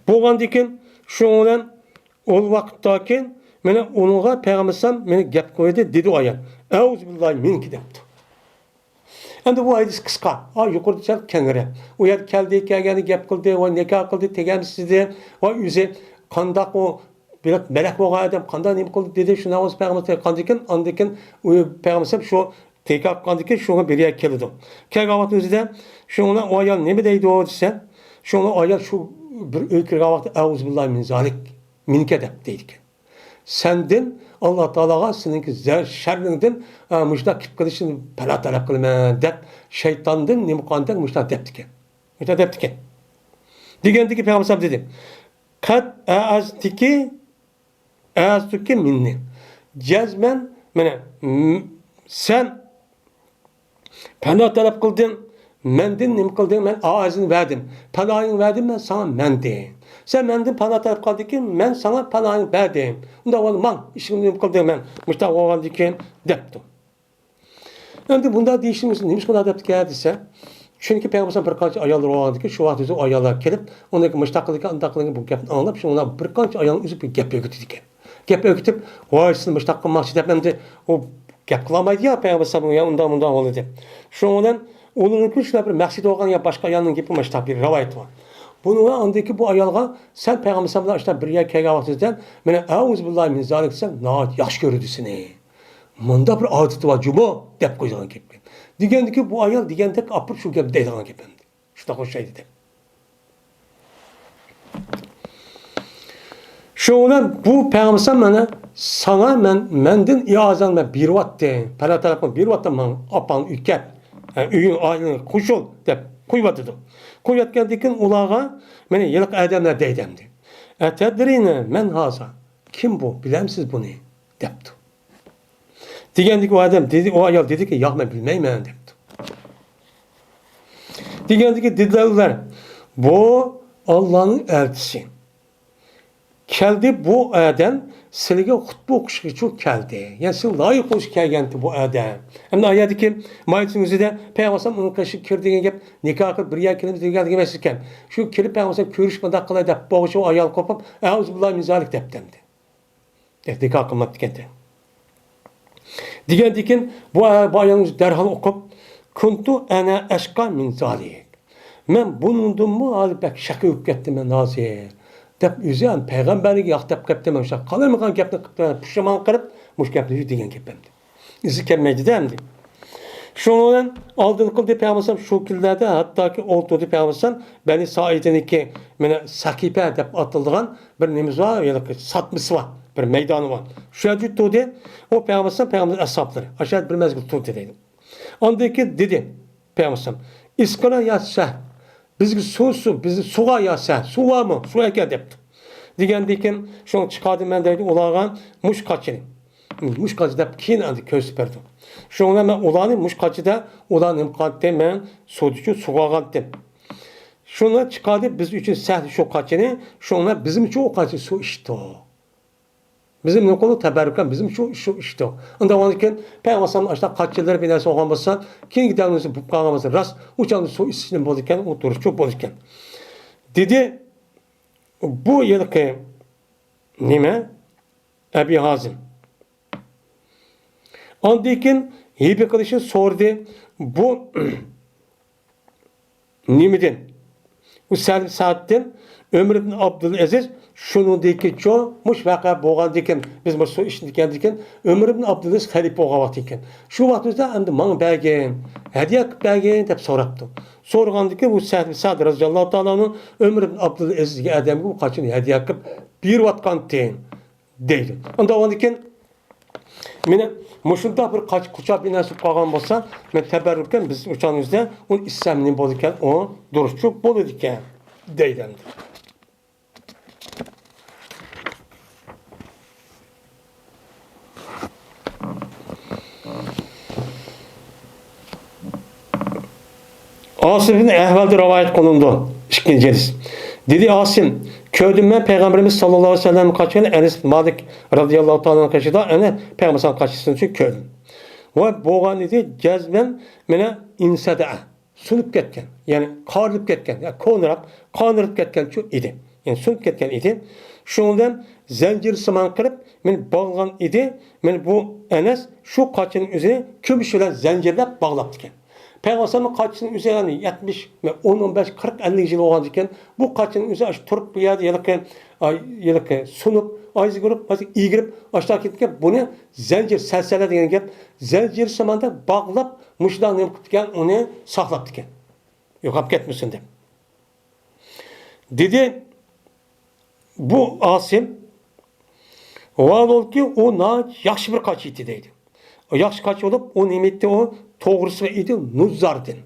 بولغاندىكىن، شۇنىڭ بىلەن ئۇ ۋاقىتتاكىن مانا ئۇنىڭغا پەيغەمبەر ئەلەيھىسسالام مانا گەپ قىلىۋىدى، دېدى ئۇ ئايال. «ئەئۇزۇ بىللاھى مىنكى» دەپتۇ. ئەمدى بۇ ھەدىس قىسقا. ھا، يۇقىرىدا سەل كەڭرەك. ئۇ يەردە كەلدى، كەلگەندە گەپ قىلدى، ۋاي نىكاھ قىلدى، تېگەمسىز دېدى. ۋاي ئۆزى قانداق ئۇ بېلىق مەلەك بولغان ئادەم قانداق نېمە قىلدى دېدى. شۇنداق بولسا پەيغەمبەر ئېيتقاندىكىن، ئاندىن كېيىن ئۇ پەيغەمبەر شۇ نىكاھ قىلغاندىن كېيىن شۇنىڭ بىر يەرگە كېلىدۇ. كەلگەن ۋاقىتنىڭ ئۆزىدە شۇنىڭ ئۇ ئايال نېمە دەيدۇ دېسە، شۇنىڭ ئايال شۇ بىر ئۆيگە كىرگەن ۋاقىتتا «ئەئۇزۇ بىللاھى مىن زالىك، مىنكە» دەپ دەيدىكەن. سەندىن، ئاللا تائالاغا سېنىڭكى زەر شەررىڭدىن، ئا، مۇشۇنداق كېلىپ قېلىشىنى پەنا تەلەپ قىلىمەن دەپ، شەيتاندىن نېمە قىلغاندەك مۇشۇنداق دەپتىكەن. مۇشۇنداق دەپتىكەن. دېگەندىكى پەيغەمبەر دېدى، «قەد ئەئەزتىكى، ئەئەزتۇكى مىننى.» جەزمەن، مانا، م-، سەن پەنا تەلەپ قىلدىڭ، مەندىن نېمە قىلدىڭ؟ مەن ئائىزىنى بەردىم. پاناھىڭنى بەردىم مەن ساڭا، مەندىن. سەن مەندىن پاناھ تەلەپ قىلغاندىكىن، مەن ساڭا پاناھىڭنى بەردىم. ئۇنداق بولدى، ماڭ، ئىشىڭنى نېمە قىلدىڭ؟ مەن مۇشۇنداق بولغاندىكىن، دەپتۇ. ئەمدى بۇنداق دېيىشىمىز نېمىشقا بۇنداق دەپتىكەن دېسە، چۈنكى پەيغەمبەر بىر قانچە ئاياللار بولغاندىكىن، شۇ ۋاقىت ئۆزى ئاياللار كېلىپ، ئۇنىڭ مۇشۇنداق قىلدىكەن، ئانداق قىلدىكەن، بۇ گەپنى ئاڭلاپ، شۇنىڭ بىلەن بىر قانچە ئايالنىڭ ئۆزى بىر گەپ ئۆگىتىدىكەن. گەپ ئۆگىتىپ، ۋاي، سىز مۇشۇنداق قىلماقچى دەپ، ئەمدى ئۇ گەپ قىلالمايدۇ يا پەيغەمبەر ئەلەيھىسسالام، يا ئۇنداق، مۇنداق بولدى دەپ. شۇنىڭ بىلەن ئۇلارنىڭكى شۇنداق بىر مەقسىتى بولغان يا باشقا ئايالنىڭ گېپى، مۇشۇنداق بىر رىۋايەت بار. بۇنىڭ ئاندىكى بۇ ئايالغا، سەن پەيغەمبەر ئەلەيھىسسالام بىلەن شۇنداق بىر يەرگە كەلگەن ۋاقتىڭىزدا، مانا، «ئەئۇزۇ بىللاھى مىن زالىك» دېسەڭ، ناھايىتى ياخشى كۆرىدۇ سېنى. مۇنداق بىر ئادىتى بار جۇمۇ دەپ قويىدىغان گەپكەن. دېگەندىكى بۇ ئايال دېگەندەك ئاپىرىپ شۇ گەپنى دەيدىغان گەپ ئەمدى. شۇنداق ئوخشايدۇ دەپ. شۇنىڭ بىلەن بۇ پەيغەمبەر مانا ساڭا مەن، مەندىن ئىئازەڭنى مەن بېرىۋاتتىم. پەنا تەلەپ قىلىپ بېرىۋاتتىم ماڭا، ئاپاڭنى ئۆيگە كەت. ھە، ئۆيۈڭ ئائىلەڭگە قوشۇل دەپ قويۇۋاتىدۇ. قويۇۋەتكەندىن كېيىن ئۇلارغا مانا ھېلىقى ئادەملەر دەيدۇ ئەمدى. «ئەتەدرىنە مەن ھازا؟» كىم بۇ؟ بىلەمسىز بۇنى؟ دەپتۇ. دېگەندىكى ئۇ ئادەم دېدى، ئۇ ئايال دېدىكى، ياق، مەن بىلمەيمەن دەپتۇ. دېگەندىكى دېدىلەر ئۇلار، بۇ ئاللانىڭ ئەلچىسى. كەلدى بۇ ئادەم سىلىگە خۇتبە ئوقۇشقىچۇ كەلدى. يەنى سىلىگە لايىق بولۇشقا كەلگەنتى بۇ ئادەم. ئەمدى ئايەتتىكى مايىتىڭ ئۆزىدە پەيغەمبەر ئۇنىڭ قېشىغا كىر دېگەن گەپ، نىكاھ قىلىپ بىر يەرگە كېلىمىز دېگەن ئەمەس ئىكەن. شۇ كېلىپ پەيغەمبەر كۆرۈشۈپ مۇنداق قىلاي دەپ بولغۇچە ئۇ ئايال قوپۇپ، ئەئۇزۇ بىللاھى مىن زالىك دەپتۇ ئەمدى. نىكاھ قىلماپتىكەنتى. دېگەندىكىن بۇ، بۇ ئايالنىڭ دەرھال ئوقۇپ، كۇنتۇ ئەنە ئەشقا مىن زالىك. مەن بۇنىڭدىنمۇ ھازىر بەك شەقى بولۇپ كەتتىم مەن ھازىر. دەپ ئۆزى ھەم پەيغەمبەرگە ياق دەپ قېپتىمەن، شۇ قالايمىقان گەپنى قىپتىمەن، پۇشايمان قىلىپ، مۇشۇ گەپنى دېگەن گەپ ئەمدى. ئىزى كەلمەيدىدە ئەمدى. شۇنىڭ بىلەن ئالدىن قىلدى پەيغەمبەر ئەلەيھىسسالام شۇ كۈنلەردە ھەتتاكى ئولتۇردى پەيغەمبەر ئەلەيھىسسالام بەنى سائىدىنىڭكى مانا سەقىپە دەپ ئاتىلىدىغان بىر نېمىسى بار، يەنى ساتمىسى بار، بىر مەيدانى بار. شۇ يەردە تۇردى. ئۇ پەيغەمبەر ئەلەيھىسسالام، پەيغەمبەر ئەلەيھىسسالام ئەسھابلىرى ئاشۇ يەردە بىر مەزگىل تۇردى دەيدۇ. ئاندىن كېيىن دېدى پەيغەمبەر ئەلەيھىسسالام، ئىسقىنا يا سەھ، بىزگە سۇ، سۇ، بىزنى سۇغا يا سەھ، سۇ بارمۇ؟ سۇ ئەكەل دەپتۇ. دېگەندىن كېيىن شۇڭا چىقاردىم مەن دەيدۇ ئۇلارغا مۇشۇ قاچىنى. مۇشۇ قاچا دەپ كېيىن ئەمدى كۆرسىتىپ بەردىم. شۇڭا مەن ئۇلارنى مۇشۇ قاچىدا ئۇلارنى نېمە قىلغانتىم، مەن سۇدىچۇ سۇغا ئالغانتىم. شۇنى چىقاردى بىز ئۈچۈن سەھلى شۇ قاچىنى، شۇڭا بىزمۇچۇ ئۇ قاچا سۇ ئىچتۇق. بىزمۇ نېمە قىلدۇق؟ تەبەررۇكەن بىزمۇ شۇ، شۇ ئىچتۇق. ئۇنداق بولغاندىكىن پەيغەمبەر ئاشۇنداق قاچىلىرى بىر نەرسە بولغان بولسا، كېيىنكى دەۋرىمىزدە بولۇپ قالغان بولسا، راست ئۇ چاغدا سۇ ئىچىشنى بولىدىكەن، ئۇ دۇرۇسچۇ بولىدىكەن. دېدى، بۇ يىلقى نېمە؟ ئەبى ھازىم. ئاندىن كېيىن ھىبە قىلىشنى سورىدى. بۇ نېمىدىن؟ ئۇ سەھل سەئدتىن ئۆمەر ئىبن ئابدۇلئەزىز شۇنىڭدىن كېيىنچۇ، مۇشۇ ۋەقە بولغاندىن كېيىن، بىز مۇشۇ سۇ ئىچكەندىن كېيىن، ئۆمەر ئىبن ئابدۇلئەزىز خەلىپە بولغان ۋاقتىدىن كېيىن، شۇ ۋاقتىمىزدا ئەمدى ماڭا بەرگىن، ھەدىيە قىلىپ بەرگىن دەپ سوراپتۇ. سورىغاندىن كېيىن ئۇ سەھل سەئد رەزىياللاھۇ تائالا ئەنھۇ ئۆمەر ئىبن ئابدۇلئەزىز دېگەن ئادەمگە بۇ قاچىنى ھەدىيە قىلىپ بېرىۋاتقانتى. دەيدۇ. ئۇنداق بولغاندىكىن، مېنى مۇشۇنداق بىر قاچا قۇچاق بىناسى قالغان بولسا، مەن تەبەررۇكەن بىز ئۇچانىمىزدا ئۇنى ئىچسەم نېمە بولىدىكەن، ئۇ دۇرۇسچۇ بولىدىكەن، دەيدۇ ئەمدى. ئاسىمدىن ئەھۋالدا رىۋايەت قىلىنىدۇ. ئىككىنچى ھەدىس. دېدى ئاسىم، كۆردۈم مەن پەيغەمبىرىمىز ساللاللاھۇ ئەلەيھى ۋەسەللەمنى قاچىغان ئەنەس بىن مالىك رازىياللاھۇ تائالا ئەنھۇنىڭ قېشىدا، ئەنە پەيغەمبەر ساللاللاھۇ ئەلەيھى ۋەسەللەم قاچىسىنى كۆردۈم. ۋە بولغان ئىدى، جەزمەن مېنە ئىنسەدە، سۇنۇپ كەتكەن، يەنى قارىلىپ كەتكەن، يا كونىراق، قانىرىپ كەتكەنچۇ ئىدى. يەنى سۇنۇپ كەتكەن ئىدى. شۇنىڭ بىلەن زەنجىرسىمان قىلىپ مېنى باغلىغان ئىدى. مېنى بۇ ئەنەس شۇ قاچىنىڭ ئۆزىنى كۈمۈش بىلەن زەنجىرلەپ باغلاپتىكەن. پەيغەمبەرنىڭ قاچىسىنىڭ ئۆزى يەنى يەتمىش، ئون، ئون بەش، قىرىق، ئەللىك يىل بولغاندىكىن، بۇ قاچىنىڭ ئۆزى ئاشۇ تۇرۇپ بۇ يەردە ھېلىقى، ھېلىقى سۇنۇپ، ئايزىگۈرۈپ، ئېگىرىپ، ئاشۇنداق كېتىپ، بۇنى زەنجىر، سەلسەلە دېگەن گەپ، زەنجىرسىمان دەپ باغلاپ، مۇشۇنداق نېمە قىپتىكەن، ئۇنى ساقلاپتىكەن. يوقاپ كەتمىسۇن دەپ. دېدى، بۇ ئاسىم، ۋاھالۇكى، ئۇ ناھايىتى ياخشى بىر قاچا ئىدى دەيدۇ. ئۇ ياخشى قاچا بولۇپ، ئۇ نېمە ئىدى، ئۇ توغرىسىغا ئىدى، نۇززاردىن.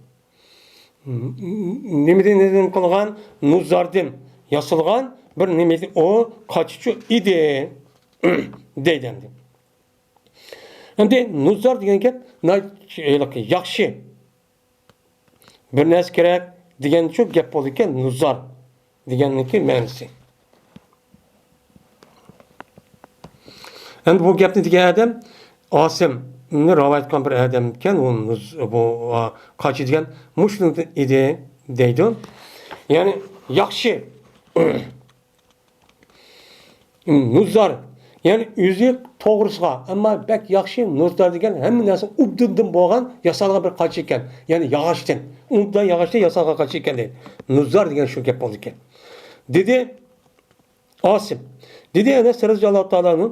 نېمىدىن، نېمىدىن قىلغان؟ نۇززاردىن ياسالغان بىر نېمە ئىدى، ئۇ قاچىچۇ ئىدى دەيدۇ ئەمدى. ئەمدى نۇززار دېگەن گەپ ناھايىتى ھېلىقى ياخشى. بىر نەرسە كېرەك دېگەن شۇ گەپ بولىدىكەن، نۇززار دېگەننىڭكى مەنىسى. ئەمدى بۇ گەپنى دېگەن ئادەم ئاسىمنى رىۋايەت قىلغان بىر ئادەمكەن، ئۇ نۇز-، بۇ، ئا، قاچا دېگەن مۇشۇنىڭدىن ئىدى دەيدۇ. يەنى ياخشى. نۇززار، يەنى ئۆزى توغرىسىغا، ئەمما بەك ياخشى، نۇززار دېگەن ھەممە نەرسە ئوبداندىن بولغان، ياسالغان بىر قاچا ئىكەن. يەنى ياغاچتىن، ئوبدان ياغاچتىن ياسالغان قاچا ئىكەن دەيدۇ. نۇززار دېگەن شۇ گەپ بولىدىكەن. دېدى ئاسىم. دېدى ئەنەس رەزىياللاھۇ تائالا ئەنھۇ،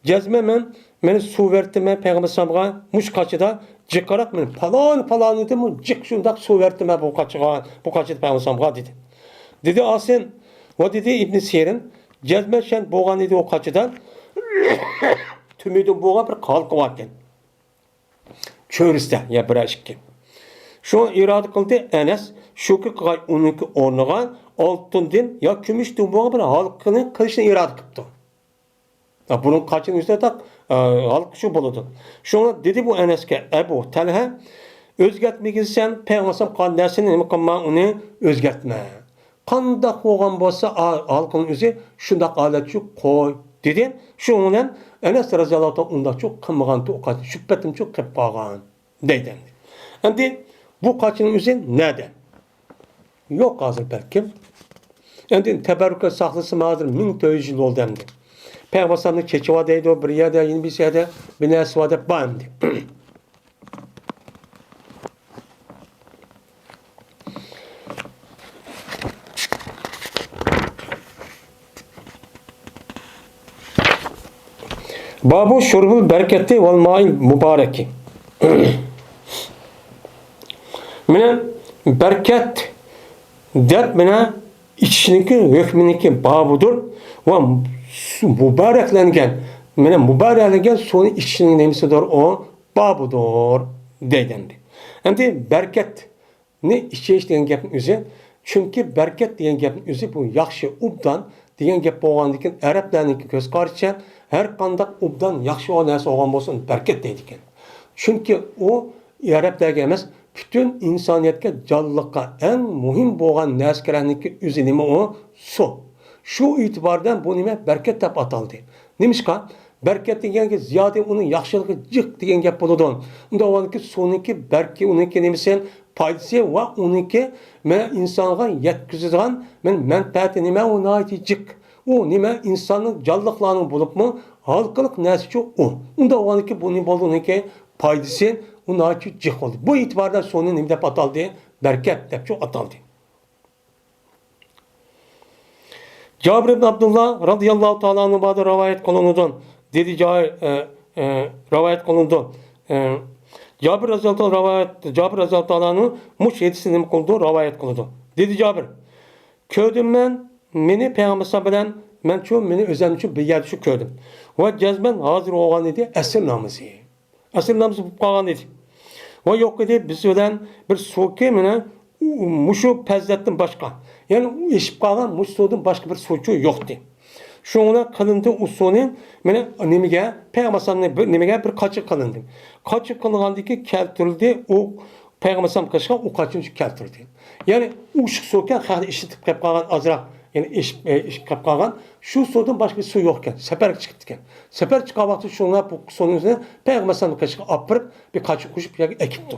جەزمەن مەن، مەن سۇ بەرتىمەن پەيغەمبەر ئەلەيھىسسالامغا مۇشۇ قاچىدا جىقراق، مەن پالان، پالان ئىدىم، جىق شۇنداق سۇ بەرتىمەن بۇ قاچىغا، بۇ قاچىدا پەيغەمبەر ئەلەيھىسسالامغا دېدى. دېدى ئاسىم، ۋە دېدى ئىبنى سىرىن، جەزمەن شەن بولغان ئىدى ئۇ قاچىدا تۈمىدىن بولغان بىر ھالقا باركەن. چۆرىسىدە يا بىرەر ئىككى. شۇڭا ئىرادە قىلدى ئەنەس، شۇكى قىلغاي ئۇنىڭكى ئورنىغا ئالتۇندىن يا كۈمۈشتىن بولغان بىر ھالقىنى قىلىشنى ئىرادە قىپتۇ. ھە، بۇنىڭ قاچىنىڭ ئۈستىدە تاق، ئە، ھالقا شۇ بولىدۇ. شۇڭا دېدى بۇ ئەنەسكە، ئەبۇ تەلھە، ئۆزگەرتمىگىنسەن، پەيغەمبەر قىلغان نەرسىنى نېمە قىلما، ئۇنى ئۆزگەرتمە. قانداق بولغان بولسا، ئا-، ھالقىنىڭ ئۆزى شۇنداق ھالەتچۇ قوي، دېدى. شۇنىڭ بىلەن ئەنەس رەزىياللاھۇ تائالا ئۇنداقچۇ قىلمىغانتۇ، ئۇ قاچا شۈبھەتىمچۇ قېلىپ قالغان، دەيدۇ ئەمدى. ئەمدى بۇ قاچىنىڭ ئۆزى نەدە؟ يوق ھازىر بەلكىم. ئەمدى تەبەررۇكى ساقلىسىمۇ ھازىر مىڭ تۆت يۈز يىل بولدى ئەمدى. پەيغەمبەر ئەلەيھىسسالامنىڭ چېچى بار دەيدۇ، بىر يەردە، يەنە بىر يەردە بىر نەرسە بار دەپ بار ئەمدى. بابۇ شۇربۇل بەرىكەتى ۋەل مائىل مۇبارەكى. مانا بەرىكەت دەپ مانا ئىچىشنىڭكى ھۆكمىنىڭكى بابىدۇر ۋە مۇبارەكلەنگەن، مانا مۇبارەكلەنگەن سۇنى ئىچىشنىڭ نېمىسىدۇر؟ ئۇ بابىدۇر دەيدۇ ئەمدى. ئەمدى بەرىكەتنى ئىچىش دېگەن گەپنىڭ ئۆزى، چۈنكى بەرىكەت دېگەن گەپنىڭ ئۆزى بۇ ياخشى، ئوبدان دېگەن گەپ بولغاندىكىن، ئەرەبلەرنىڭكى كۆز قارىشىچە ھەر قانداق ئوبدان ياخشى بولغان نەرسە بولغان بولسا ئۇنى بەرىكەت دەيدىكەن. چۈنكى ئۇ ئەرەبلەرگە ئەمەس، پۈتۈن ئىنسانىيەتكە، جانلىققا ئەڭ مۇھىم بولغان نەرسىلەرنىڭكى ئۆزى نېمە؟ ئۇ سۇ. شۇ ئېتىباردا بۇ نېمە؟ بەرىكەت دەپ ئاتالدى. نېمىشقا؟ بەرىكەت دېگەنگە زىيادە ئۇنىڭ ياخشىلىقى جىق دېگەن گەپ بولىدۇ. ئۇنداق بولغاندىكىن سۇنىڭكى بەرىكى، ئۇنىڭكى نېمىسى، پايدىسى ۋە ئۇنىڭكى مەن ئىنسانغا يەتكۈزىدىغان مەن مەنپەئەتى نېمە؟ ئۇ ناھايىتى جىق. ئۇ نېمە؟ ئىنساننىڭ، جانلىقلارنىڭ بولۇپمۇ ھالقىلىق نەرسىچۇ ئۇ. ئۇنداق بولغاندىكىن بۇ نېمە بولدى؟ ئۇنىڭكى پايدىسى ئۇ ناھايىتى جىق بولدى. بۇ ئېتىباردا سۇنى نېمە دەپ ئاتالدى؟ بەرىكەت دەپچۇ ئاتالدى. جابىر ئىبن ئابدۇللا رازىياللاھۇ تائالا ئەنھۇدىن رىۋايەت قىلىنىدۇ. دېدى جا-، ئە، ئە، رىۋايەت قىلىنىدۇ. ئە، جابىر رازىياللاھۇ تائالا رىۋايەت، جابىر رازىياللاھۇ تائالا ئەنھۇ مۇشۇ ھەدىسنى نېمە قىلىدۇ؟ رىۋايەت قىلىدۇ. دېدى جابىر، كۆردۈم مەن، مېنى پەيغەمبەر بىلەن مەنچۇ، مېنى ئۆزەمچۇ بىر يەردە شۇ كۆردۈم. ۋە جەزمەن ھازىر بولغان ئىدى ئەسىر نامىزى. ئەسىر نامىزى بولۇپ قالغان ئىدى. ۋە يوق ئىدى، بىز بىلەن بىر سۇكى مانا مۇشۇ پەزلەتتىن باشقا، يەنى ئېشىپ قالغان مۇشۇ سۇدىن باشقا بىر سۇچۇ يوقتى. شۇڭا قىلىندى ئۇ سۇنى مانا نېمىگە، پەيغەمبەر بىر نېمىگە، بىر قاچا قىلىندى. قاچا قىلغاندىكى كەلتۈرۈلدى ئۇ پەيغەمبەر ئەلەيھىسسالام قىلىشقا ئۇ قاچىنى كەلتۈردى. يەنى ئوشۇق سۇكەن خەقنى ئىشلىتىپ قېلىپ قالغان ئازراق، يەنى ئېشىپ، ئېشىپ قېلىپ قالغان شۇ سۇدىن باشقا بىر سۇ يوق ئىكەن. سەپەرگە چىقىپتىكەن. سەپەرگە چىققان ۋاقتىدا شۇڭا بۇ سۇنى ئۆزىنى پەيغەمبەر ئەلەيھىسسالام قىلىشقا ئاپىرىپ، بىر قاچا قوشۇپ يەرگە ئەكىپتۇ.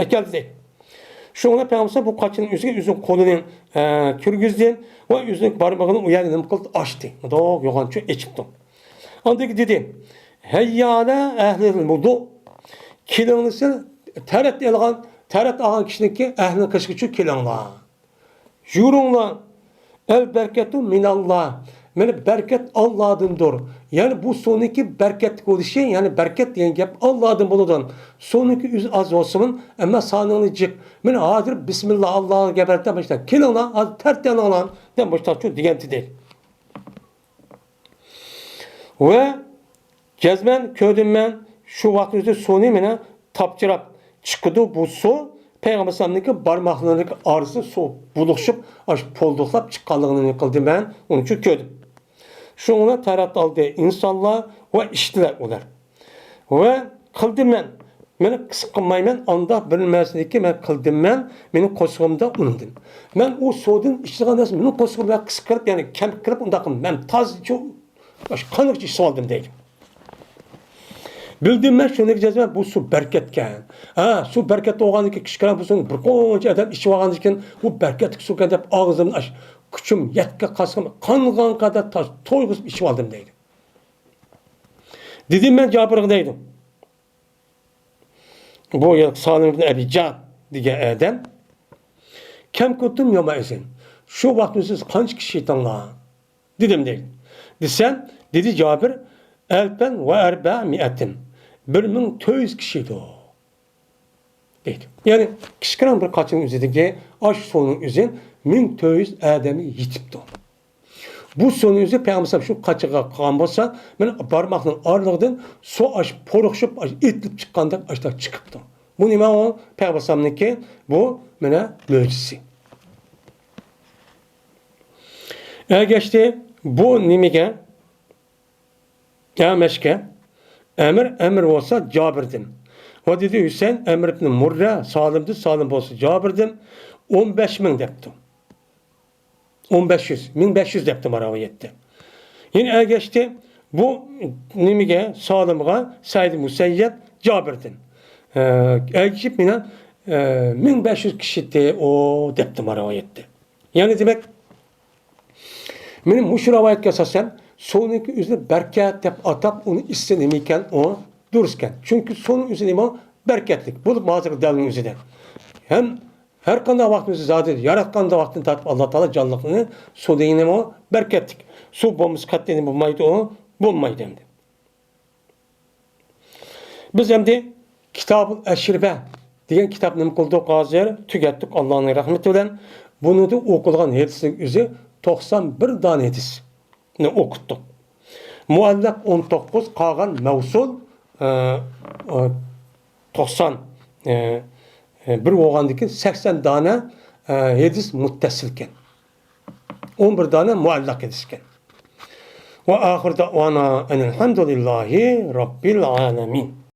ئەكەلدى دەيدۇ. شۇڭا پەيغەمبەر بۇ قاچىنىڭ ئۆزىگە ئۆزىنىڭ قولىنى، ئە، كىرگۈزدى ۋە ئۆزىنىڭ بارمىقىنى ئۇ يەرگە نېمە قىلدى؟ ئاچتى. مۇنداق يوغانچۇ ئېچىپتۇ. ئاندىن دېدى، ھەييا ئەلە ئەھلىل ۋۇدۇ. كېلىڭلار سىلەر تەرەت ئالغان، تەرەت ئالغان كىشىنىڭكى ئەھلىنى قىلىشقىچۇ كېلىڭلار. يۈرۈڭلار. ئەل بەرىكەتۇ مىنەللا. مانا بەرىكەت ئاللادىندۇر. يەنى بۇ سۇنىڭكى بەرىكەتلىك بولۇشى، يەنى بەرىكەت دېگەن گەپ ئاللادىن بولىدۇ. سۇنىڭكى ئۆزى ئاز بولسىمۇ، ئەمما سانىڭى جىق. مانا ھازىر بىسمىللا، ئاللاغا گەپ ئېيتىپ باشلاپ، كېلىڭلار، ھازىر تەرەت ئالىڭلار دەپ مۇشۇنداق دېگەنتى دەيدۇ. ۋە جەزمەن كۆردۈم مەن، شۇ ۋاقىتنىڭ ئۆزىدە سۇنى مانا تاپچىراپ چىقىدۇ. بۇ سۇ پەيغەمبەر ئەلەيھىسسالامنىڭكى بارماقلىرىنىڭكى ئارىسىدا سۇ بۇلۇقۇشۇپ، ئاشۇ پولدۇقلاپ چىققانلىقىنى نېمە قىلدىم مەن، ئۇنىڭ ئۈچۈن كۆردۈم. شۇڭا تەرەت ئالدى ئىنسانلار ۋە ئىچتىلەر ئۇلار. ۋە قىلدىم مەن، مەن قىسىق قىلمايمەن، ئانداق بىر نەرسىنىكى مەن قىلدىم مەن، مېنىڭ قورسىقىمدا ئۇنىدىم. مەن ئۇ سۇدىن ئىچىدىغان نەرسە مېنىڭ قورسىقىمدا قىسىق قىلىپ، يەنى كەم قىلىپ، ئۇنداق قىلمىدىم. مەن تازىچە قانغىچە ئىچىۋالدىم دەيدۇ. بىلدىم مەن شۇنى جەزمەن بۇ سۇ بەرىكەتكەن. ھە، سۇ بەرىكەت بولغاندىن كېيىن كىچىككىنە بۇ سۇنى بىر قانچە ئادەم ئىچىۋالغاندىن كېيىن، بۇ بەرىكەتلىك سۇكەن دەپ ئاغزىمدىن ئاش كۈچۈم يەتكەن قاسقىم قانغان قەدەر تاز تويغۇزۇپ ئىچىۋالدىم دەيدۇ. دېدىم مەن جابىرغا دەيدۇ. بۇ يەر سالىم ئىبن ئەبى جاد دېگەن ئادەم. كەم كۇنتۇم يومەئىزىن. شۇ ۋاقىتتا سىز قانچە كىشى ئىدىڭلار؟ دېدىم دەيدۇ. دېسەم، دېدى جابىر، ئەلفەن ۋە ئەربە مىئەتىن. بىر مىڭ تۆت يۈز كىشى ئىدۇق. دەيدۇ. يەنى كىچىككىنە بىر قاچىنىڭ ئۆزىدىكى ئاشۇ سۇنىڭ ئۆزى مىڭ تۆت يۈز ئادەمگە يېتىپتۇ. بۇ سۇنىڭ ئۆزى پەيغەمبەر شۇ قاچىغا قىلغان بولسا، مانا بارماقنىڭ ئارىلىقىدىن سۇ ئاشۇ پورۇقشۇپ، ئاشۇ ئېتىلىپ چىققاندەك ئاشۇنداق چىقىپتۇ. بۇ نېمە ئۇ؟ پەيغەمبەرنىڭكى بۇ مانا مۆجىزىسى. ئەگەشتى بۇ نېمىگە؟ ئەمەشكە ئەمىر، ئەمىر بولسا جابىردىن. ۋە دېدى ھۈسەيىن، ئەمىر ئىبن مۇررە سالىمدىن، سالىم بولسا جابىردىن. ئون بەش مىڭ دەپتۇ. ئون بەش يۈز، مىڭ بەش يۈز دەپتۇ مانا رىۋايەتتە. يەنە ئەگەشتى بۇ نېمىگە، سالىمغا سەئىد مۇسەييەب جابىردىن. ئە، ئەگىشىپ مېنىڭ، ئە، مىڭ بەش يۈز كىشى ئىدى ئۇ دەپتۇ مانا رىۋايەتتە. يەنى دېمەك، مېنىڭ مۇشۇ رىۋايەتكە ئاساسەن، سۇنىڭكى ئۆزىنى بەرىكەت دەپ ئاتاپ، ئۇنى ئىچسە نېمە ئىكەن، ئۇ دۇرۇس ئىكەن. چۈنكى سۇنىڭ ئۆزى نېمە؟ بەرىكەتلىك. بولۇپ ھازىرقى دەۋرنىڭ ئۆزىدە. ھەم ھەر قانداق ۋاقىتنىڭ ئۆزى زادى ياراتقاندا ۋاقتىدىن تارتىپ ئاللا تائالا جانلىقنى سۇ دېگىنى نېمە؟ بەرىكەتلىك. سۇ بولمىسا قەتئىي نېمە بولمايدۇ، ئۇ بولمايدۇ ئەمدى. بىز ئەمدى كىتابۇل ئەشرىبە دېگەن كىتابنى نېمە قىلدۇق ھازىر؟ تۈگەتتۇق ئاللانىڭ رەھمىتى بىلەن. بۇنىڭدا ئوقۇلغان ھەدىسنىڭ ئۆزى توقسان بىر دانە ھەدىس. نى ئوقۇتتۇق. مۇئەللەق ئون توققۇز، قالغان مەۋسۇل، ئە، ئە، توقسان، ئە، ئە، بىر بولغاندىن كېيىن سەكسەن دانە، ئە، ھەدىس مۇتتەسىلكەن. ئون بىر دانە مۇئەللەق ھەدىسكەن. ۋە ئاخىر دەۋانا ئەنىل ھەمدۇلىللاھى رەببىل ئالەمىن.